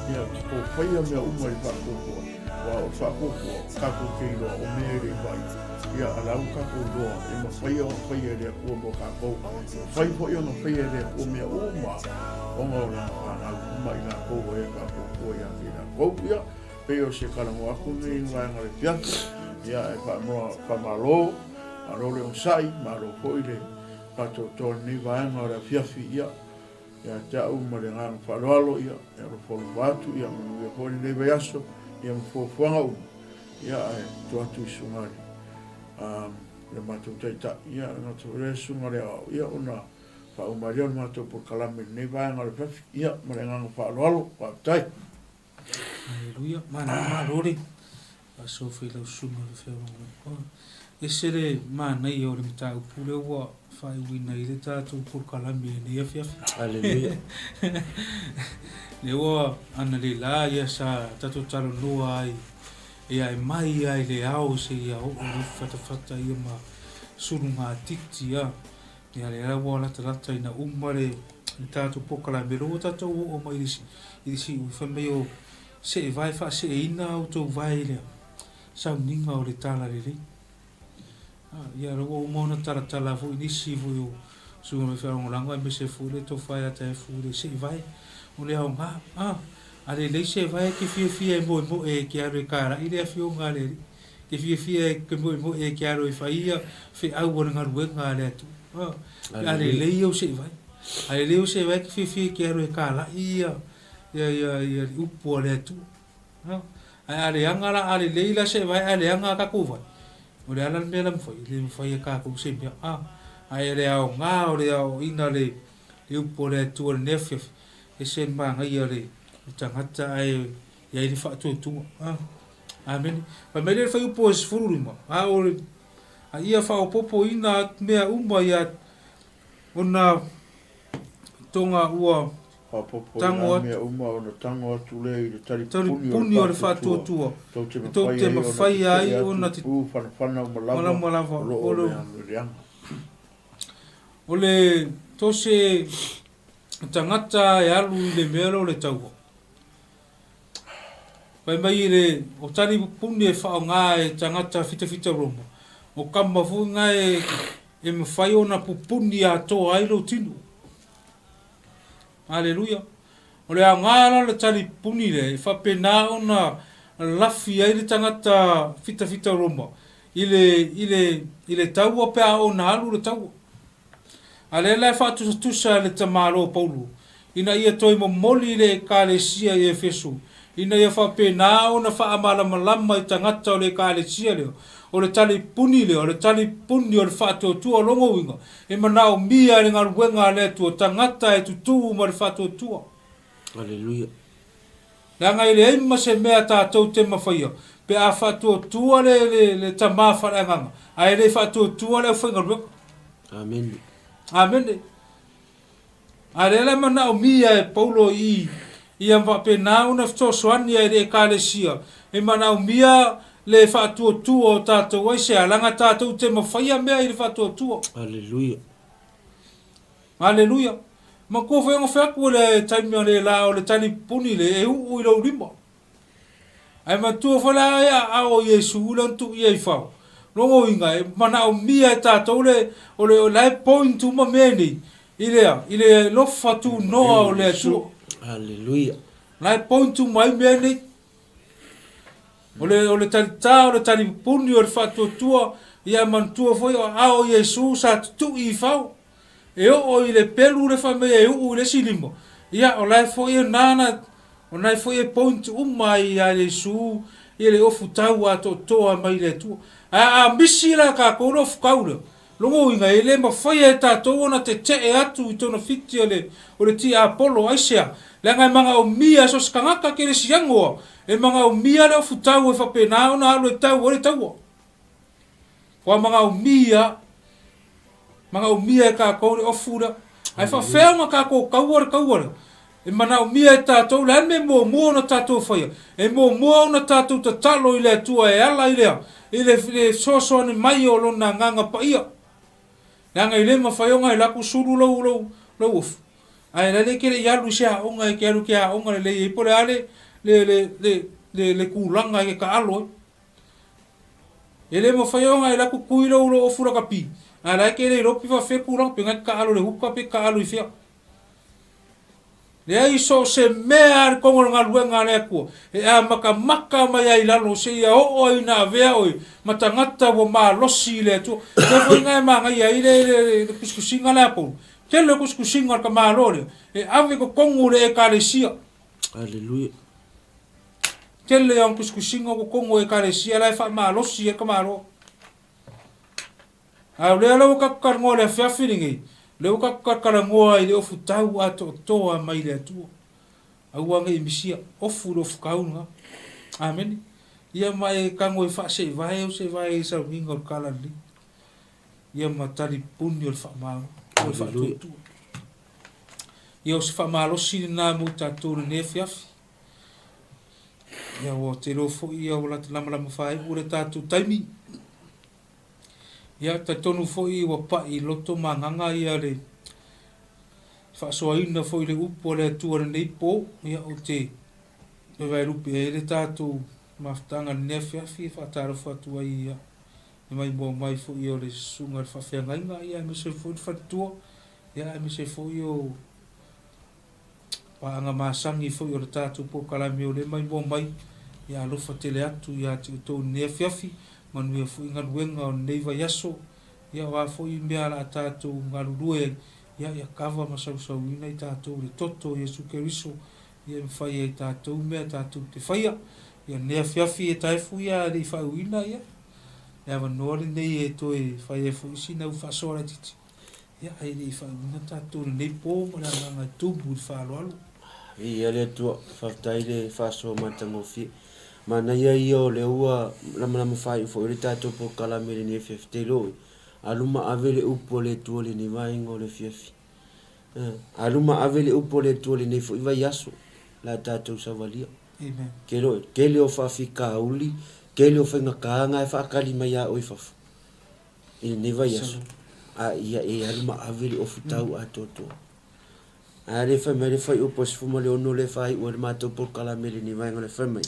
Ia, te tou faia mea uma i le faatuatua, aua o le faatuatua, tatou te iloa o mea e le i vaaia. Ia, a o la ua tatou iloa e mafai ona faia e le Atua mo tatou. E mafai foi ona faia e le Atua mea uma ona o Lana fanau uma i latou o e faatuatua ia te i latou. Ia, pei o se talanoa atu lenei i le vaega o le afiafi. Ia, e faanoa, faamalo, malo le onosai, malo foi le faatoatoa i lenei vaega o le afiafi. Ia, ia te au ma le agaga faaaloalo, ia, e alofa atu, ia, manuia foi lenei vaiaso, ia ma fuafuaga uma. Ia, ae tuu atu i susuga i le, le matou taitai, ia, le gata foi lea susuga i le aoao, ia, ona faauma ai lea o le matou polokalame i lenei vaega o le afiafi. Ia, ma le agaga faaaloalo, faafetai. Aleluia, malo malo le faasoa i lau susuga i le feoloolo. Ese le manaia o le mataupu lea ua faaiuina ai le tatou polokalame i lenei afiafi. Aleluia. Lea ua analeila ia sa tatou talanoa ai ia e mai ai le ao seia oo i Utufatafata ia ma sulugatiti ia. Ia lea ua latalata ina uma le tatou polokalame lea ua tatou oo mai i le siui fai mai o seevae faaseeina a outou vae i le sauniga o le talalelei. Ia lea ua uma ona talatala foi nisi foi o suiga o le faalagolago aemaise foi le tofa ia Taefu i le seevae o le aoga. A lelei seevae e te fiafia e moemoe e te alu e talai le afioga a le Alii. Te fiafia e te moemoe e te alo e fai ia feau o le galuega a le Atua. Pe a lelei ou seevae. A lelei ou seevae e te fiafia e te alo e talai ia ia ia ia le upu a le Atua. Ae a leaga la, a lelei la seevae ae leaga a tatou vae, o le a la le mea la mafai? E le mafai e tatou se mea. Ae o le aoga o le aoaoina le le upu a le Atua i lenei afiafi, ese le manaia le tagata ae i ai le faatuatua. Amene. Fai mai lea i le fuaiupu e 15, a o le, a ia faaopoopoina mea uma ia ona toga ua tago atu. mea uma ona tago atu lea i le talipuni o le faatuatua, tou te mafai ai ona tetee atu fanafana uma lava o lo o leaga. O le to se tagata e alu i le mea lea o le taua, Fai mai le, o tali pupuni e faaaoga e tagata fitafita Roma, o kama foi na e, e mafai ona pupuni atoa ai lou tino. Aleluia. O le aoga la o le tali pupuni lea, e faapena ona lafi ai le tagata fitafita Roma i le, i le, i le taua pe a oo ina alu le taua. A lea la e faatusatusa e le tamaloa o Paulo, ina ia toe momoli i le Ekalesia i Efeso ina ia faapena ona faamalamalama i tagata o le Ekalesia lea, o le talipuni lea, o le talipuni o le faatuatua. O lona uiga, e manaomia e le galuega a le Atua tagata e tutū ma le faatuatua. Aleluia. Leaga e leai ma se mea tatou te mafaia pe a faatuatua le, le, le tama faaleagaga, ae le faatuatua le aufaigaluega. Amene. Amene. A lea la e manaomia e Paulo i ia faapena ona fesoasoani ai i le Ekalesia, e manaomia le faatuatua o tatou ai sea, leaga tatou te mafaia mea i le faatuatua. Aleluia. Aleluia. Manatua foi ona fai atu le taimi o le la o le talipuni le e uu i lou lima. Ae manatua foi la e aao o Iesu lea na tuu ia i fao. Lona uiga e manaomia e tatou le o le la e point uma mea nei i le a? I le alofa tunoa o le Atua. Aleluia. La e point uma ai mea nei. O le o le talitā o le talipuni o le faatuatua ia manatua foi o aao o Iesu sa tutui i fao. E oo i le pelu le fai mai e uu i le isi lima, ia o la e foi e nana, o na e foi e point uma ai ia Iesu ia le ofu tau atoatoa mai le Atua. Ae a misi la tatou le ofu tau lea, lona uiga e le mafaia e tatou ona tetee atu i togafiti o le o le tiapolo. Aisea? Leaga e manaomia e so o se tagata keresiano a, e manaomia le ofu tau e faapena ona alu e tau ai le taua. Ua manaomia, manaomia e tatou le ofu lea. Ae faafefea ona tatou taua le taua lea? E manaomia e tatou, le a le mea e muamua ona tatou faia? E muamua ona tatou tatalo i le Atua e ala i le a? I le fesoasoani mai o Lona Agaga Paia. Leaga e le mafai ona e alu atu sulu lou, lou, lou ofu. Ae la e te le i alu i se aoga, e te alu i te aoga lelei ai po o le a le, le, le, le, le, le tulaga e te taalo ai. E le mafai ona e laku kui lou lou ofu lakapi, a la e ke le iloa pe faafefea tulaga, pe na te taalo i le huka pe taalo i fea. Leai so o se mea a le tonu o le galuega a le Atua e amatamata mai ai i lalo seia oo ai ina avea oe ma tagata ua malosi i le Atua. Lea foi na e manaia ai le, le, le tusitusiga lea a Paulo. Tele o tusitusiga o le tamaloa lea e ave i totonu o le Ekalesia. Aleluia. Tele ia ona tusitusiga o totonu o Ekalesia la e faamalosi ai ka Malo. A o lea la ua tatou talanoa i le afiafi lenei, lea ua tatou talanoa i le ofutau atoatoa mai le Atua. Aua ne i misia, ofu i le ofutau lena. Amene. Ia ma e tago e faaseivae au seivae i sauniga o le tala lelei. Ia ma talipuni o le faamalo, o le faatuatua. Ia o se faamalosi lena mo tatou i lenei afiafi. Ia ua te iloa foi ia ua lata lamalama faaiu le tatou taimi. Ia talitonu foi ua pai i loto ma agaga ia le faasoaina foi le upu a le Atua i lenei po. Ia ou te toe vaelupe ai le tatou mafutaga i lenei afiafi e faatalofa atu ai ia le maimoa mai foi o le susuga i le faafeagaiga ia aemaise foi le faletua ia aemaise foi o Paaga masani foi o le tatou polokalame o lea maimoa mai, ia alofa tele atu ia te outou i lenei afiafi, manuia foi galuega o lenei vaiaso, ia o a foi mea o le a tatou galulue ai, ia ia kava ma sausauina i tatou i le toto o Iesu Keriso, ia e mafai ai e tatou mea tatou te faia. Ia lenei afiafi e taefu ia e le i faaiuina, ia le avanoa lenei e toe fai ai foi sina ua faasoa laitiiti. Ia, ae le i faauigaina tatou i lenei po ma le agaga e tumu i le faaaloalo. Viia le Atua, faafetai le faasoa matagofie. Manaia ia o lea ua lamalama faaiu foi le tatou polokalame i lenei afiafi. Te iloa oe, alu ma ave le upu a le Atua i lenei vaega o le afiafi. Alu ma ave le upu a le Atua i lenei foi vaiaso la tatou savalia. Amen. Te iloa oe, tele o faafitauli, tele o faigata na e faatali mai ia oe i fafo. I lenei vaiaso, a ia e alu ma ave le ofu tau atoatoa. A lea fai mai le fuaiupu a 16 lea e faaiu ai le matou polokalame i lenei vaega o le fai mai,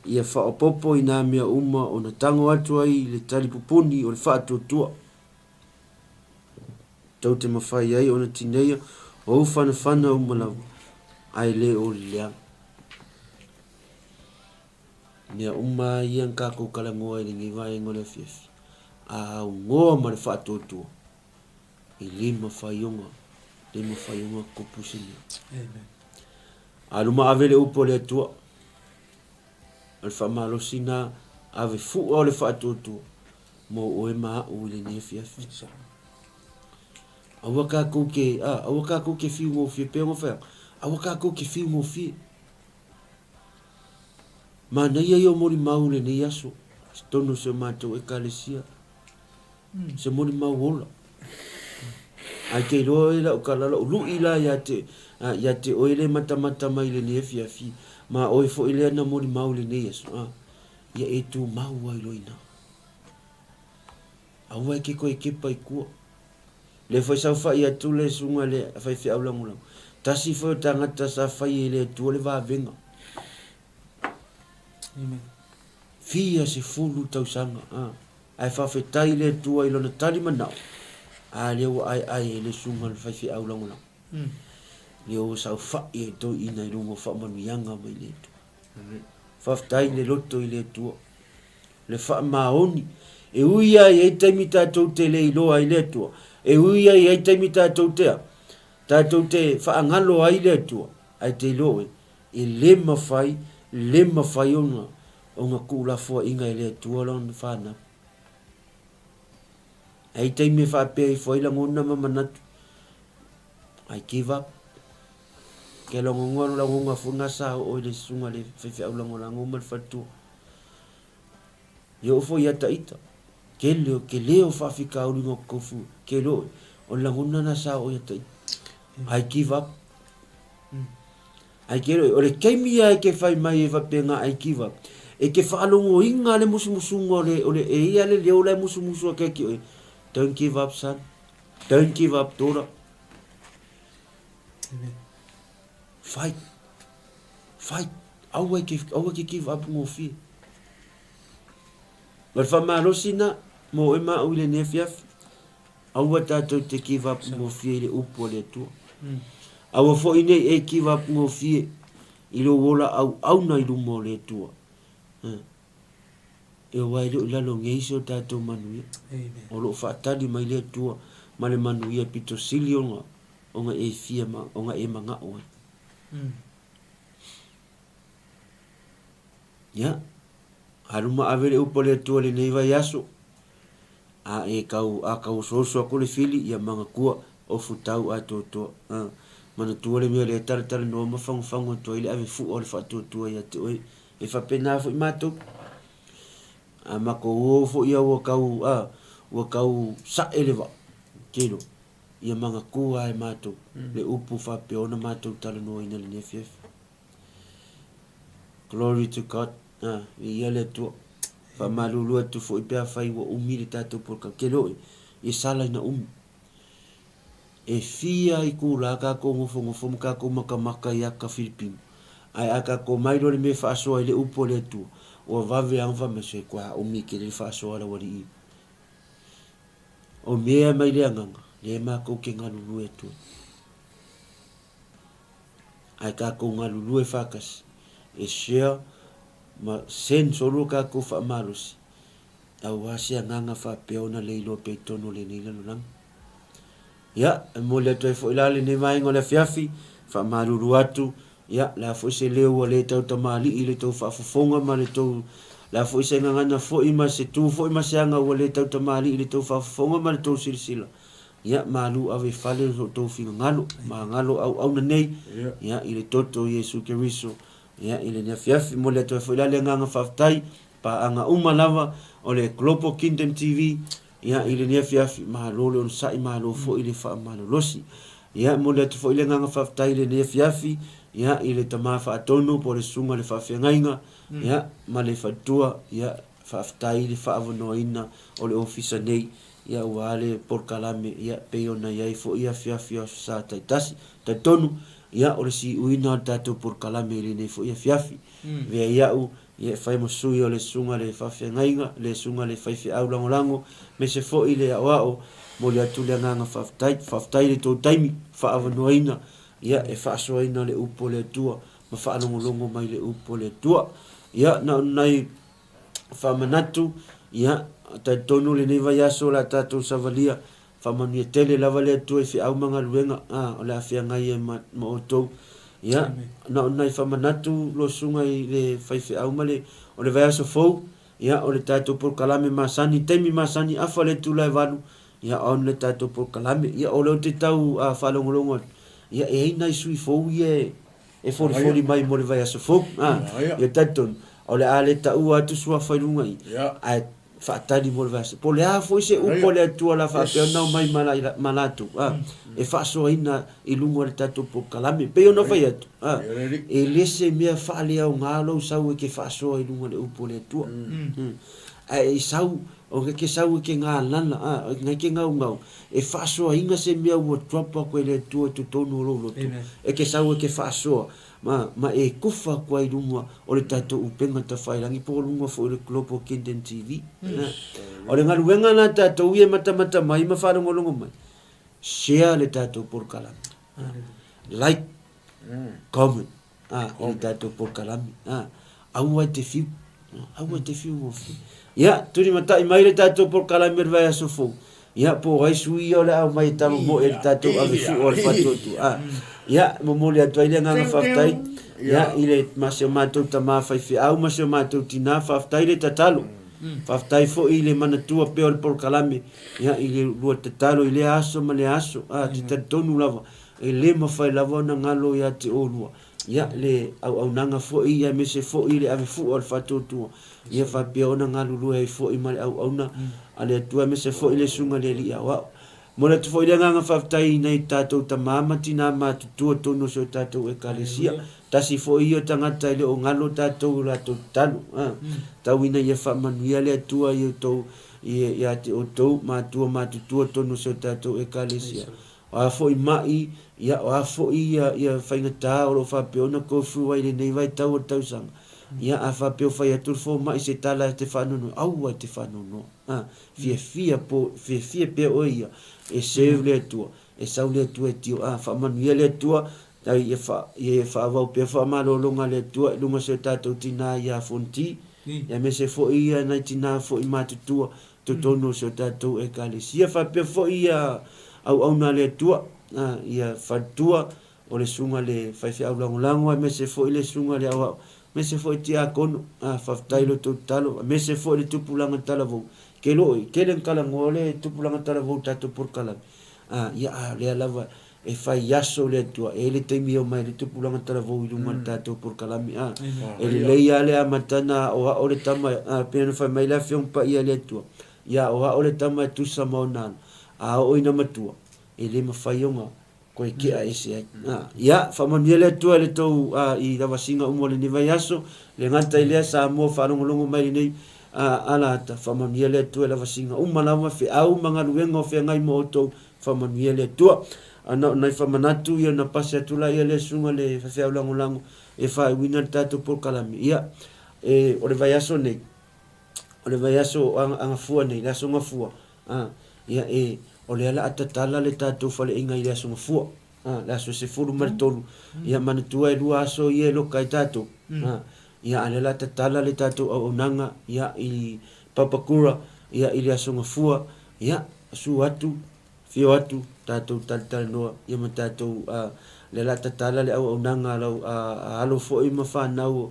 ia faaopoopo i nā mea uma ona tago atu ai i le talipupuni o le faatuatua, tou te mafai ai ona tineia ou fanafana uma lava, ae le o le leaga. Mea uma ia na tatou talanoa ai i lenei vaega o le afiafi, a aunoa ma le faatuatua, e le mafai ona, le mafai ona tupu se mea. Amen. Alu ma ave le upu a le Atua. O le faamalosi na ave fua o le faatuatua mo oe ma a'u i lenei afiafi. Aua tatou te, a, aua tatou te fiu gofie, pei ona fai atu, aua tatou te fiu gofie. Manaia ia o molimau i lenei aso, i totonu o si o matou Ekalesia. Se molimau ola. Ae te iloa oe lau tala, lau lui la ia te, ia te oe le matamata mai i lenei afiafi, ma oe foi lea na molimau i lenei aso, a, ia e tumau ai loa i ina. Aua e te toe kepa i tua. Lea foi saofai atu le susuga i le faifeau lagolago, tasi foi o tagata sa fai e le Atua le vavega. Amen. Fia 10 tausaga, a, ae faafetai i le Atua i lona tali manao, a lea ua aeae ai le susuga i le faifeau lagolago. Lea ua saofai ai toeaiina i luga o faamanuiaga mai le Atua. Faafetai le loto i le Atua. Le faamaoni. E ui lava i ai taimi tatou te le iloa ai le Atua, e ui lava i ai taimi tatou te a? Tatou te faagalo ai le Atua, ae te iloa oe, e le mafai, le mafai ona, ona tuulafoaiina e le Atua lana fanau. E ai taimi e faapea ifo ai lagona ma manatu, I give up. Ke lagona, lagona foi na sa oo i le susuga i le faifeau lagolago ma le faletua. E oo foi ia Taita, tele o tele o faafitauli na totofu, ke iloa oe, o le lagona na sa oo ia Taita. I give up. Ae ke iloa oe, o le taimi lava e te fai mai ai faapena I give up, e te faalogoina le musumusuga o le, o le, e i ai le leo la e musumusu atu ia te oe, don't give up son, don't give up daughter. Fight. Fight. Aua e te, aua e te give up gofie. O le faamalosi na, mo oe ma au i lenei afiafi, aua tatou te give up gofie i le upu a le Atua. Aua foi nei e give up gofie i lou ola auauna i luma o le Atua. E aua e le o i lalo nei se o tatou manuia. O lo o faatali mai le Atua ma le manuia pito sili ona ona e fia ma ona e manao ai. Ia, alu ma ave le upu a le Atua i lenei vaiaso, a e tau, a tau osooso atu le fili, ia manatua, ofu tau atoatoa. A, manatua le mea lea e talatalanoa ma fagofago atu ai le ave fua o le faatuatua ia te oe. E faapena foi matou. A matou o foi ia ua tau, a, ua tau sae le vaa, telo. Ia manatua lava e matou le upu faapea ona matou talanoaina i lenei afiafi. Glory to God. Ah, viia le Atua. Faamalulu atu foi pe afai ua umi le tatou polokalame. Ke leo e sala ina umi. E fia itulā tatou nofonofo ma tatou matamata i ata Filipino. Ae a tatou mai loa le mea e faasoa ai le upu a le Atua, ua vave lava ona fai mai, se koa umi tele le faasoa a le aualii. O mea mai le agaga, lea matou te galulue atu ai. Ae tatou galulue faatasi e share ma send solo lo tatou faamalosi aua se agaga faapea ona le iloa pea i totonu o lenei lalolagi. Ia, e momoli atu ai foi la lenei vaega o le afiafi, faamalulu atu, ia, le a foi se leo ua le tautamalii i le tou faafofoga ma le tou, le a foi se gagana foi ma se tu foi ma se aga ua le tautamalii i le tou faafofoga ma le tou silasila, ia, malu ave i fale lo tou finagalo, magalo auauna nei, ia, i le toto o Iesu Keriso, ia, i lenei afiafi. E momoli atu ai foi la le agaga faafetai, paaga uma lava o le Global Kingdom TV, Ia, i lenei afiafi, malo le onosai, malo foi le faamalolosi. Ia, e momoli atu foi le agaga faafetai i lenei afiafi, ia, i le Tama Faatonu po o le Susuga i le Faafeagaiga, ia, ma le faletua, ia, faafetai i le faaavanoaina o le ofisa nei, ia, aua le polokalame, ia, pei ona i ai foi afiafi o Aso Sa taitasi. Talitonu, ia, o le siuina o le tatou polokalame i lenei foi afiafi. Avea ai au, Ia e fai ma sui o le susuga le faafeagaiga, le susuga le faifeau lagolago, aemaise foi le aoao, momoli atu le agaga faafetai. Faafetai i le tou taimi faaavanoaina, ia e faasoaina le upu a le Atua ma faalogologo mai le upu a le Atua. Ia na o ni nai faamanatu, ia talitonu lenei vaiaso o le a tatou savalia Faamanuia tele lava le Atua i feau ma galuega a o le a feagai ai ma ma outou. Ia, na o nai faamanatu lou susuga i le faifeau ma le. O le vaiaso fou, ia, o le tatou polokalame masani, taimi masani, afa le itula e valu, ia, on le tatou polokalame. Ia, o lea ou te tau faalogologo atu, ia, e i ai nai sui fou ia e, e folifoli mai mo le vaiaso fou. Ia talitonu, o le a le taua atu suafa i luga i, ae faatali mo le vaiaso. Po o le a foi se upu a le Atua o le a faapea ona omai ma latou, e faasoaina i luga o le tatou polokalame. E pei ona fai atu, e le se mea faaleaoga lou sau e ke faasoa i luga o le upu a le Atua. Ae e sau, o ke sau e ke galala, e ke gaugau, e faasoaina se mea ua drop aku e le Atua i totonu o lou loto, e ke sau e ke faasoa, ma, ma e kufa aku ai i luga o le tatou upega tafailagi po o luga foi o le Global Kingdom TV. O le galuega lena a tatou ia e matamata mai ma faalogologo mai, share le tatou polokalame, like, comment, a, i le tatou polokalame. A, aua e te fiu. Aua e te fiu gofie. Ia, tulimatai mai le tatou polokalame o le vaiaso fou. Ia, po o ai sui ia o le a omai e tamamoe i le tatou ave fua o le faatuatua. A, ia, momoli atu ai le agaga faafetai. Ia, i le, ma si o matou tama faifeau ma si o matou tinā, faafetai le tatalo. Faafetai foi i le manatua pea o le polokalame, ia, i le lua tatalo i lea aso ma lea aso. A, te talitonu lava, E le mafai lava ona galo ia te oulua, ia, le auaunaga foi aemaise foi le ave fua o le faatuatua, ia faapea ona galulue ai foi ma le auauna a le Atua aemaise foi le Susuga i le Alii Aoao. Momoli atu foi le agaga faafetai i nai tatou tama ma tinā matutua tonu o si o tatou Ekalesia. Tasi foi ia o tagata e le o galo tatou i o latou tatalo. Tau ina ia faamanuia le Atua i outou, ia te outou matua matutua tonu o si o tatou Ekalesia. O a foi maʻi, ia, o a foi ia, ia faigata o lo o faapea ona go through ai i lenei vaitau o le tausaga, ia, a faapea o fai atu le fomai se tala e te faanoanoa, aua e te faanoanoa. A, fiafia po, fiafia pea oe ia, e serve le Atua, e sau le Atua e tio, a, faamanuia le Atua, a ia fa, ia faaauau pea faamalologa a le Atua i luga o si o tatou tinā ia Fonti, ia aemaise foi ia nai tinā foi matutua totonu o si o tatou Ekalesia. Faapea foi ia auauna a le Atua, ia faletua o le susuga i le faifeau lagolago aemaise foi le susuga i le aoao, aemaise foi tiakono. Faafetai i lo outou tatalo, aemaise foi le tupulaga talavou. Ke loo, tele na talanoa le tupulaga talavou i le tatou polokalame, ia a o lea lava E fai aso le Atua, e i ai le taimi e omai ai le tupulaga talavou i luga o le tatou polokalame. A, e lelei lava le amataga a aoao le tama, a, pei ona fai mai le Afioga Paia a le Atua, ia aoao le tama e tusa ma ona ala, a oo ina matua, e le mafai ona toe kea ese ai. A, ia, faamanuia le Atua i le tou, a, i lavasiga uma o lenei vaiaso, le gata i lea Samoa faalogologo mai i lenei, a, alaata, faamanuia le Atua i lavasiga uma lava, feau ma galuega o feagai ma outou, Faamanuia le Atua. A na o nai faamanatu ia na pasi atu la ia le susuga le faifeau lagolago e faaiuina le tatou polokalame. Ia, e, o le vaiaso nei, o le vaiaso o Gafua nei, le aso Gafua, a, ia e, o lea la a tatala le tatou faleaiga i le aso Gafua, a, le aso 13, ia manatua e lua aso ia e loka ai tatou, a, ia a lea la a tatala le tatou auaunaga, ia, i Papakura, ia, i le aso Gafua, Ia, su atu, afio atu, tatou talitalanoa, ia ma tatou, a, lea la tatala le auaunaga a lau, a, a alo foi ma fanau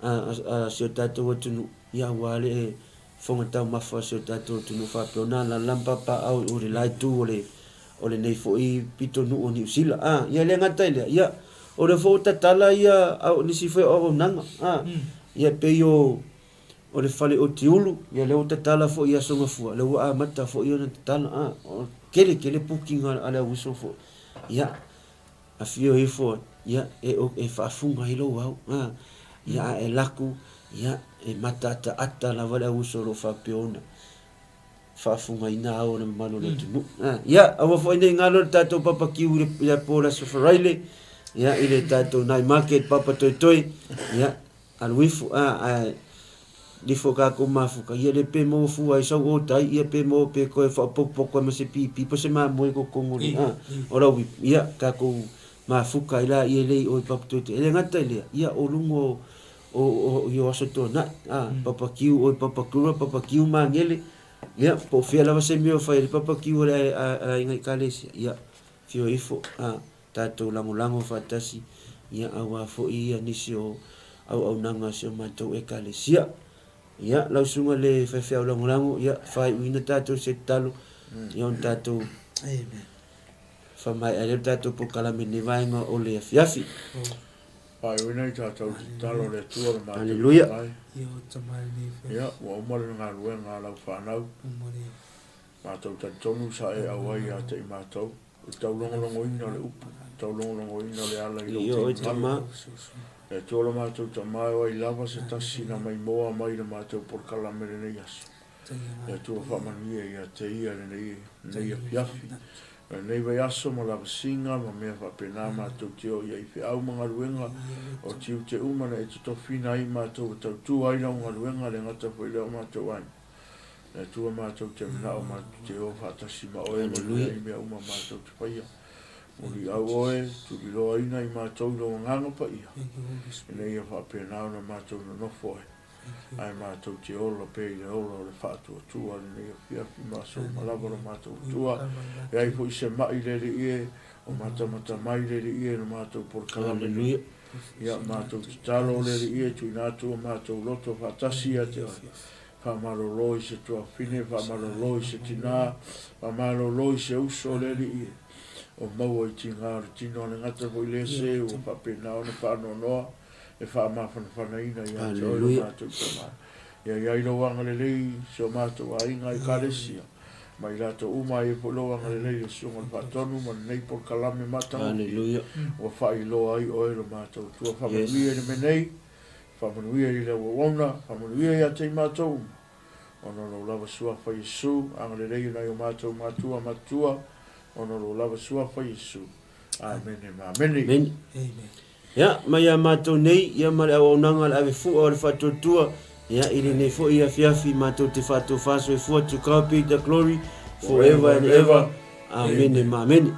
a, a, a si o tatou atunuu, ia aua le fofoga taumafa o si o tatou atunuu faapea ona alaala ma papaaao i o le la itu o le, o lenei foi pitonuu o Niu Sila. A, ia le gata i lea, ia, o lea foi ua tatala ia, au, nisi foi o auaunaga, a, ia pei o, O le fale o Tiulu, ia lea ua tatala foi i Aso Gafua, lea ua amata foi ona tatala, a, o tele tele booking a le auuso foi. Ia, afio ifo, ia, e, e faafuga ai lou au, a, ia, a e laku, ia, e mataataata lava le auuso o lo o faapea ona faafugaina ao o le mamalu o le atunuu. A, ia, aua foi nei galo le tatou papakiu i le, i le po o le Aso Faraile, ia, i le tatou night market papa toetoe, ia, Alu ifo, a, ae lifo kākou mafuka, ia le pe maua fua ai sau o tai, ia pe maua pe koe whaopokopoko ai ma se pipi, po se mamoe ko kongo le, a, o lau ipu, ia, kākou mafuka ai la ia lei oi papatoetoe, e le gata i lea, ia, o luga o, o, o, i o aso tuanai, a, papakiu oi papakura, papakiu magele, ia, po o fea lava se mea o fai ai le papakiu a le, a, a aiga ekalesia, ia, whio ifo, a. tatou lagolago faatasi, ia aua foi ia nisi o auaunaga a si o matou Ekalesia. Ia, lau susuga i le faifeau lagolago, ia, faaiuina tatou se tatalo, ia ona tatou faamaea ai lea o le tatou polokalame i lenei vaega o le afiafi. Faaiuina i tatou i le tatalo a le Atua lo matou Aleluia. Tamai. Ia, ua uma le galuega a lau fanau. Matou talitonu sa e auai ia te i matou. I le taulogologoina o le upu, taulogologoina o le ala i lou finagalo. Le Atua lo matou Tama e o ai lava se tasi na maimoa mai i le matou polokalame i lenei aso. Le Atua faamanuia ia te ia lenei, lenei afiafi. O lenei vaiaso ma lavasiga ma mea faapena matou te o i ai i feau ma galuega o tiute uma na e totofiina ai matou e tautua ai lau galuega le gata foi lea o matou aiga. Le Atua matou te manao matou te o faatasi ma Oe ma luia i mea uma matou te faia. Muliau Oe, tuliloaina i matou i Lou Agaga Paia, ina ia faapena ona matou nonofo ai, ae matou te ola pea i le ola o le faatuatua lenei afiafi ma aso uma lava lo matou Atua. E ai foi se ma'i le Alii e, o matamata mai le Alii e i lo matou polokalame nei. Ia, matou tatalo le Alii e, tuuina atu o matou loto faatasi ia te Oe. Faamalolo i se tuafafine, faamalolo i se tinā, faamalolo i se uso o le Alii e, o maua i tigā o le tino a le gata foi lea se ua faapena ona faanoanoa e faamafanafanaina ia te oe lo matou Tama. Ia i ai lou agalelei i si o matou aiga Ekalesia, ma i latou uma ai foi lou agalelei i le Susuga i le Faatonu ma lenei polokalame matagofie ua faailoa ai oe lo matou Atua. Faamanuia i le mea nei. Faamanuia i le auauauna, faamanuia ia te i matou uma. Ona o lou lava Suafa Iesu, agalelei i nai o matou matua matutua, ona o lou lava Suafa Iesu. Amene ma amene. Amene. Ia, ma ia matou nei, ia ma le auaunaga a le ave fua o le faatuatua, ia, i lenei foi afiafi matou te faatofa soifua, to God be the glory, forever and ever. Amene ma amene.